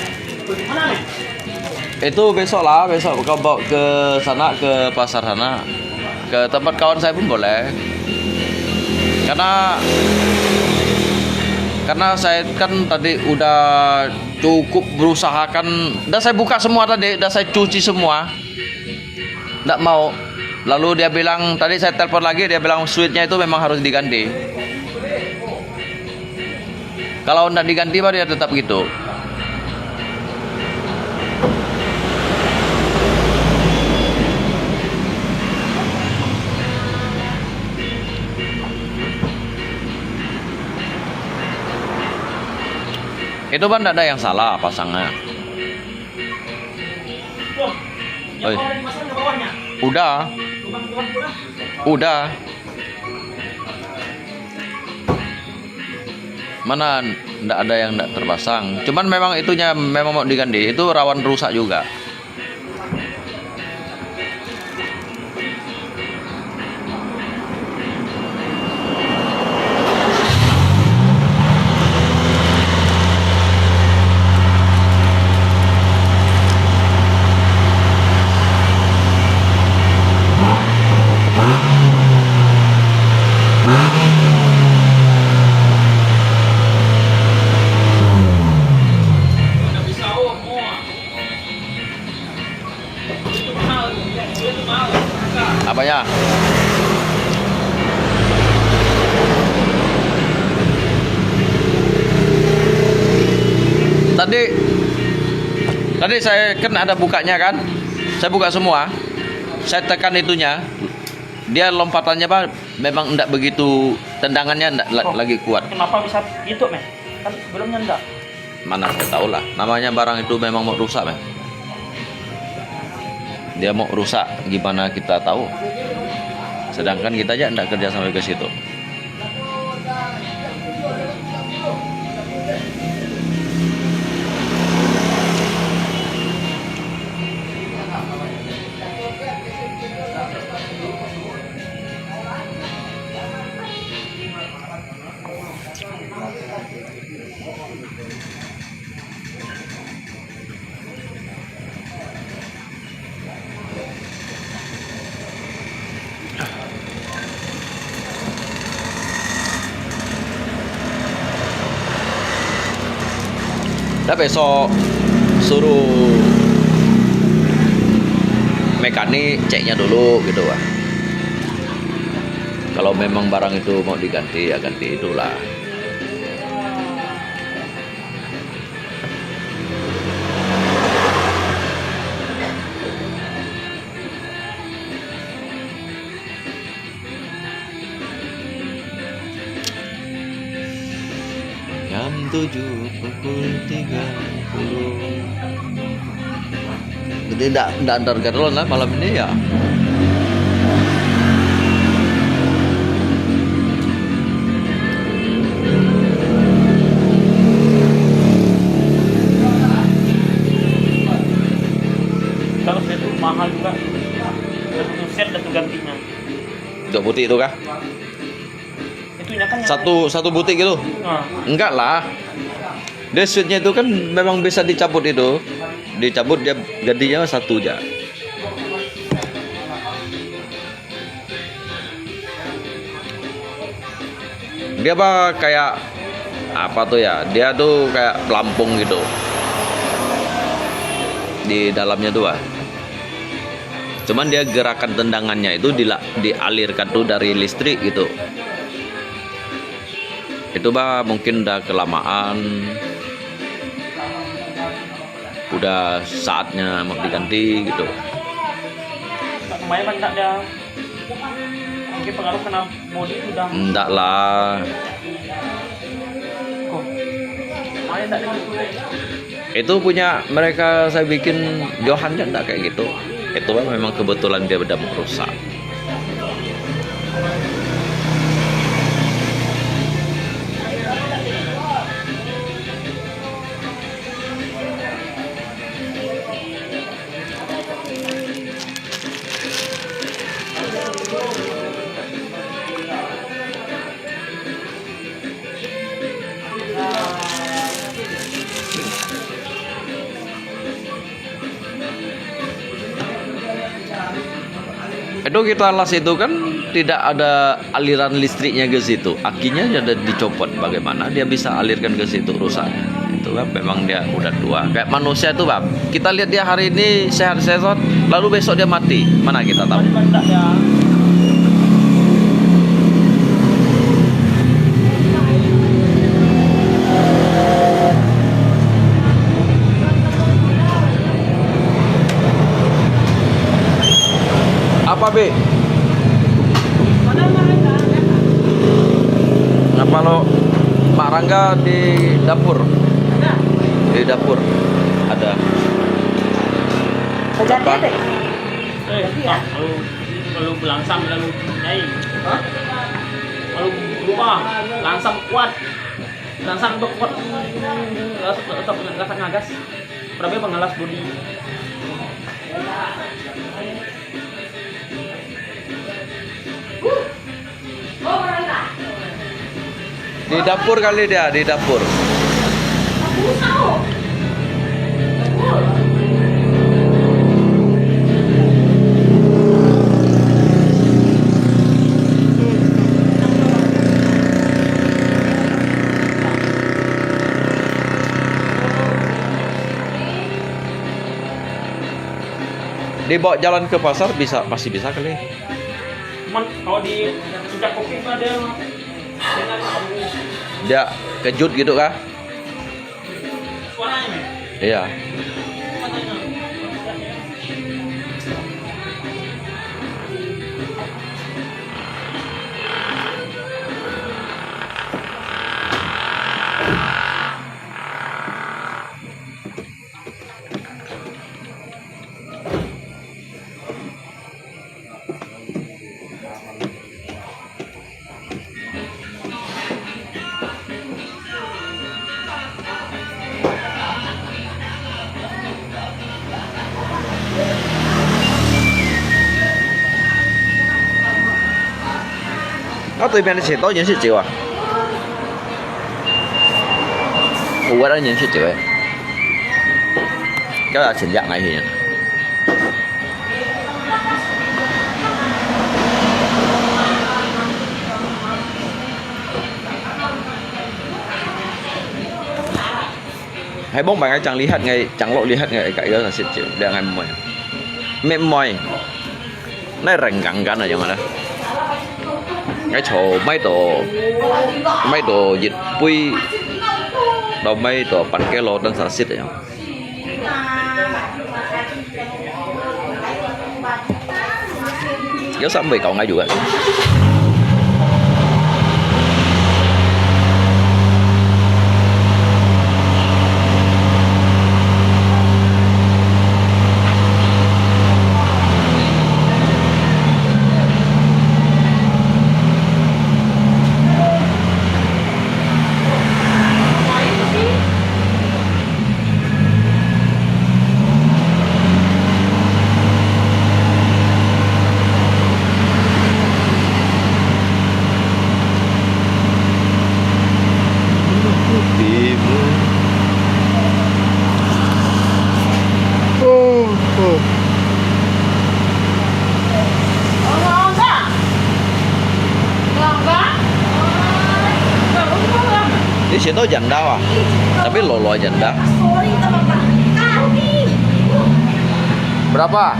Itu besok lah, besok kau bawa ke sana, ke pasar sana. Ke tempat kawan saya pun boleh. Karena, karena saya kan tadi udah cukup berusahakan, dah saya buka semua tadi, dah saya cuci semua. Nggak mau. Lalu dia bilang, tadi saya telepon lagi, dia bilang switchnya itu memang harus diganti. Kalau nggak diganti, bah, dia tetap gitu. Itu kan nggak ada yang salah pasangnya. Oi. Udah. Udah. Mana ndak ada yang ndak terpasang. Cuman memang itunya memang mau diganti. Itu rawan rusak juga. 啊，不要。Tadi, tadi saya kan ada bukanya kan? Saya buka semua. Saya tekan itunya. Dia lompatannya apa? Memang ndak begitu, tendangannya ndak la-, Oh. lagi kuat. Kenapa bisa gitu, Meh? Kan sebelumnya ndak. Mana saya tahu lah. Namanya barang itu memang mau rusak, Meh. Dia mau rusak, gimana kita tahu? Sedangkan kita aja ndak kerja sampai ke situ. Dah besok suruh mekanik ceknya dulu gitu, ah. Kalau memang barang itu mau diganti, ya ganti itulah. Jam tujuh pukul tiga puluh. Jadi ndak, ndak antar Garlon lah malam ini ya. Kalau saya tuh mahal juga. Satu set, satu gantinya. Dua butik itu kah? Itunya kan yang Satu, satu butik gitu? Ah. Enggak lah. Dia switchnya itu kan memang bisa dicabut itu. Dicabut, dia gantinya satu aja. Dia apa kayak, apa tuh ya? Dia tuh kayak pelampung gitu. Di dalamnya tuh, ah. Cuman dia gerakan tendangannya itu dila-, dialirkan tuh dari listrik gitu. Itu bah mungkin udah kelamaan, udah saatnya mau diganti gitu. Lumayan mantap dia. Mungkin pengaruh kena bodi sudah. Ndak lah. Kok. Lumayan ndak dia. Itu punya mereka saya bikin Johan aja ndak kayak gitu. Itu kan memang kebetulan dia udah mau rusak. Itu kita las itu kan tidak ada aliran listriknya ke situ. Akinya ada dicopot. Bagaimana dia bisa alirkan ke situ? Rusak. Itu kan memang dia udah tua. Kayak manusia itu, Bang. Kita lihat dia hari ini sehat-sehat, lalu besok dia mati. Mana kita tahu? Apa, Bi? Apa lo? Mak Rangga di dapur. Di dapur ada. Apa? Eh, ah, lalu, lalu langsam, lalu nyai. Hah? Lalu berubah, langsam kuat. Langsam berkuat. Langsam, langsam, langsam ngagas. Berapa pengalas budi? Di dapur kali dia, di dapur. 你 bawa jalan ke pasar bisa, masih bisa kali. Cuman kalau di puncak kopi itu ada. Dia kejut gitu kah? Iya. Nó對面个係多人食酒啊？有啊，多人食酒个。今日全隻𠊎去。 Hai bông bánh ai chẳng lý hạt ngày, chẳng lộ lý hạt ngày, cái đó là xịt chịu, để ngày mười. Mệt mỏi. Này rèn cắn cắn là giống hả? Cái chỗ mấy tổ, mấy tổ dịch bụi, đầu mấy tổ bắn cái lô tân sản xịt rồi. Yau sampai kau ngaju kan? Di sini janda ah, tapi lolo janda. Berapa?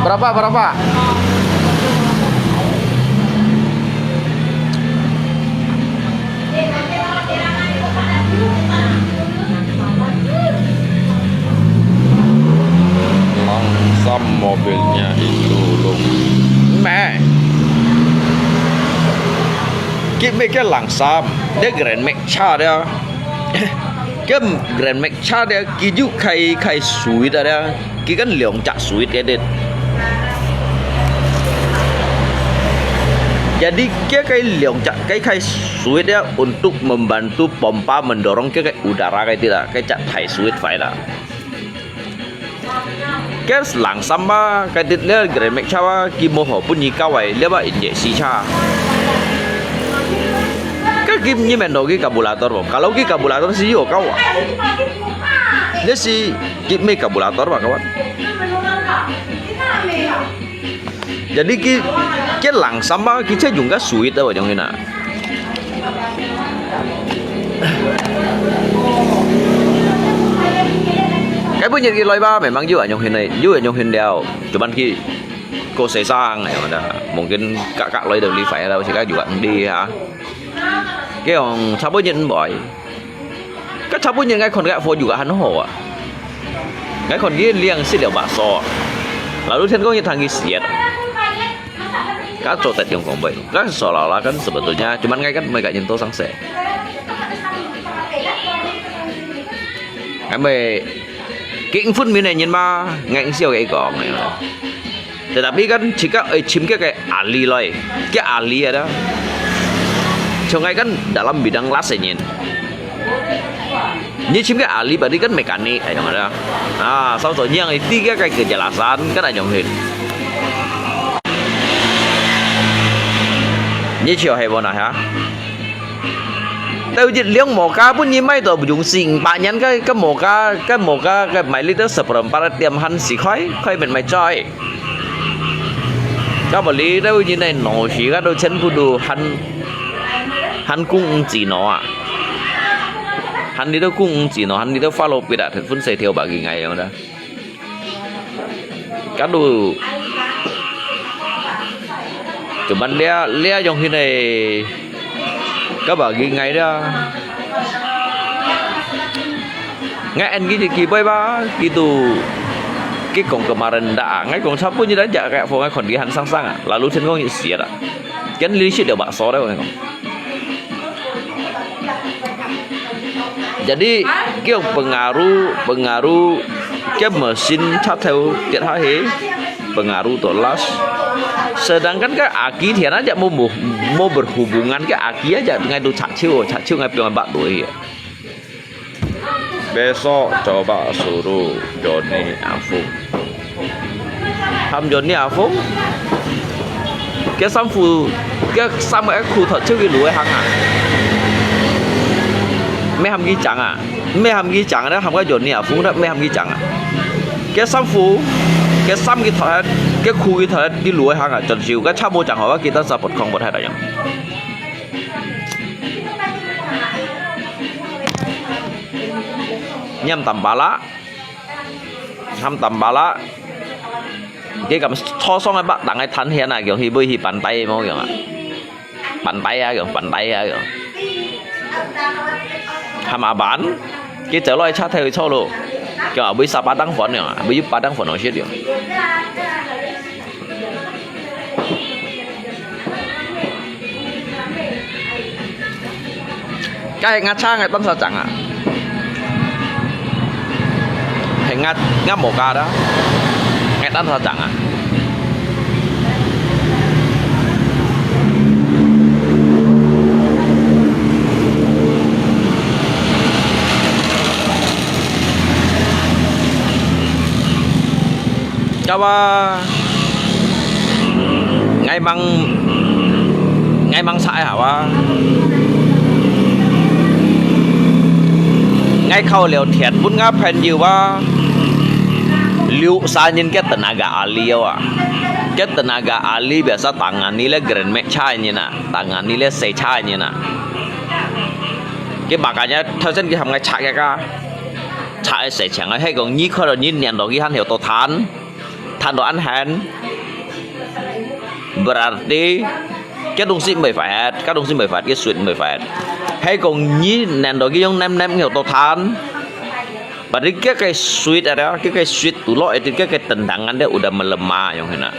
Berapa, berapa? Langsam mobilnya itu, Lung. Meh. Kit meh ke langsam. Dia Grand Max cha dia. Ke Grand Max cha dia, kit yu khai, khai sui dia. Kit kan 兩隻 sui dia. Jadi, kit khai 兩隻, kit khai sui dia untuk membantu pompa mendorong kit khai udara kit dia, kit khai sui fai lah. Kit langsam ba, kit dia Grand Max cha ba, kit moho pun ni kau ai, dia ba injeksi cha. Kit kit ni mendo kit karburator ba. Kalau kit karburator si yo kau ah. Dia si kit meh karburator ba, kawan. Jadi佢，佢langsam啊，佢就用个水的，我相信啊。該本日佢來吧，memang有人用心的，有人用心了，cuman佢過世生，哎呀，mungkin kakak來到live啦，自家juga hindi ha。佢講差不多日唔會。 該差不多人，𠊎看該貨juga還好啊。𠊎看佢零食了bakso啊，lalu天光一攤佢食啊。該做得用講咩？該所老啦，kan sebetulnya，cuman𠊎kan每個人都上色。𠊎每，佢分明个人嘛，𠊎笑佢講个。 Tetapi kan自家愛尋該个ahli來，該ahli ada。像𠊎kan dalam bidang las个人，你尋該ahli，berarti kan mekanik，哎，用个啦。啊，所以說你yang知該个kejelasan，kan ada用去。你就係無哪下？ 到一輛摩卡，本人買到用四五百銀，該，該摩卡，該摩卡，該買哩到十八點還四塊，塊面買在。該無哩，到人來鬧事，該都全部都還，還公子挪啊，還你到公子挪，還你到花路別啊，分細條把佢挨樣啦。 Kalu。Cuman lia, lia yang hini. Kaba gi ngai dia. Ngai en gi ki bai ba, gitu. Ki kong kemarin dah. Ngai kong sapu ni dah jak kaya fo ngai kon gi han sang sang ah. Lalu chen kong isi dah. Kan li sit dia bak so dah ngai kong. Jadi, kiong pengaruh, pengaruh, kiong mesin chateu tiat hahe, pengaruh to las. Sedangkan ke aki tian aja mau, mau, mau berhubungan ke aki aja dengan tu chat ciu, chat ciu ngai piang bak tu ye. Besok coba suruh Joni Afung. Ham Joni Afung? Ke samfu, ke sam ke khu thot cheu ki lu hang ah. Me ham ki chang ah. Me ham ki chang ah, ham ke Joni Afung, me ham ki chang ah. Ke samfu, ke sam ki thot, ke khu ki thot, ki lu hang ah. Chon siu, ke cha mo chang ho, ki tan sa pot khong pot hai da yang. Niam tam bala, ham tam bala. Ke kam cho song ai bak tang ai than hian ah, kiong hi bui hi pan tai mo kiong ah. Pan tai ah, kiong, pan tai ah, kiong. Ham a ban, ke chau loi cha thai cho lo. Kiong ah, bui sa pa tang fon kiong ah, bui pa tang fon ong shit kiong. Cái ngã cha ngã tâm sa chẳng à. Hay ngã, ngã một ca đó. Ngã tâm sa chẳng à. Kawa ngai mang, ngai mang sai hả wa. Ngai khâu liu thiệt bún ngã phen diu wa. Liu sa nhìn cái tenaga ahli wa. Cái tenaga ahli biasa tangan ni le grand mẹ chai nhìn à, tangan ni le say chai nhìn à. Cái makanya thao sen cái hàm ngai chak ya ka. Chak say chang ngai hay kong ni khâu ni nian dong ki han hiểu to than. Than to ăn hèn. Berarti, cái đồng sĩ mới phải hết, cái đồng sĩ mới phải, cái sweet mới phải hết. Hay kong ni nian dong ki yong nem nem hiểu to than. Berarti cái cái sweet ada, cái cái sweet tu lo, itu cái cái tendangan dia udah melemah yang hina.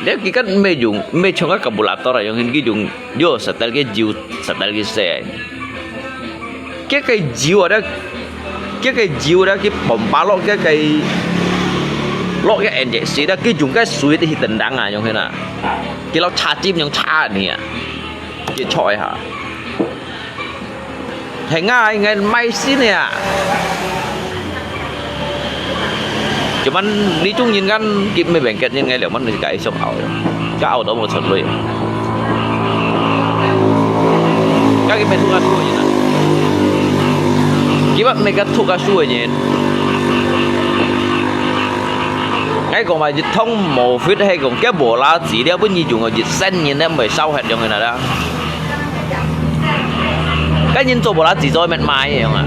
Dia ki kan me jung, me chong ka kabulator yang hin ki jung, yo setel ke jiu, setel ke se. Ke ke jiu ada, ke ke jiu ada ki pompa lo ke ke, lo ke injeksi ada ki jung ke sui di hi tendang ah yang hin ah. Ki lo cha chim yang cha ni ah. Ki choi ha. Hèn ngai, ngai mai sin ya. Cuman ni chung yin kan kip me bengket yin ngai liao man ni kai song au. Ka au to mo chot lui. Ka kip me thu ka thu yin. Kip me ka thu ka su yin. 𠊎講嘛，一通無fit係講，該無啦子了，分你用个一生人咧，毋會燒忒樣个啦。該人做無啦子做乜賣樣啊？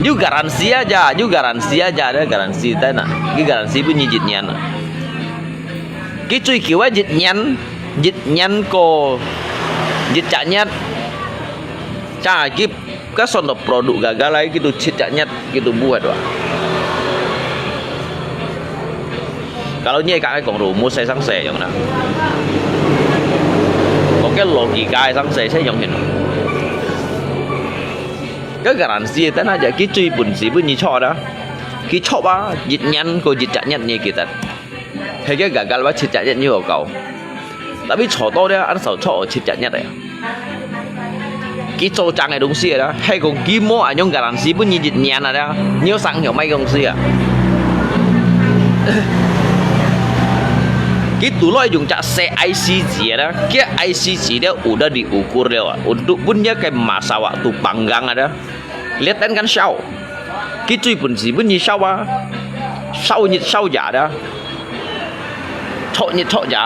有garansi啊，有garansi啊，咧garansi在哪？佢garansi分你一年啊。佢最久个一年，一年過一隻月，正佢 該算到produk gagal lai，佢都七隻月，佢都buat哇。Kalau你係講rumus係生死樣啦，講个logika係生死，係樣形。該garansi，但係佢最本事分你錯啦，佢錯啊，一年過一隻月你記得。 係个gagal哇，七隻月你好搞。Tapi做到了，恁少做七隻月个。佢做正个東西啦，係講佢無恁樣garansi分你一年啊啦，你有生曉賣東西啊？佢都來用隻細IC紙啦，佢IC紙了，udah diukur了啊，untuk分你个masawa tu panggang啊啦。 Lihat kan燒，佢最本事分你燒啊，燒日燒夜啊，著日著夜，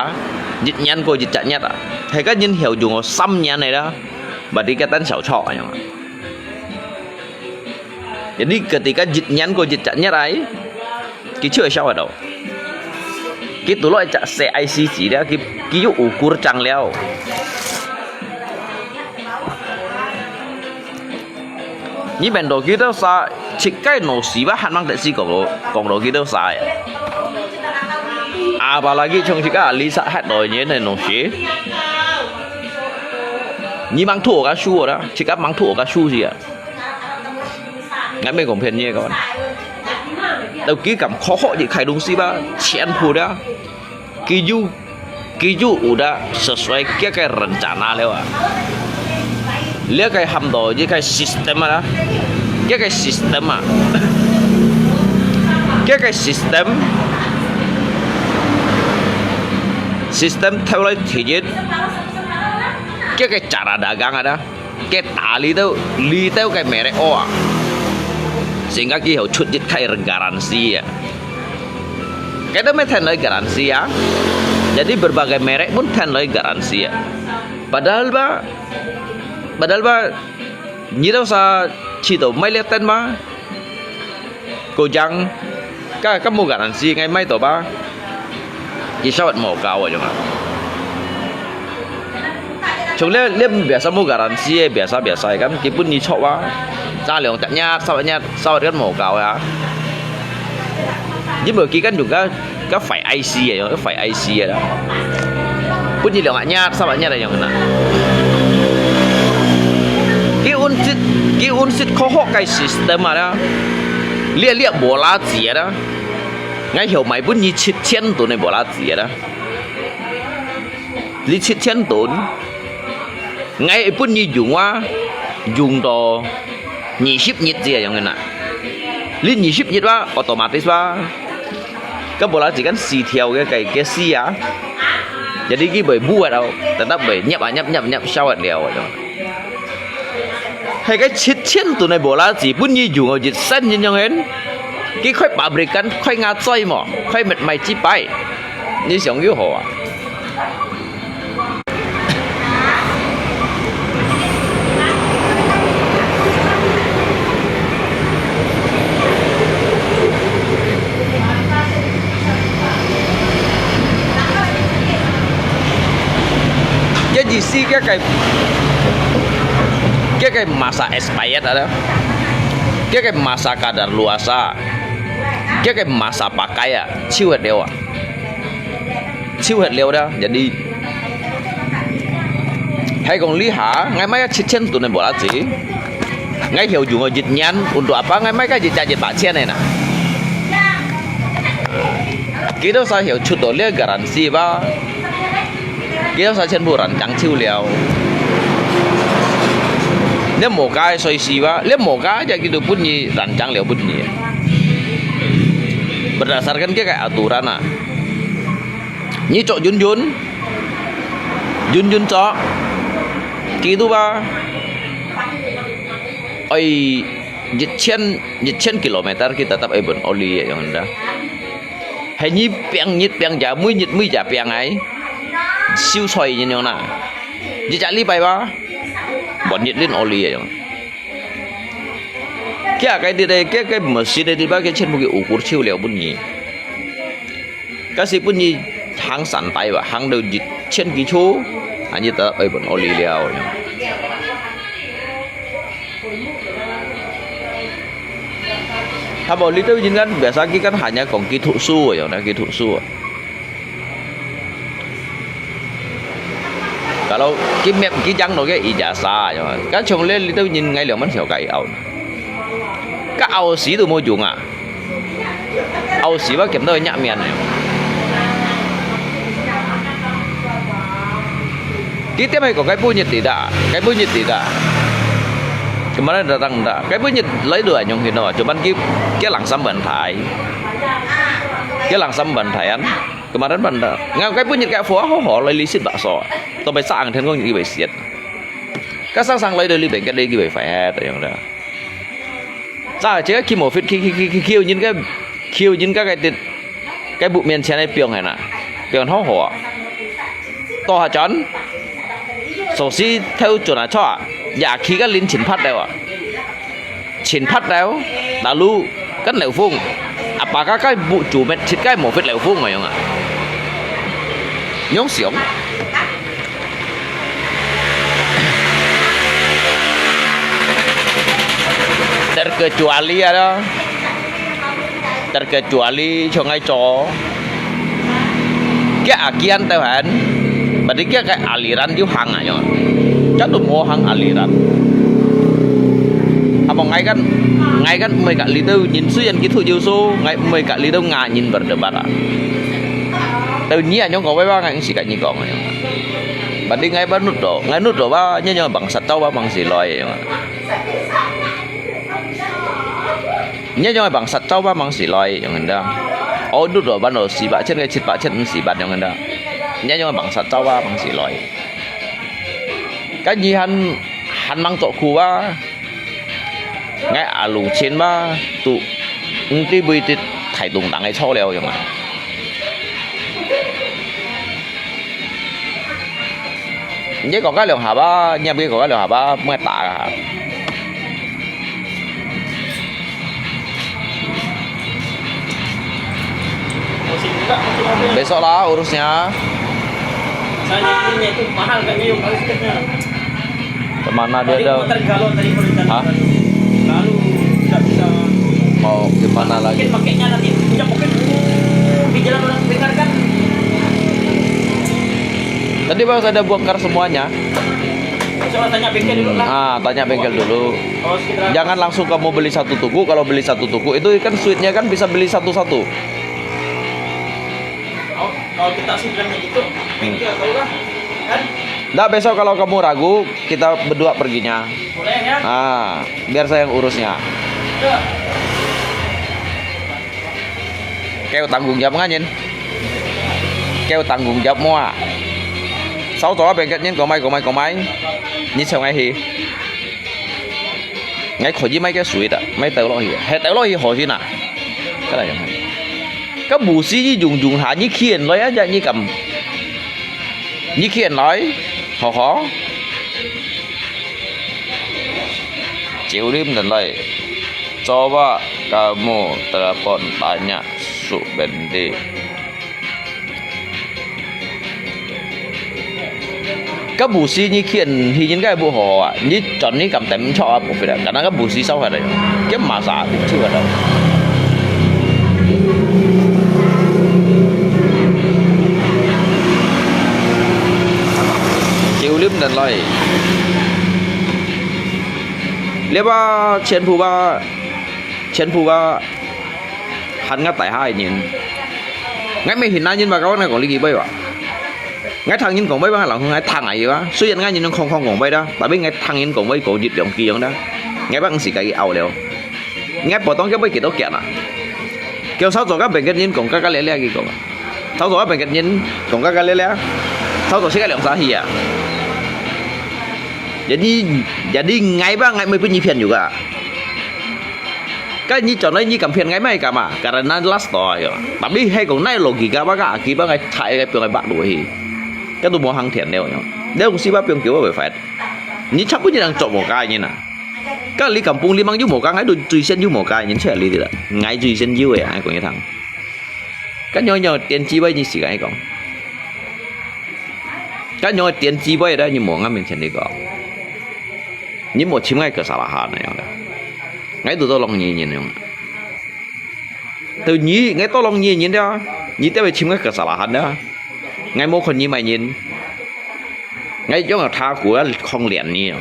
一年過一隻月啊，係个人曉用哦三年个啦，berarti佢等燒著恁樣啊。Jadi ketika一年過一隻月啊，佢就會燒得到。佢都落一隻細IC紙了，佢佢有ukur正了。 你面到幾多儕，自家東西吧，還吂得事講到，講到幾多儕啊？Apalagi像自家里煞黑來年个東西，你吂拖个輸啦，自家吂拖个輸去啊！𠊎毋係講騙你个，到佢敢科學一開東西吧，全部啦。 佢有佢有udah sesuai佢个rencana了啊。這个喊到這个system啊，這个system啊，這个system，system頭來第一，這个cara dagang啊。 佢打呢兜呢兜个merek哦啊，sehingga佢曉出一个garansi啊。佢都毋係聽來garansi啊，jadi berbagai merek pun聽來garansi啊。Padahal吧，padahal吧，你兜儕試到買這等嘛？ Kujang，該該無garansi，𠊎買到吧？佢燒無夠啊，樣啊。像這這biasa無garansi个，biasa biasa个，kan佢分你著啊，差兩隻月、三隻月，燒kan無夠啊。你無佢kan用个 該壞IC个，用該壞IC个啦。分你兩隻月、三隻月个樣啦。佢溫室，佢溫室科學个system啊啦，這這無垃圾个啦，𠊎曉賣分你七千噸个無垃圾个啦。你七千噸，𠊎分你用啊，用到二十日這樣个啦。你二十日啊，otomatis啊， 該無啦，只kan死條个个个死啊，jadi佢會buat哦，tetap會入啊入入入燒啊了啊。係个七千噸个無啦，只分你用哦，一生人樣形，佢開pabrikan，開牙嘴無，開乜賣幾擺，你想又好啊？ Jadi si kaya kay kaya kay masa expired ada, kaya kay masa kadaluarsa, kaya kay masa pakai ah，就係了啊。 就係了啦。Jadi，係講這下，𠊎買个七千噸个無啦子，𠊎曉用个一年，untuk apa𠊎買个一隻一百千个呢？幾多儕曉出到這garansi吧？幾多儕全部rancang就了？這無該衰事吧？這無該隻佢都分你rancang了分你。Berdasarkan佢个aturan啊。 你做Yun Yun，Yun Yun做，佢都話，愛一千一千kilometer佢tetap愛分oli樣个。係你拚日拚夜，每日每夜拚个，秀才人樣啦。一隻禮拜吧，半日輪屋裡个樣。佢个地个，佢个masjid个地方，佢全部佢ukur手了分你。該時分你行三代吧，行到一千幾處，啊，你得愛分屋裡了。 Habo，這兜人kan biasa佢kan hanya講佢讀書个樣，佢讀書啊。Kalau佢搣佢講到个ijazah樣，kan從這這兜人𠊎兩萬條个拗，个拗死都無用啊！拗死吧，撿到一面了。佢點係講，該本日tidak，該本日tidak。Kemarin datang tidak，該本日來都係用佢咯，cuman佢，佢langsam bantai，佢langsam bantaian。Kemarin bantai，ngau該本日該貨好好來，利息bakso，都被上天公以為蝕。該上上來到裡邊，該你以為快係樣的。 Sa，這个去無fit，去去去去去，人个，去人个个个屋面前个放下啦，放好好啊。到下轉，所以頭轉啊錯啊，也去个人前拍了啊，前拍了，lalu kan流風，啊，把个个屋主面切个無fit流風个樣啊，樣想。 Terkecuali ada, terkecuali sungai co. Kia akian Tuhan, berarti kia ke aliran yu hang ayo. Catu mo hang aliran. Apa ngai kan, ngai kan mei ka litu nyin suyan gitu yusu, ngai mei ka litu nga nyin berdebat. Tau nyi anyong kau beba ngai si ka nyi kong anyong. Berarti ngai ba nut do, ngai nut do ba nyi anyong bangsa tau ba bangsi loi anyong. Nyi anyong bangsa tau ba bangsi loi anyong enda. Au nut do ba no si ba chen ngai chit ba chen si ba anyong enda. Nyi anyong bangsa tau ba bangsi loi. Kan nyi han, han mang tok ku ba. Ngai alu chen ba tu, ng ti bui ti thai tung tang ngai cho liao anyong a. Nyi kong ka liong haba, nyi bi kong ka liong haba, mui ta ka. Besok lah urusnya. Soalnya ininya itu mahal kan, Mio, kalau sebenarnya. Kemana dia Tadi ada? Muter galon tadi kalau jalan. Hah? Lalu tidak bisa. Mau gimana lagi? Mungkin pakainya nanti punya mungkin di jalan orang dengar kan. Tadi baru saya dah bongkar semuanya. Coba tanya bengkel dulu lah. Ah, tanya bengkel dulu. Oh, sekitar. Jangan langsung kamu beli satu tuku. Kalau beli satu tuku itu kan suitnya kan bisa beli satu-satu. Oh, kalau kita sih bilangnya gitu, bengkel tahu lah. Kan? Nggak, besok kalau kamu ragu, kita berdua perginya. Boleh ya? Ah, biar saya yang urusnya. Ya. Kau tanggung jawab nggak, Nyin? Kau tanggung jawab mua? Sau tau bengket Nyin, kau mai, kau mai, kau mai. Nyi chau ngai hi. Ngai kho yi mai ke sui ta, mai tau lo hi. He tau lo hi ho hi na. Ka la yang hai. Ka bu si yi jung jung ha, nyi kien loi a ja nyi kam. Nyi kien loi, ho ho. Chiu lim dan loi. Coba kamu telepon tanya su bendi. Ka bu si nyi kien hi nyin ka bu ho a, nyi chon nyi kam tem cho a bu fit a, ka na ka bu si sao ha da yo. Ke ma sa ti chu ha da. Chiu lim dan loi. Lia ba chien phu ba, chien phu ba, han nga tai ha nyin. Ngai me hin na nyin ba ka na kong li ki bai ba. Ngai thang nyin kong bai ba, ngai lang ngai thang ai ba. Sui yan ngai nyin khong khong kong bai da, tapi ngai thang nyin kong bai kong jit yong ki yong da. Ngai ba ngai si ka ki ao leo. Ngai potong ke bai ki to kia na. Kiau sao zo ka beng ke nyin kong ka ka le le ki kong. Sao zo ka beng ke nyin kong ka ka le le. Sao zo si ka liang sa hi a. Jadi, jadi ngai ba ngai me pun nyi phian juga. 該你轉來你敢騙𠊎，毋係敢啊？Karena last door ayo. Tapi hai kong nai logika ba ka aki ba ngai thai ka piong ngai bak lu hi. Ka tu mo hang thian leo nyo. Leo si ba piong kiu ba fat. Ni chap pun ni nang chop mo ka ni na. Ka li kampung li mang yu mo ka ngai tu chui sen yu mo ka ni che li ti la. Ngai chui sen yu ya ngai kong ni thang. Ka nyo nyo tian chi ba ni si ka ngai kong. Ka nyo tian chi ba da ni mo ngai min chen li kong. Ni mo chim ngai kesalahan na yong da. Ngai tu to long ni ni yong. Teu nyi, ngai tolong nyi nyin dia. Nyi tiap chim ngai kesalahan dia. Ngai mo khon nyi mai nyin. Ngai yong a tha ku a khong lian nyi.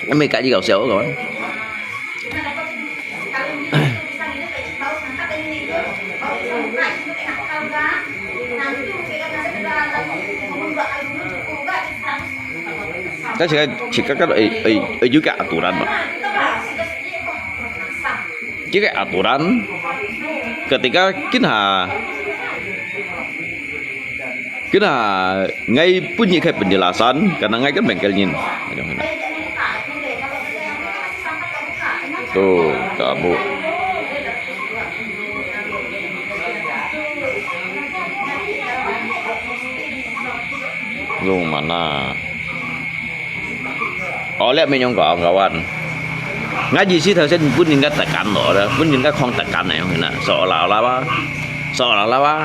Ngai mai ka ji gao siao ko. Ka sika sika ka ei ei ei juga aturan ba. Juga aturan ketika kin ha kin ha ngai pun ni kai penjelasan karena ngai kan bengkel nyin. Tuh, kamu. Lu mana? Oleh menyong kawan-kawan. Ngaji si thau sen pun ning ka tekan lo, pun ning ka khong tekan na yong na. Seolah-olah ba. Seolah-olah ba.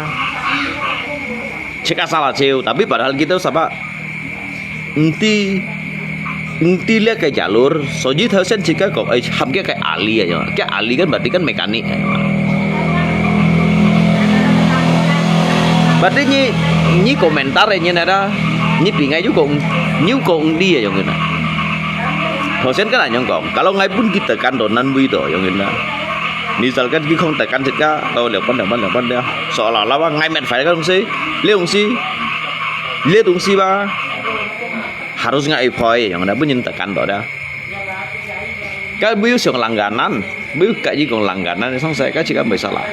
Cek asal acil, tapi padahal kita siapa? Enti enti lihat ke jalur, soji thau sen cek kok, eh, ham ke kai ahli aja. Ke ahli kan berarti kan mekanik. Berarti ni ni komentar ni ada, ni pingai juga ni kok di aja yong na. Thau sen kan anyong kok. Kalau ngai pun kita kan donan bui to yong na. Misalkan ki khong tekan cek ka, tau lihat pan lihat pan lihat pan dia. Seolah-olah ba ngai met fai kan si, lihat si. Lihat dong si ba. Harus ngai poi yong na pun ning tekan to da. Kan bui siang langganan, bui ka ji kong langganan, sang sai ka cek ka mai salah.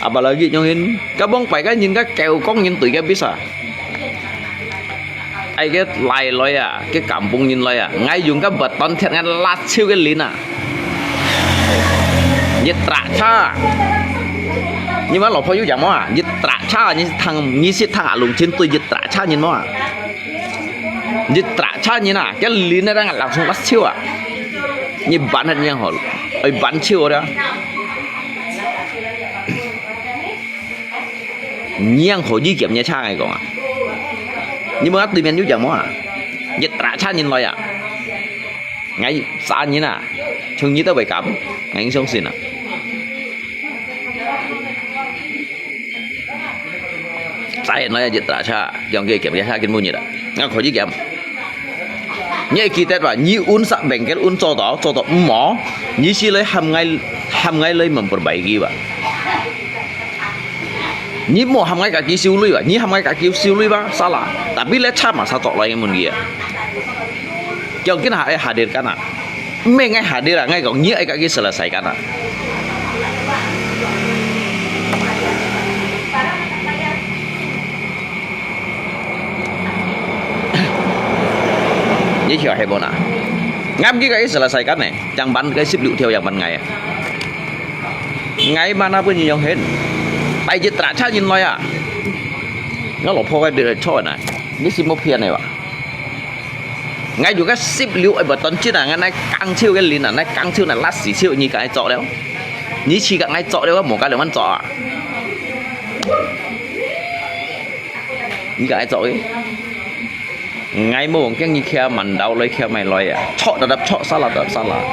Apalagi yong hin, ka bong pai ka nyin ka keu kong nyin tui ka bisa. Ai ke lai loi a, ke kampung nyin loi a, ngai yong ka beton thiat ngai lat chiu ke lin a. Yit tra cha. Ni ma lo pho yu jam mo a, yit tra cha ni thang ni si thang a lung chin tui yit tra cha nyin mo a. Yit tra cha nyin a, ke lin na dang lat sung lat chiu a. Ni ban hat nyang hol. Oi ban chiu da. Nyang hol yi kiam nya cha ngai kong a. Ni mo a tui mian yu jam mo a. Yit tra cha nyin loi a. Ngai sa nyin a. Chung nyi ta wei kam. Ngai ing song sin a. Sa nyin loi a yit tra cha. Kiang ke kiam ke cha kin mu nyi da. Ngai hol yi kiam. Nyi ki tet wa, nyi un sa bengkel un cho to, cho to mo. Nyi si loi ham ngai ham ngai loi memperbaiki wa. Nyi mo ham ngai ka ki siu lui ba, nyi ham ngai ka ki siu lui ba, salah. Tapi le cha ma sa chok lai mun ki a. Kiau kin ha ai hadir kana. Me ngai hadir a ngai kong nyi ai ka ki selesai kana. Nyi kiau hai bona. Ngam ki ka ki selesai kana. Yang ban ka sip liu thiau yang ban ngai. Ngai mana pun nyi yong hen. Tai jit tra cha nyin loi a. Nga lo pho ka di choi na. Ni si mo phian ne ba. Ngai yu ka sip liu ai ba ton chin a ngai nai kang chiu ke lin a nai kang chiu na lat si chiu nyi ka ai chok leo. Nyi chi ka ngai chok leo mo ka leo man chok a. Nyi ka ai chok e. Ngai mo wong kiang nyi kia man dau loi kia mai loi a. Chok da dap chok salah dap salah.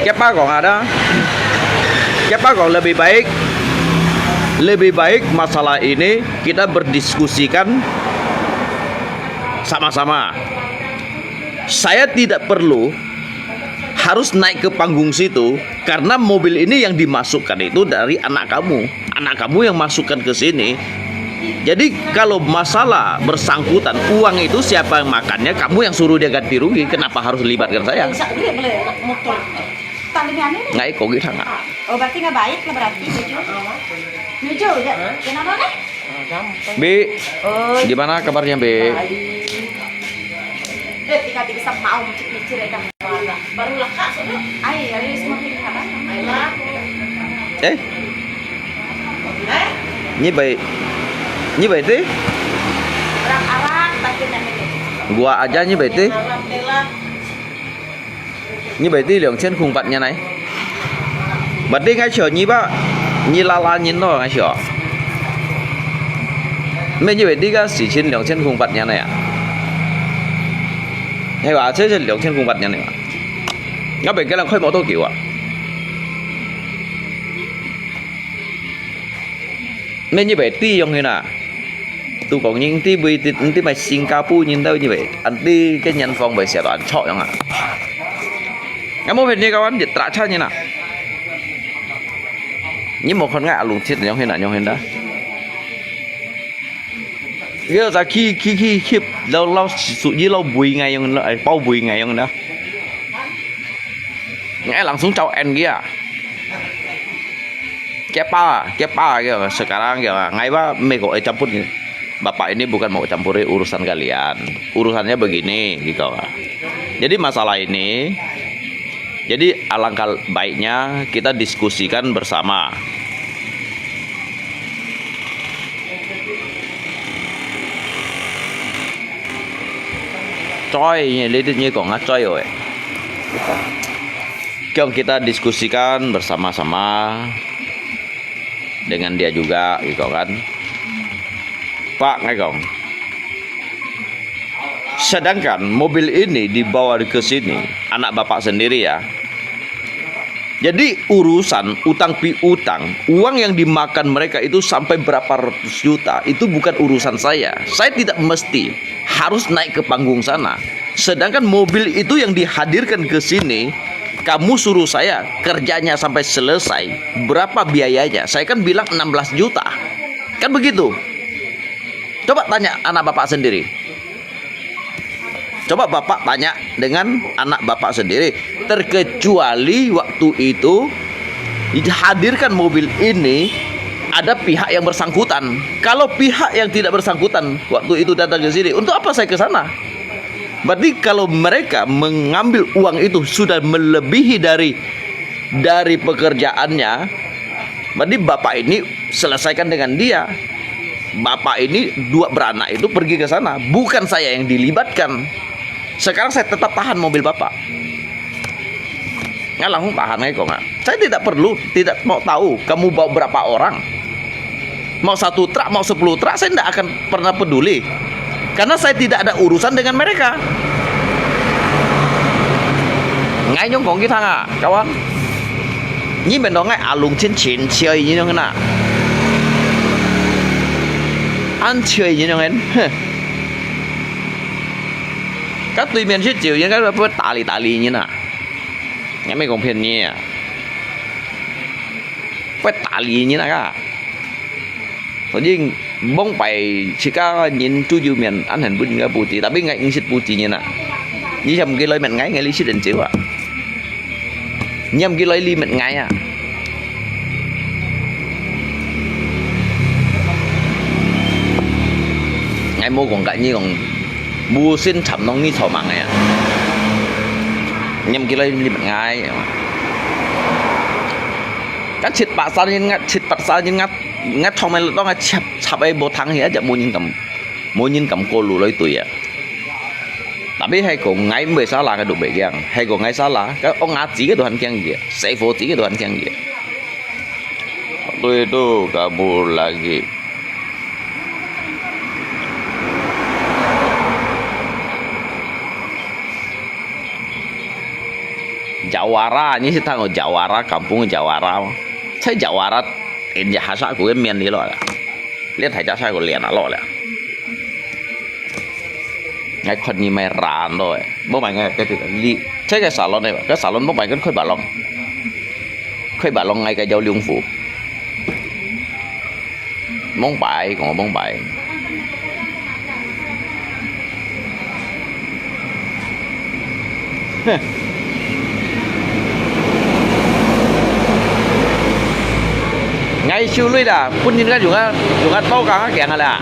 Kiapa kong ada. Kiapa kong lebih baik. Lebih baik masalah ini kita berdiskusikan sama-sama. Saya tidak perlu harus naik ke panggung situ karena mobil ini yang dimasukkan itu dari anak kamu. Anak kamu yang masukkan ke sini. Jadi kalau masalah bersangkutan uang itu siapa yang makannya, kamu yang suruh dia ganti rugi. Kenapa harus libatkan saya? Ngai ko ki thang a. Oh, berarti nggak baik lah berarti, jujur. Jujur, ya. Kenapa, kan? Bi, gimana kabarnya, Bi? Baik. Dia tinggal di Besar mau micir-micir ya dah. Baru lekas tu. Ai, ai, semua tinggal. Ai lah. Eh? Eh? Ni bai, ni bai ti? Orang Arab tapi nak ini. Gua aja ni bai ti. Arab ni lah. Ni bai ti 兩千空八年來。Berarti ngai sio ni ba, ni lala nyin lo ngai sio. Meh ni bai ti ka 四千 兩千空八年來啊。係吧？這係兩千空八年來嘛。我別个人開無多久啊。Meh ni bai ti用去哪？ 都講人知會知，毋知買新加坡人兜以為，恁知个年方會寫到恁錯樣啊。Ngài無騙你，kawan，一打車人啊。你無看𠊎阿龍切樣形啊，樣形啊。佢就去去去去，老老屬於老背𠊎樣，哎，包背𠊎樣啊。𠊎langsung chào anh佢啊。 Kepala, kepala kaya sekarang kaya ngai ba meko eh campur ni. Bapak ini bukan mau campuri urusan kalian. Urusannya begini, gitu. Jadi masalah ini, jadi alangkah baiknya kita diskusikan bersama. Choi, ini lihat ni kong ah choi oi. Kong kita diskusikan bersama-sama dengan dia juga, gitu kan. Pak ngai kong. Sedangkan mobil ini dibawa ke sini, anak bapak sendiri ya. Jadi urusan utang piutang, uang yang dimakan mereka itu sampai berapa ratus juta, itu bukan urusan saya. Saya tidak mesti harus naik ke panggung sana. Sedangkan mobil itu yang dihadirkan ke sini, kamu suruh saya kerjanya sampai selesai, berapa biayanya? Saya kan bilang enam belas juta. Kan begitu. Coba tanya anak bapak sendiri. Coba bapak tanya dengan anak bapak sendiri. Terkecuali waktu itu dihadirkan mobil ini ada pihak yang bersangkutan. Kalau pihak yang tidak bersangkutan waktu itu datang ke sini, untuk apa saya ke sana? Berarti kalau mereka mengambil uang itu sudah melebihi dari dari pekerjaannya, berarti bapak ini selesaikan dengan dia. Bapak ini dua beranak itu pergi ke sana, bukan saya yang dilibatkan. Sekarang saya tetap tahan mobil bapak. Nggak langsung tahan aja kok nggak. Saya tidak perlu, tidak mau tahu kamu bawa berapa orang. Mau satu truk, mau sepuluh truk, saya tidak akan pernah peduli. Karena saya tidak ada urusan dengan mereka. Ngai nyong kong ki thang ah, kawan. Nyi men dong ngai alung chin chin cia yi nyong na. An cia yi nyong en. Các tùy miền shit chịu những cái bớt tà lì tà lì như nè. Ngai men kong phiền nyi à. Bớt tà lì như nè ka. Tao jing bông pai chika nyin tu yu mian an hen bun ngai puti, tapi ngai ngsit puti nyin ah. Nyi siam ki loi mian ngai ngai li sit den chiu ah. Nyiam ki loi li mian ngai ah. Ngai mo kong ka nyi kong bu sin cham nong ngi chao mang ngai ah. Nyiam ki loi li mian ngai. Ka chit pa sa nyin ngat, chit pa sa nyin ngat. Ngat thong men lo tong ngat chap chap ai bo thang hi aja mo nyin kam, mo nyin kam ko lu loi tui ya. Tapi hai ko ngai mbe sala ka du be kiang, hai ko ngai sala ka ong a chi ka du han kiang ye, sai fo chi ka du han kiang ye. Tui tu ka bu lagi. Jawara, nyi si thang Jawara, kampung Jawara. Sai Jawara, in ja hasa ku mian li lo la. Lihat hai ja sai ku lian lo la. Ngai khon nyi mai ran lo eh. Bo mai ngai ka li. Sai ka salon eh, ka salon bo mai kan khoi balong. Khoi balong ngai ka jau liung fu. Mông pai, kong mông pai. Ngai siu lui da, pun yin ka yung a, yung a to ka nga kiang a la.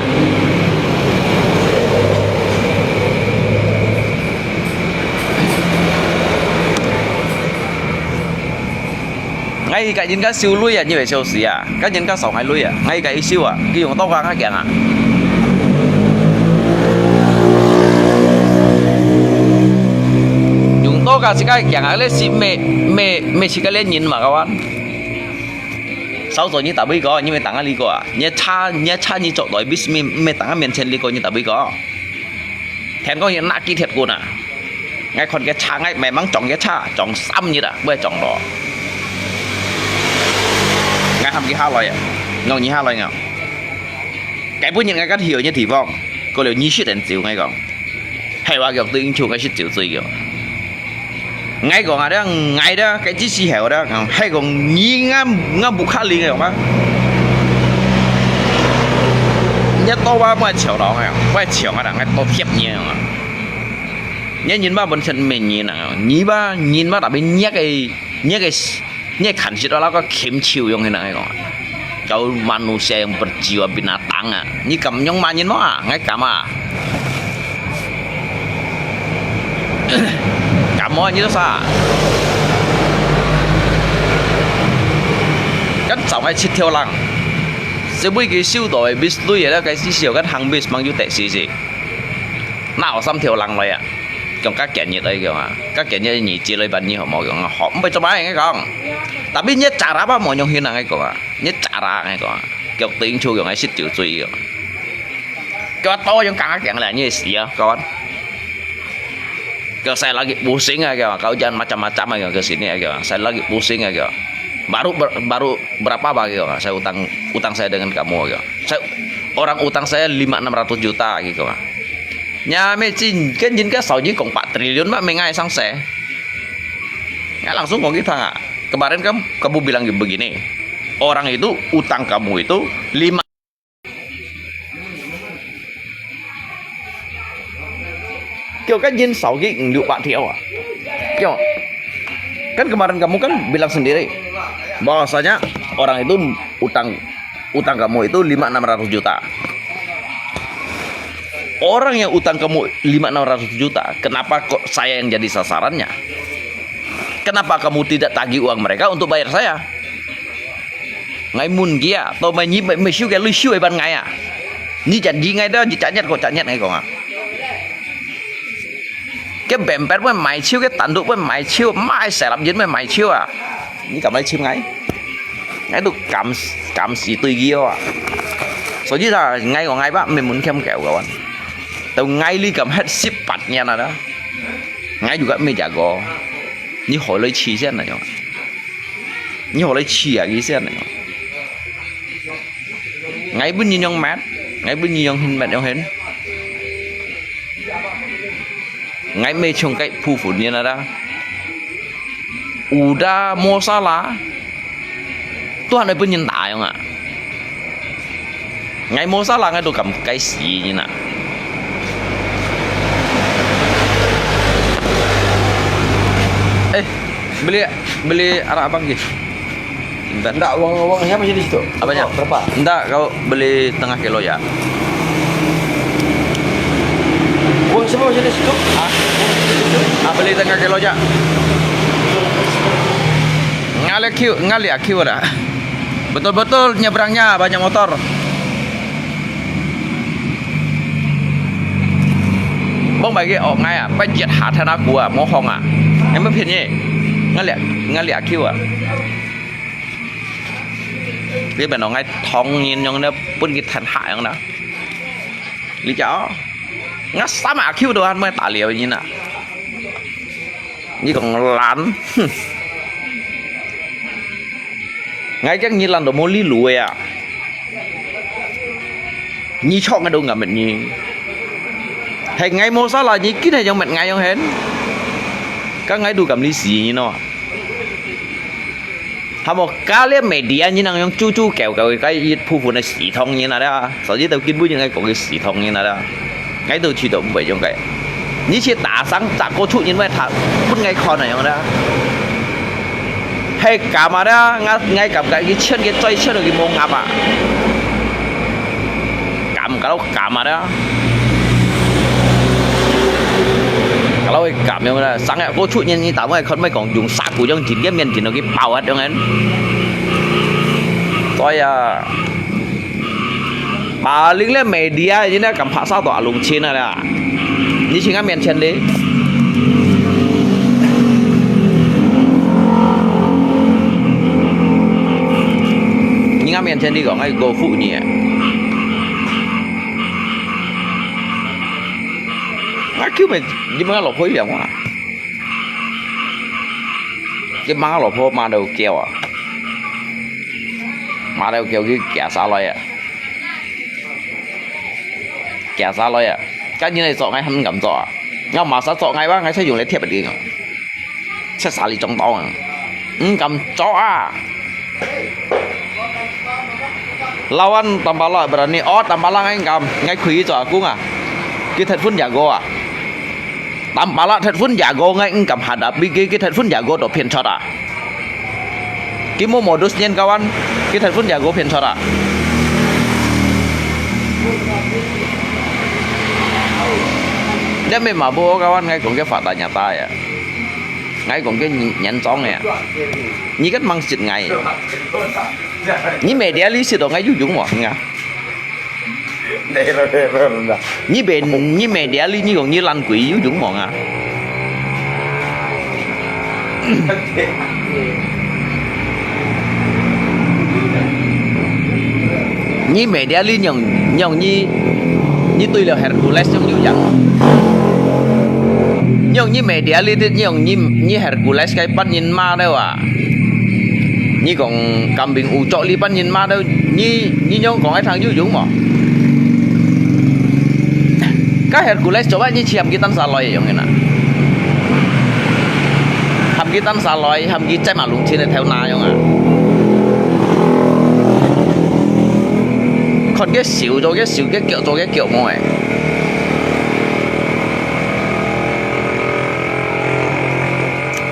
哎，該人家收鐳啊，你會笑死啊！該人家收𠊎鐳啊，𠊎該一收啊，佢用刀架較強啊。用刀架自家強啊，你是咩咩咩自家个人嘛，kawan。少做你打不過，你咪打啊你个啊，你差你差你做對，bis咪咪打啊面前你个你打不過。聽講你拿幾鐵棍啊！ 𠊎看佢差，𠊎memang撞佢差，撞三日啊，會撞咯。𠊎喊佢下來啊，弄你下來啊。該本日𠊎个跳个地方，過了你識人走，𠊎講，係話腳對應手，𠊎識走水个。𠊎講啊，這𠊎這該只時候這，係講你𠊎𠊎不可能个嘛。你多話莫吵咯，莫吵啊，𠊎多貼你啊。 你人嘛本身無人啊，你嘛人嘛tapi你个你个你个看實到那個禽獸樣个人講，kau manusia yang berjiwa binatang啊，你敢用罵人無啊？𠊎敢啊！敢無啊？你做啥？敢找𠊎七條人，只會佢收到个bis鐳个，該時時候敢行bis mang有得死死。 拿三條人來啊，講較今日來講啊，較今日你接來辦你好無講啊，好，毋會做麼个講。Tapi你cara apa無用hin人講啊，你cara講啊，腳對應手用个識走水个。Kau tahu yang kang kang lah ni sia kawan. Kau saya lagi pusing aja, kau jangan macam-macam aja ke sini aja. Saya lagi pusing aja. Baru ber- baru berapa bagi kau? Saya utang utang saya dengan kamu aja. Saya orang utang saya lima enam ratus juta gitu. Nya meh cin kan jin ka sau ji kong empat triliun mah meh ngai sang se. Ngai langsung kong kita. Kemarin kan kamu bilang begini, orang itu utang kamu itu lima Kau kan jin sau ji lima ratus juta. Kau kan kemarin kamu kan bilang sendiri bahwasanya orang itu utang utang kamu itu lima enam ratus juta. Orang yang utang kamu lima enam ratus juta, kenapa kok saya yang jadi sasarannya? Kenapa kamu tidak tagih uang mereka untuk bayar saya? Ngai mun kia, to mai ni mai siu ke lui siu ban ngai a. Ni jan ji ngai da, ji chanyat ko chanyat ngai ko nga. Ke bempet mai mai siu, ke tanduk mai mai siu, mai selap jin mai mai siu a. Ni kam lai chim ngai. Ngai tu kam kam si tui gio a. So ji sa ngai ko ngai ba mai mun kem keu kawan. Tau ngai li kam het sip pat nian ada. Ngai juga mai jago. Ni hoi lui chi sian na yong. Ni hoi lui chi a gi sian na yong. Ngai bun ni yong mat. Ngai bun ni yong hin mat yong hin. Ngai mai chung kai phu phun ni na da. Uda mo sala. Tuhan ai bun ni ta yong a. Ngai mo sala ngai tu kam kai si ni na. Eh, beli beli arak abang ki. Bentar. Enggak, uang uang siapa sih di situ? Apanya? Berapa? Enggak, kau beli tengah kilo ya. Uang siapa masih di situ? Ah, ah beli tengah kilo ya. Ngali kiu, ngali kiu dah. Betul-betul nyebrangnya banyak motor. Bông bài kia ở ngay à, phải giật hạt thằng nào của mỏ hồng à. Em mới phiền nhỉ. Ngali ngali kiu à. Cái bên nó ngay thong nhìn nhông nó bún cái thằng hại nhông đó. Lý do. Ngã sao mà kiu đồ ăn mới tả liều nhìn à. Nyi kong lan. Ngai keng nyi lan do mo li lu ya. Nyi chok ngai do ngam met nyi. Hek ngai mo sa la nyi kin hek yong met ngai yong hen. Ka ngai du kam li si nyi no. Hamo ka lia media nyi nang yong chu chu kêu kêu ka yit phu phu na si thong nyi na da. Sa ji tau kin bu nyi ngai kong ki si thong nyi na da. Ngai tu chi do mbai yong kai. Nyi chi ta sang ta ko chu nyi mai tha. Pun ngai khon na yong da. Hei kam a da ngai ngai kam kai ki chen ki choi chen ki mo ngap a. Kam ka lo kam a da. Ka 會感樣啦，生日過出現，你打開看，咪講用沙鼓樣，今天面前都去爆啊，樣人。所以啊，把零了 media，人家敢拍杀到阿龙亲啊啦，你去俺面前哩，你俺面前哩讲，俺有个护你。 啊，救命！你問我老婆一樣啊？佢罵老婆罵到叫啊，罵到叫佢行下來啊，行下來啊！今日你做𠊎還毋敢做啊？𠊎馬上做𠊎吧，𠊎才用來貼一個。 切沙哩中刀啊，毋敢做啊！Lawan tampalak berani, oh tampalak ngai ngam, ngai khui cho aku nga. Kita pun jago ah. Tampalak pun jago ngai ngam hadapi kita pun jago to pian chot ah. Kimo modus nyen kawan, kita pun jago pian chot ah. Dia memang bo kawan ngai kong ke fatanya ta ya. Ngai kong ke nyen chong ya. Ni kan mang sit ngai. Ni media li sit ngai yu yung mo nga. Ni be ni media li ni kong ni lan kui yu yung mo nga. Ni media li nyong nyong ni ni tui liao Hercules nyong yu yang. Nyong ni media li nyong ni ni Hercules kai pan yin ma deu ah. Ni kong kambing u chok li pan yin ma deu ni ni nyong kong ai thang yu yung mo. Ka Hercules coba ni chiam ki tan sa loi yong ina. Ham ki tan sa loi, ham ki chai ma lung chin thêu na yong ah. Khon ke siu cho ke siu, ke kiok cho ke kiok mo eh.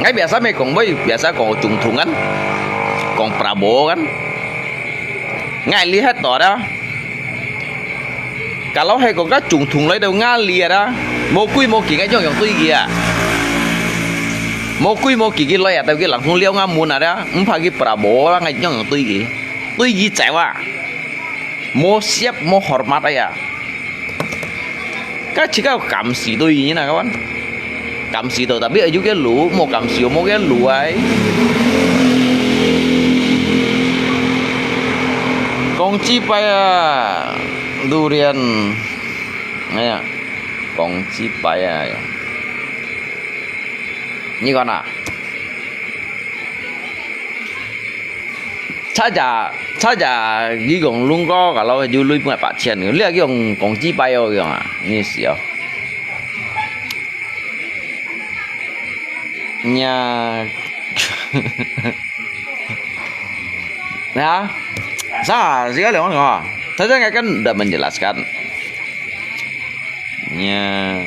Ngai biasa me kong boi, biasa kong chung thung kan. Kong Prabowo kan. Ngai li het to da. Kalau he kong ka chung thung loi deu nga li da. Mo kui mo ki ngai yong yong tui ki ah. Mo kui mo ki ki loi ah, tau ki lang hung liao nga mun ah da. Mpa ki Prabowo la ngai yong yong tui ki. Tui ki chai wa. Mo siap mo hormat aya. Ka chika kamsi to ini na kawan. Kamsi to tapi aju ke lu, mo kamsi mo ke lu ai. Kong chi pai ah, durian. Aya, kong chi pai ah. Ni kon ah. Cha cha cha cha, ki kong lung ko kalau yu lui pun pak chen, lia ki kong kong chi pai o ki kong ah, ni si o. Nya. Ya, sa, siga liang ko. Saya kan dah menjelaskan. Nya.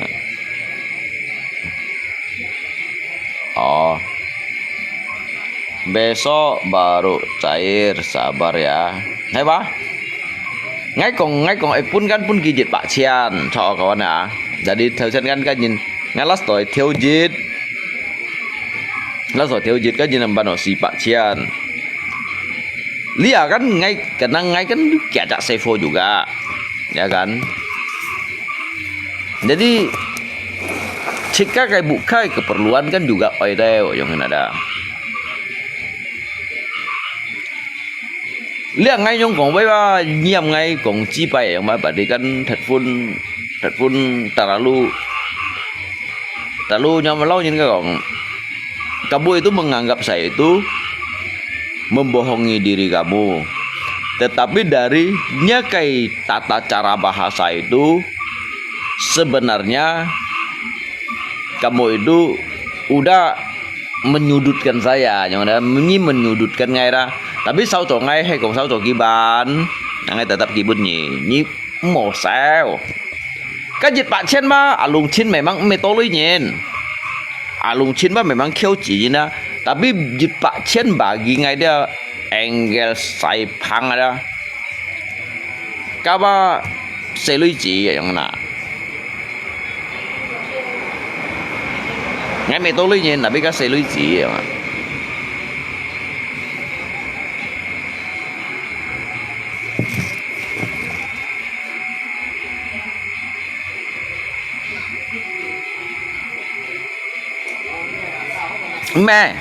Oh. Besok baru cair, sabar ya. Hai ba? Ngai kong, ngai kong, eh, pun kan pun ki jit pak chian, cho kawan ah. Jadi thêu chen kan kan yin, ngai last toi thêu jit. Last toi thêu jit kan yin am ban si pak chian. Lia kan ngai, kenang ngai kan kia cak sevo juga. Ya kan? Jadi, chika kai bukai keperluan kan juga oi teo, yang ada. Liang ngai nyong kong bai ba, nyiam ngai kong chi pai yang ba, berarti kan telepon, telepon terlalu, terlalu nyam lau nyin ka kong. Kamu itu menganggap saya itu membohongi diri kamu. Tetapi dari nyakai tata cara bahasa itu, sebenarnya kamu itu udah menyudutkan saya, yang ada ni menyudutkan ngai ra. Tapi sao cho ngai hai kong sao cho kiban, ngai tetap kibun ni, ni mo sao. Kan jit pak chen ba, alung chin memang me to lui nyin. Alung chin ba memang khiu chi nyin na. Tapi jit pak chen ba gi ngai dia angle sai phang ada. Kaba se lui chi yang na. ，𠊎乜多鐳人，tapi ka細鐳子樣啊。毋係，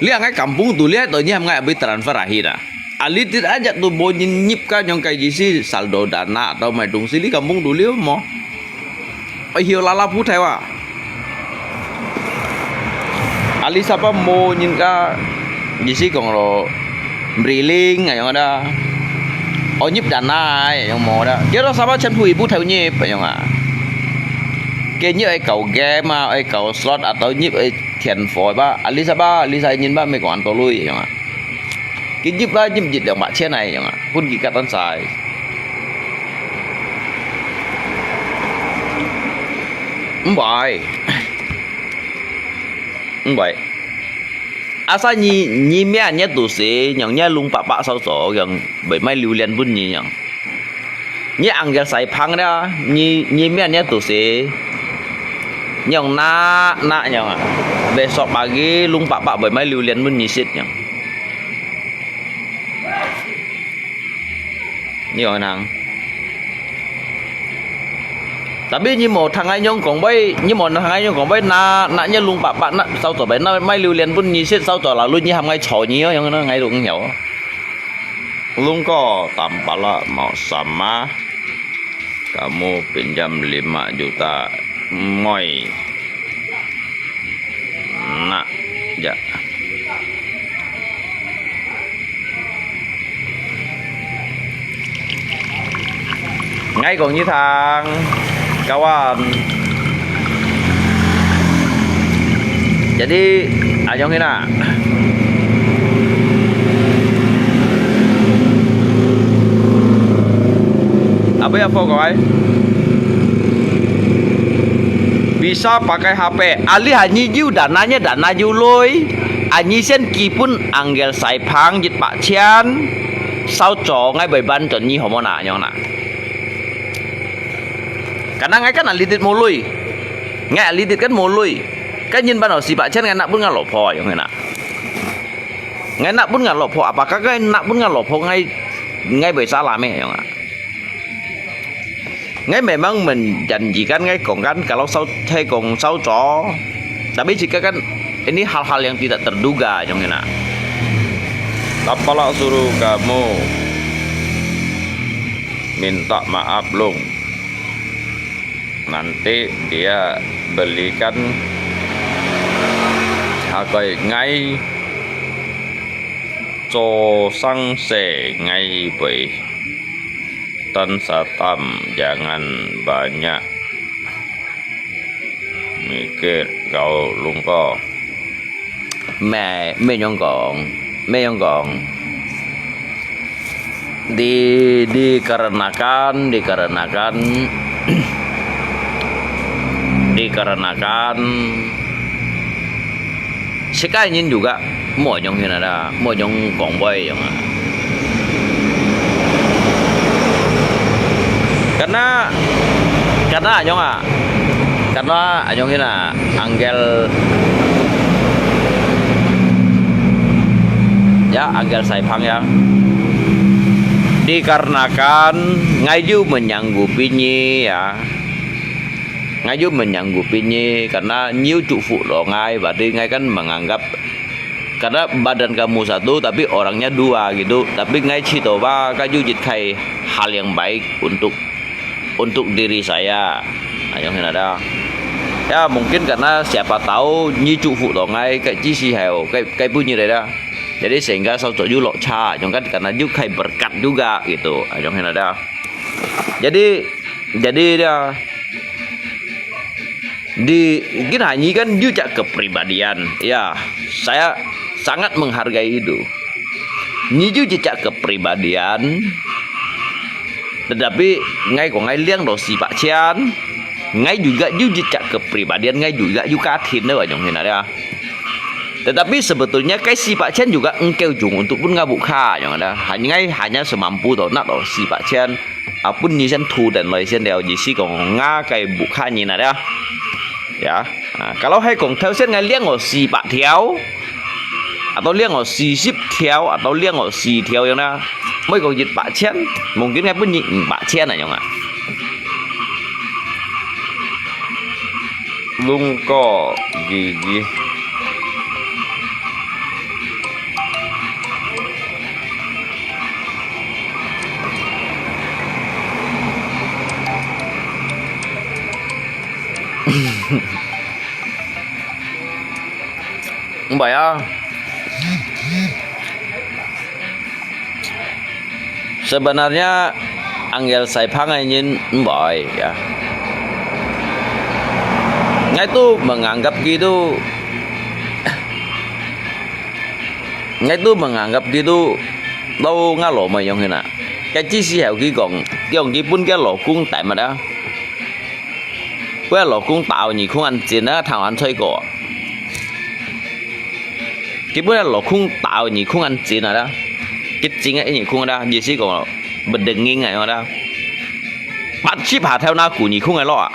你啊，𠊎kampung tu lihat tu，你喊𠊎abis transfer akhir啊。Alitit aja tu無人入ka，nyong ka意思，saldo dana atau買東西，你kampung tu lihat無？ Ai hiu lala puthai wa. Ali sapa mo nyin ka, gisi kong lo, briling ayong ada. Onyip dana ayong mo ada. Kira sapa chen hui puthai nyip ayong a. Ke nyip ai kau game a, ai kau slot atau nyip ai thian foi ba. Ali sapa, ali sai nyin ba me kong an to lui ayong a. 佢入啦，入一兩百千來樣啊，分佢甲等使。毋會，毋會。Asal你，你命你都是，樣你弄白白少少，樣袂賣榴槤分你樣。 你anggil sai phang dia, ni, ni mian ni tu si. Nyong nak, nak nyong ah. Besok pagi lung pak pak boy mai liu lian mun ni sit nyong. Ni oi nang. Tapi ni mo thang ai nyong kong boy, ni mo thang ai nyong kong boy nak, nak ni lung pak pak nak sao to boy nak mai liu lian mun ni sit sao to lalu ni ham ngai cho ni yo nyong ngai lung hiao. Lungko tampala mau sama. Kamu pinjam lima juta. Moi. Nak. Ja. Ngai kong ni thang. Kawan. Jadi, ayong hina. Apa ya po koi? Bisa pakai H P. Ali hanyi jiu dana nya dana jiu loi. Anyi sen kipun anggil sai phang jit pak chian. Sao cho ngai bai ban chon ni homo na ayong na. Kana ngai kan alidit moloi. Ngai alidit kan moloi. Kan yin ban si pak chian ngai nak pun ngai lo pho ayong na. Ngai nak pun ngai lo pho, apakah ngai nak pun ngai lo pho ngai, ngai bai salah me ayong na. Ngai memang menjanjikan ngai kong kan kalau sao, thai kong sao cho. Tapi jika kan ini hal-hal yang tidak terduga ayong na. Tampala suruh kamu minta maaf lung. Nanti dia belikan hakoi ngai cho sang se ngai boy tan satam jangan banyak mikir kau lungko. Meh, meh nyong kong, meh nyong kong. Di, dikarenakan, dikarenakan, dikarenakan, sekarang juga, mo nyong hina da, mo nyong kong boy nyong ah. Karena, karena anyong ah. Karena anyong hina anggil ya anggil sai phang ya. Dikarenakan ngai yu menyanggupi ni ya. Ngai yu menyanggupi ni karena ni yu cukup lo ngai, berarti ngai kan menganggap karena badan kamu satu tapi orangnya dua gitu. Tapi ngai cito ba ka yu jit kai hal yang baik untuk untuk diri saya. Ayong hina da. Ya mungkin karena siapa tahu ni cukup lo ngai kai jisi hai o kai kai bunyi da. Jadi sehingga sao cho yu lo cha, ayong kan karena yu kai berkat juga gitu. Ayong hina da. Jadi jadi da. Di gin hanyi kan yu cak kepribadian. Ya, saya sangat menghargai itu. Ni yu cak kepribadian. Tetapi ngai kong ngai liang lo si pak chian. Ngai juga yu cak kepribadian ngai juga yu katin da ayong hina da. Tetapi sebetulnya kai si pak chian juga engkeu jung untuk pun ngai bukha ayong da. Hanya ngai hanya semampu to nak lo si pak chian. Apun ni sen thu dan loi sen liao ji si kong nga kai bukha ni na da. Ya. 啊，假如係講頭先𠊎領哦四百條，啊到領哦四十條，啊到領哦四條樣啦，每個一百千，mungkin𠊎分你五百千啊樣啊。Lungko gigi. 毋會啊。Sebenarnya Angel Saipang个人毋會啊。𠊎都menganggap佢都，𠊎都menganggap佢都，摎吾老妹樣形啊。該只時候佢講，佢講佢分佢老公打乜啊。 分老公打哦，耳空恁尖啊，頭還吹過。佢分老公打哦，耳空恁尖啊啦，佢尖个耳空啦，意思講，bedenging啊樣啦。八十下頭那骨耳空个咯啊，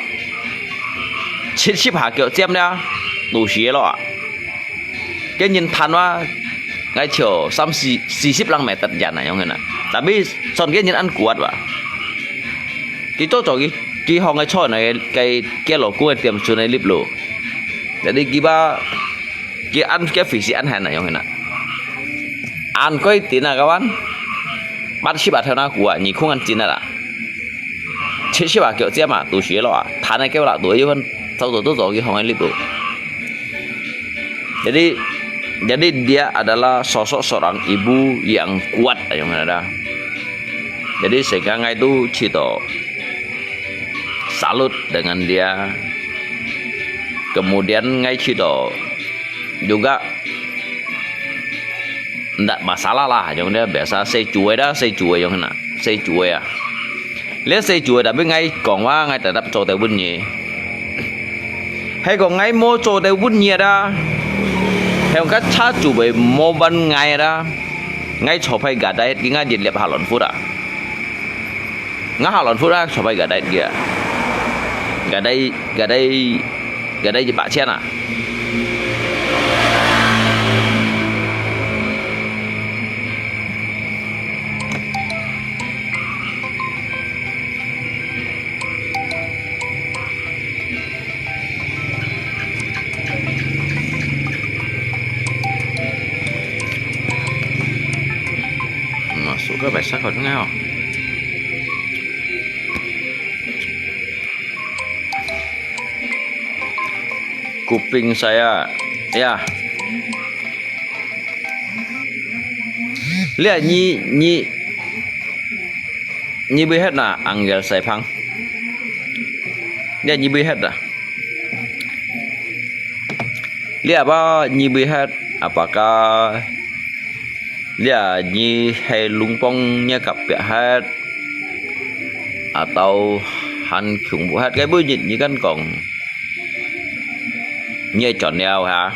七十下腳尖啦，都係个咯啊。 該人攤話，𠊎就三四，四十零米得遠啊，樣形啊。Tapi算該人恁kuat哇。佢做做佢，佢行个菜呢，該，該老公个點算个力路。Jadi佢把，佢恁，佢飛時恁閒啊，樣形啊。恁鬼癲啊，kawan。八十下頭那骨啊，耳空恁尖啊啦。 七十下腳尖啊，都係个咯啊，攤个腳啦，都有份，走走走走，佢行个力度。Jadi, jadi dia adalah sosok seorang ibu yang kuat, ayong ada. Jadi sehingga ngai tu cito salut dengan dia. Kemudian ngai cito juga ndak masalah lah, ayong dia biasa secuai dah, secuai ayong na, secuai ah. 這世做个，tapi𠊎講話，𠊎tetap做得分你。係講𠊎無做得分你啦，係講該車主會無分𠊎啦，𠊎坐牌gada，佢𠊎一粒下輪窟啊，𠊎下輪窟啊，坐牌gada佢啊，gada，gada。 Gada一百千啊。Masuk ke besar kau dengar. Kuping saya, ya. Lihat nyi, nyi, nyi bihat na anggel saipang. Lihat nyi bihat dah. Lihat apa nyi bihat, apakah lihat nyi hai lungpong nya kapiak hat, atau han khiung bu hat, cái bữa nyi, nyi kan kong. Nyi chọn liao hả?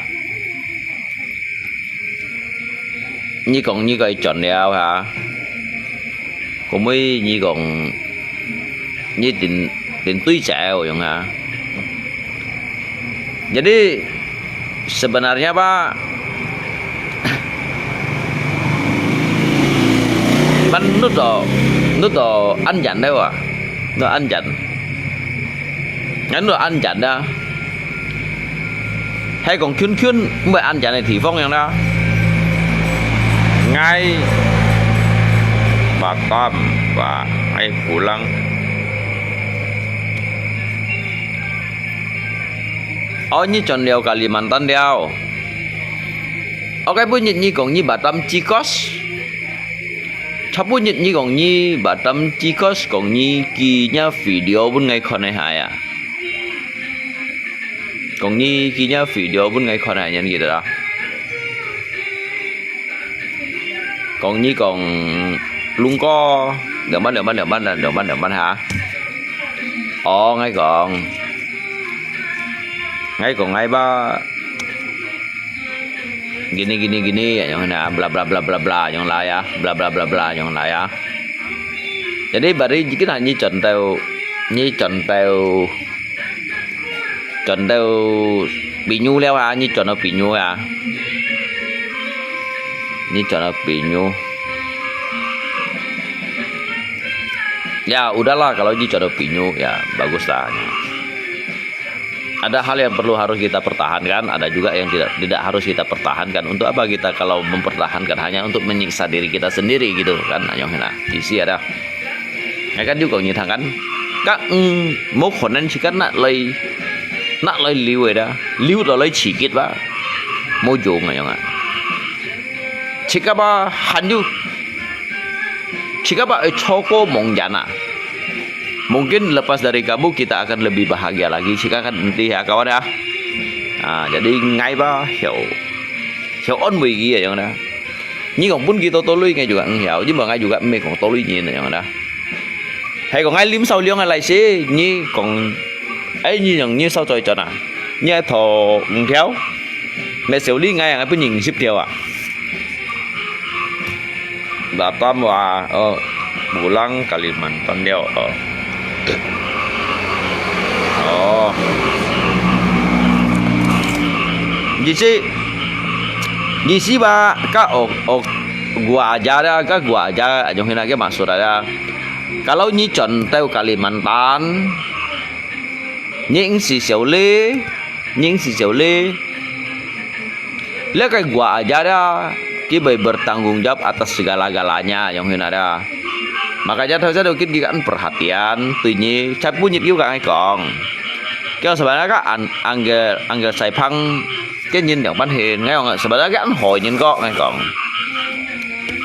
Nyi kong nyi cái chọn liao hả? Có mấy nyi kong nyi tin, tin túi chèo yong hả? Jadi, sebenarnya apa? Bạn nút đó, nút đó ăn dặn đấy à? Nó ăn dặn. Ngắn nó ăn dặn đó. Hay còn khuyên khuyên, không phải ăn dặn này thì phong yang đó. Ngay Batam và ngay Pulang. Ơ, nyi chọn liao Kalimantan liao. Ơ, cái bữa nyi, nyi kong nyi Batam Chikos. Chap bữa nyi, nyi kong nyi Batam Chikos, kong nyi ki nya video bún ngai khon hai hai à. Kong nyi ki nya video bún ngai khon hai nyan gitu đó. Kong nyi kong lung ko, lươn bát, lươn bát, lươn bát, lươn bát, lươn bát hả? Ơ, ngai kong. Ngai kong ngai ba. Gini, gini, gini, yong na, bla, bla, bla, bla, bla, yong lai ya. Bla, bla, bla, bla, yong lai ya. Jadi, bari, kita nyi chọn tàu, nyi chọn tàu. 轉到朋友了啊，你轉到朋友啊，你轉到朋友。Ya, udahlah kalau ini jodoh binyu, ya, bagus lah. Ada hal yang perlu harus kita pertahankan, ada juga yang tidak tidak harus kita pertahankan. Untuk apa kita kalau mempertahankan, hanya untuk menyiksa diri kita sendiri gitu kan? Nah, yang hina, isi ada. Ya kan juga kita kan, kak, mm, mau konen sih kan nak lei, nak lei liu ada, liu dah lei cikit ba, mau jong yang ah. Cik apa hanyu, cik apa eh coko mong jana. Mungkin lepas dari kamu kita akan lebih bahagia lagi. Cik akan nanti ya kawan ya. Ah, jadi ngai ba hiu, hiu on wei ya yang dah. Ni kong pun kita tolui ngai juga ngiau, jadi ngai juga me kong tolui ni yang dah. Hai kong ngai lim sau liang lai si, ni kong, ai ni yang ni sau choi chana. Ni ai tho ngiau, me siu li ngai yang pun ning sip thiau ah. Batam wa, oh, pulang Kalimantan liao, oh. Oh. Isi, isi ba, ka ok, ok, gua aja ada, ka gua aja, ayong hina ke maksud ada. Kalau ni contoh Kalimantan, ni ing si siu li, ni ing si siu li. Liak kai gua aja ada, ki bai bertanggung jawab atas segala-galanya, yang hina ada. Makanya thau sa dikit ki kan perhatian, tui ni, cai punyit yu ka ngai kong. Kaya sebenarnya ka an, angge, angge sai phang, ke nyin yang pan hin, ngai kong, sebenarnya ka an hoi nyin kok ngai kong.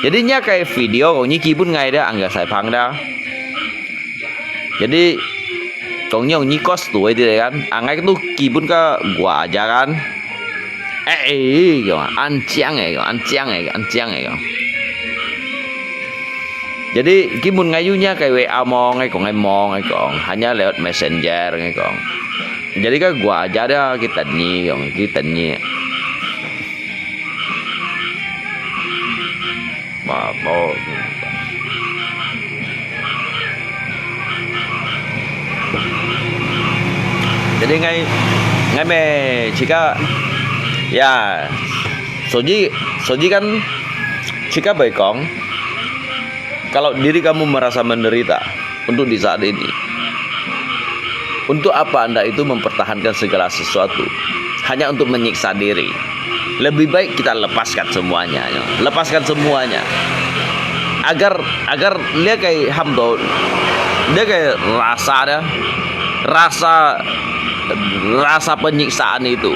Jadi nya kai video kong ni ki pun ngai ada, angge sai phang ada. Jadi, kong nyong ni kos tu ai ti kan, angai tu ki pun ka gua aja kan. Eh, eh, kong, an chiang eh, kong, an chiang eh, an chiang eh, kong. Jadi, ki mun ngai yu nya kai W A mong, ngai kong, ngai mong, ngai kong, hanya lewat messenger, ngai kong. Jadi, ka gua aja ada, kita ni, kong, kita ni. Ba, bo. Jadi ngai, ngai me cika, ya, soji, soji kan cika bai kong, kalau diri kamu merasa menderita untuk di saat ini, untuk apa Anda itu mempertahankan segala sesuatu? Hanya untuk menyiksa diri. Lebih baik kita lepaskan semuanya, ya. Lepaskan semuanya. Agar, agar lia kai ham to, lia kai rasa ada, rasa, rasa penyiksaan itu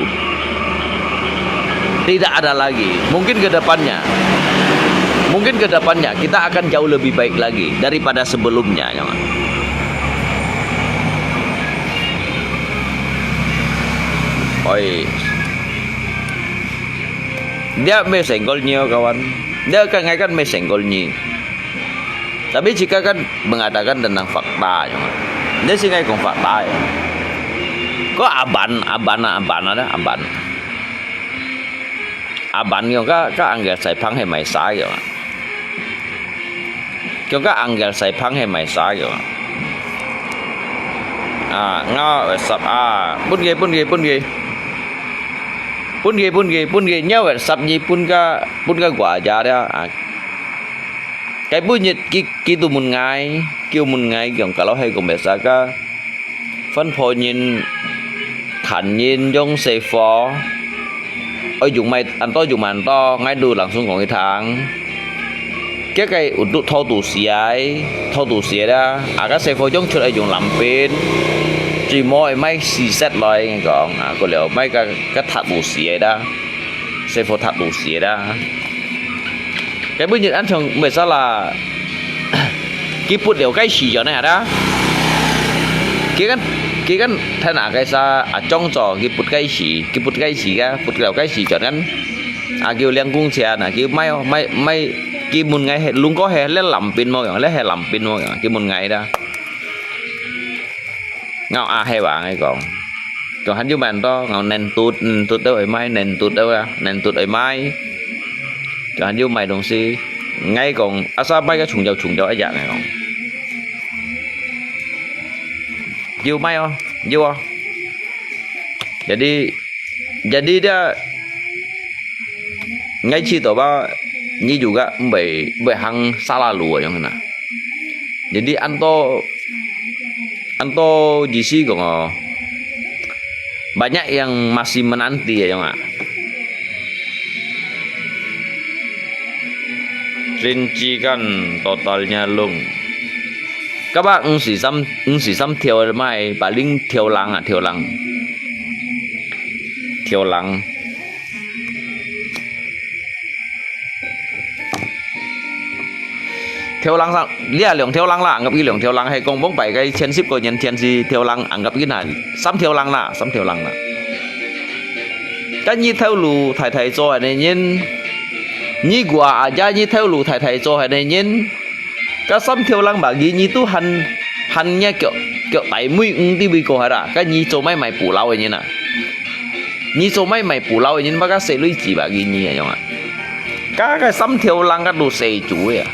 tidak ada lagi. Mungkin ke depannya, mungkin ke depannya kita akan jauh lebih baik lagi daripada sebelumnya, ya. Oi. Dia me senggol nyo, kawan. Dia kan ngai kan me senggol nyi. Tapi jika kan mengatakan tentang fakta, ya. Dia sih ngai kong fakta, ya. Ko aban, aban, aban ada, aban. Aban yo ka, ka angge sai phang he mai sa yo. Kyo ka angge sai phang he mai sa yo. Ah, ngao WhatsApp ah. Pun ge, pun ge, pun ge. Pun ge, pun ge, pun ge. Nyao WhatsApp ni pun ka, pun ka gua aja dia. Ah. Kai pun nyet ki, ki tu mun ngai, ki mun ngai kyo kalau he kong biasa ka. Phân phối nyin, khan nyin yong xe phô. Ôi, yung mai ăn to, yung mai ăn to, ngai du langsung kong i thang. Kia kai untuk thâu tu siai, thâu tu siai da. Aka xe phô yong chut ai yung lam pin. Chỉ mua ai mai xì set loi ngai kong. À, cô liu mai ka, ka thắt tu siai da. Xe phô thắt tu siai da. Cái bữa nhiệt ăn chồng mười sao là 佢撥了該時間呢，係啦。佢跟佢跟睇下該啥啊，裝作佢撥該時，佢撥該時啊，撥了該時間跟啊，叫兩公尺啊，佢買哦，買買，佢問𠊎係，龍哥係咧南邊無樣，咧係南邊無樣，佢問𠊎啦。 Ngau a he wa ngai kong. Kong han yu man to, ngau nen tut, nen tut deu ai mai, nen tut deu a, nen tut ai mai. Kong han yu mai dong si. Ngai kong, asa mai ka chung jau chung jau ai ya ngai kong. Yu mai o, yu o. Jadi, jadi dia ngai cito ba ni juga mbai mbai hang salah lu yang na. Jadi anto anto jisi kong oh. Banyak yang masih menanti ya yang ah. Rincikan totalnya lung. Kaba ngsi sam ngsi sam theo mai paling theo lang ah theo lang. Theo lang. Theo lang上，你啊兩條lang啦，硬甲佢兩條lang，係講往擺个前十個年前是條lang，硬甲佢那三條lang啦，三條lang啦。該你頭路太太做个人，你个啊，呀你頭路太太做个人，該三條lang bagi你都還還你腳腳大妹五地位過下啦，該你做買賣布料个人啊，你做買賣布料个人，把个細鐳子bagi你啊，樣啊。 Ka cái sắm theo lăng cái đồ xe chủ à.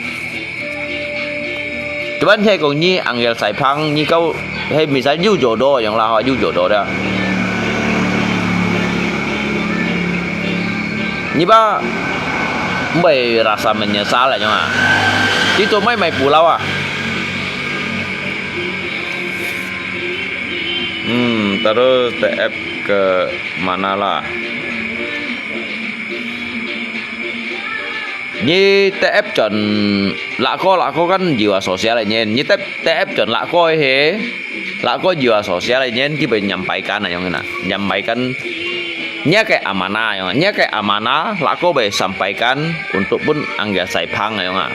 Cuman saya kong ni anggel sai phang ni kau, hey, misal you jodoh yang lah, you jodoh dah. Ni ba, mbai rasa menyesal lah yang ah. Itu mai mai pulau ah. Hmm, terus T F ke mana lah? Ni T F chọn lạ ko lạ ko kan jiwa sosial nyen. Ni T F T F chọn lạ ko he. Lạ ko jiwa sosial nyen ki bai nyampaikan ayong na. Nyampaikan. Nya ke amana ayong. Nya ke amana lạ ko bai sampaikan untuk pun angga sai phang ayong ah.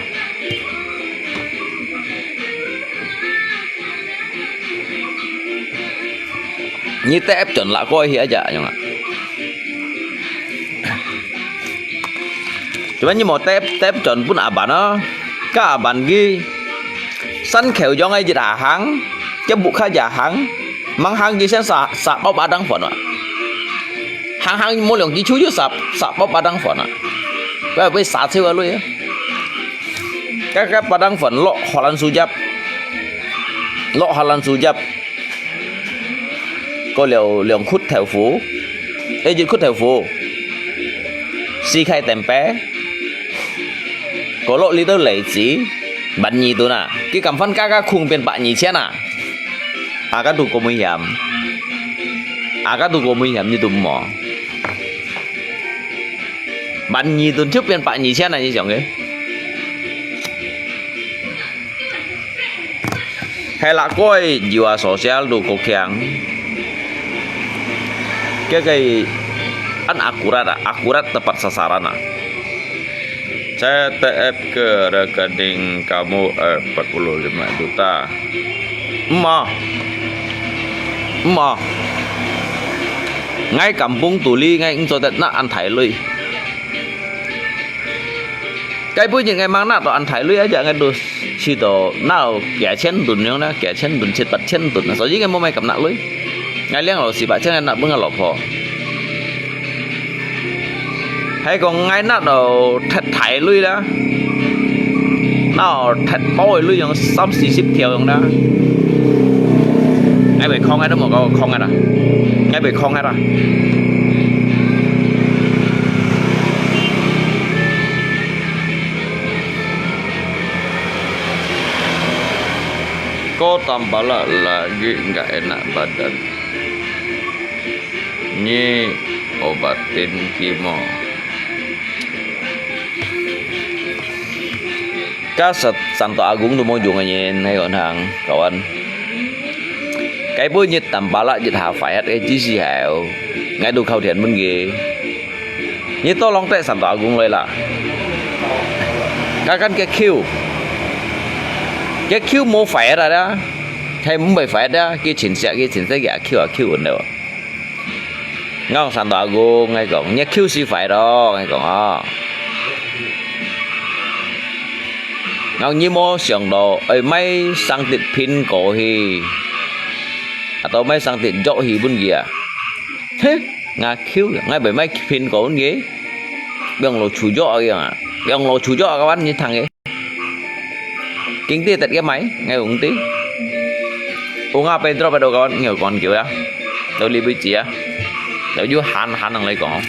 Ni T F chọn lạ ko he aja ayong ah. Cuman ni mo T F, T F chọn pun aban ah. Ka aban ki san khêu jong ai jit ha hang, ke bu kha ja hang, mang hang ki sen sa sa pop adang phon ah. Hang hang mo leong ki chu yu sa sa pop adang phon ah. Ka bai sa cheu a lui ah. Ka ka padang phon lo holan sujap. Lo holan sujap. Có liều, liều khút thèo phủ. Ê, dịch khút thèo phủ. Xì khai tèm pé. Có lọ liter lệ chỉ. Bánh nhì tù nà. Cái cảm phán cá cá khung bên bạc nhì chén à. À, cá tù có nguy hiểm. À, cá tù có nguy hiểm như tù mỏ. Bánh nhì tù trước bên bạc nhì chén à, như chọn cái. Hay là koi jiwa sosial tu ko kiang. Kaya kay an akurat ah, akurat tepat sasaran ah. Saya T F ke rekening kamu eh, empat puluh lima juta. Mah. Mah. Ngai kampung tuli ngai ngco tet na an thai lui. Cái bữa những ngày mang nát đó ăn thái lui á, giờ ngày đồ xì đó nào kia chen tùn nhau nè, kia chen tùn, chết bật chen tùn, sau đó cái mua mày cầm nát lui. Ngày liang lẩu xì bạc chen nát bưng lẩu phò. Hay còn ngày nát đó thật thái lui đó. Nào thật bao lui yang sắm xì xíp theo yang đó. Ngay bị không ai đó mà có không ai đó. Ngay bị không ai đó. Ko tampala lagi nggak enak badan. Nyi obatin kimo. Ka sa-, Santo Agung tu mo jung nyen, hay kon hang, kawan. Cái bữa nhiệt tầm bá lạ nhiệt hà phải hết cái chi si hẻo. Ngay tu khâu thiện môn ghê. Nhiệt to lòng tệ Santo Agung lôi lạ. Ka kan cái Q. Cái Q mo phải ra đó. Hay mong phải phải đó, cái chính xác, cái chính xác cái Q à, Q ổn đâu. Ngao Santo Agung, ngay kong, nhiệt Q si phải đó, ngay kong à. Ngao nyi mo siang đó, ơi mai sang tịt pin cổ hi. Atau mai sang tịt jok hi bun kia. Heh, ngao Q, ngay bai mai pin cổ bun kia. Biang lo chu jok kia. Biang lo chu jok kawan nyi thang kia. Kinh tế tật cái máy, ngay ung tí. Ung à, bên drop ở đâu kawan, nhiều con kiểu đó. Đâu li bự chỉ à. 就有閒閒人來講，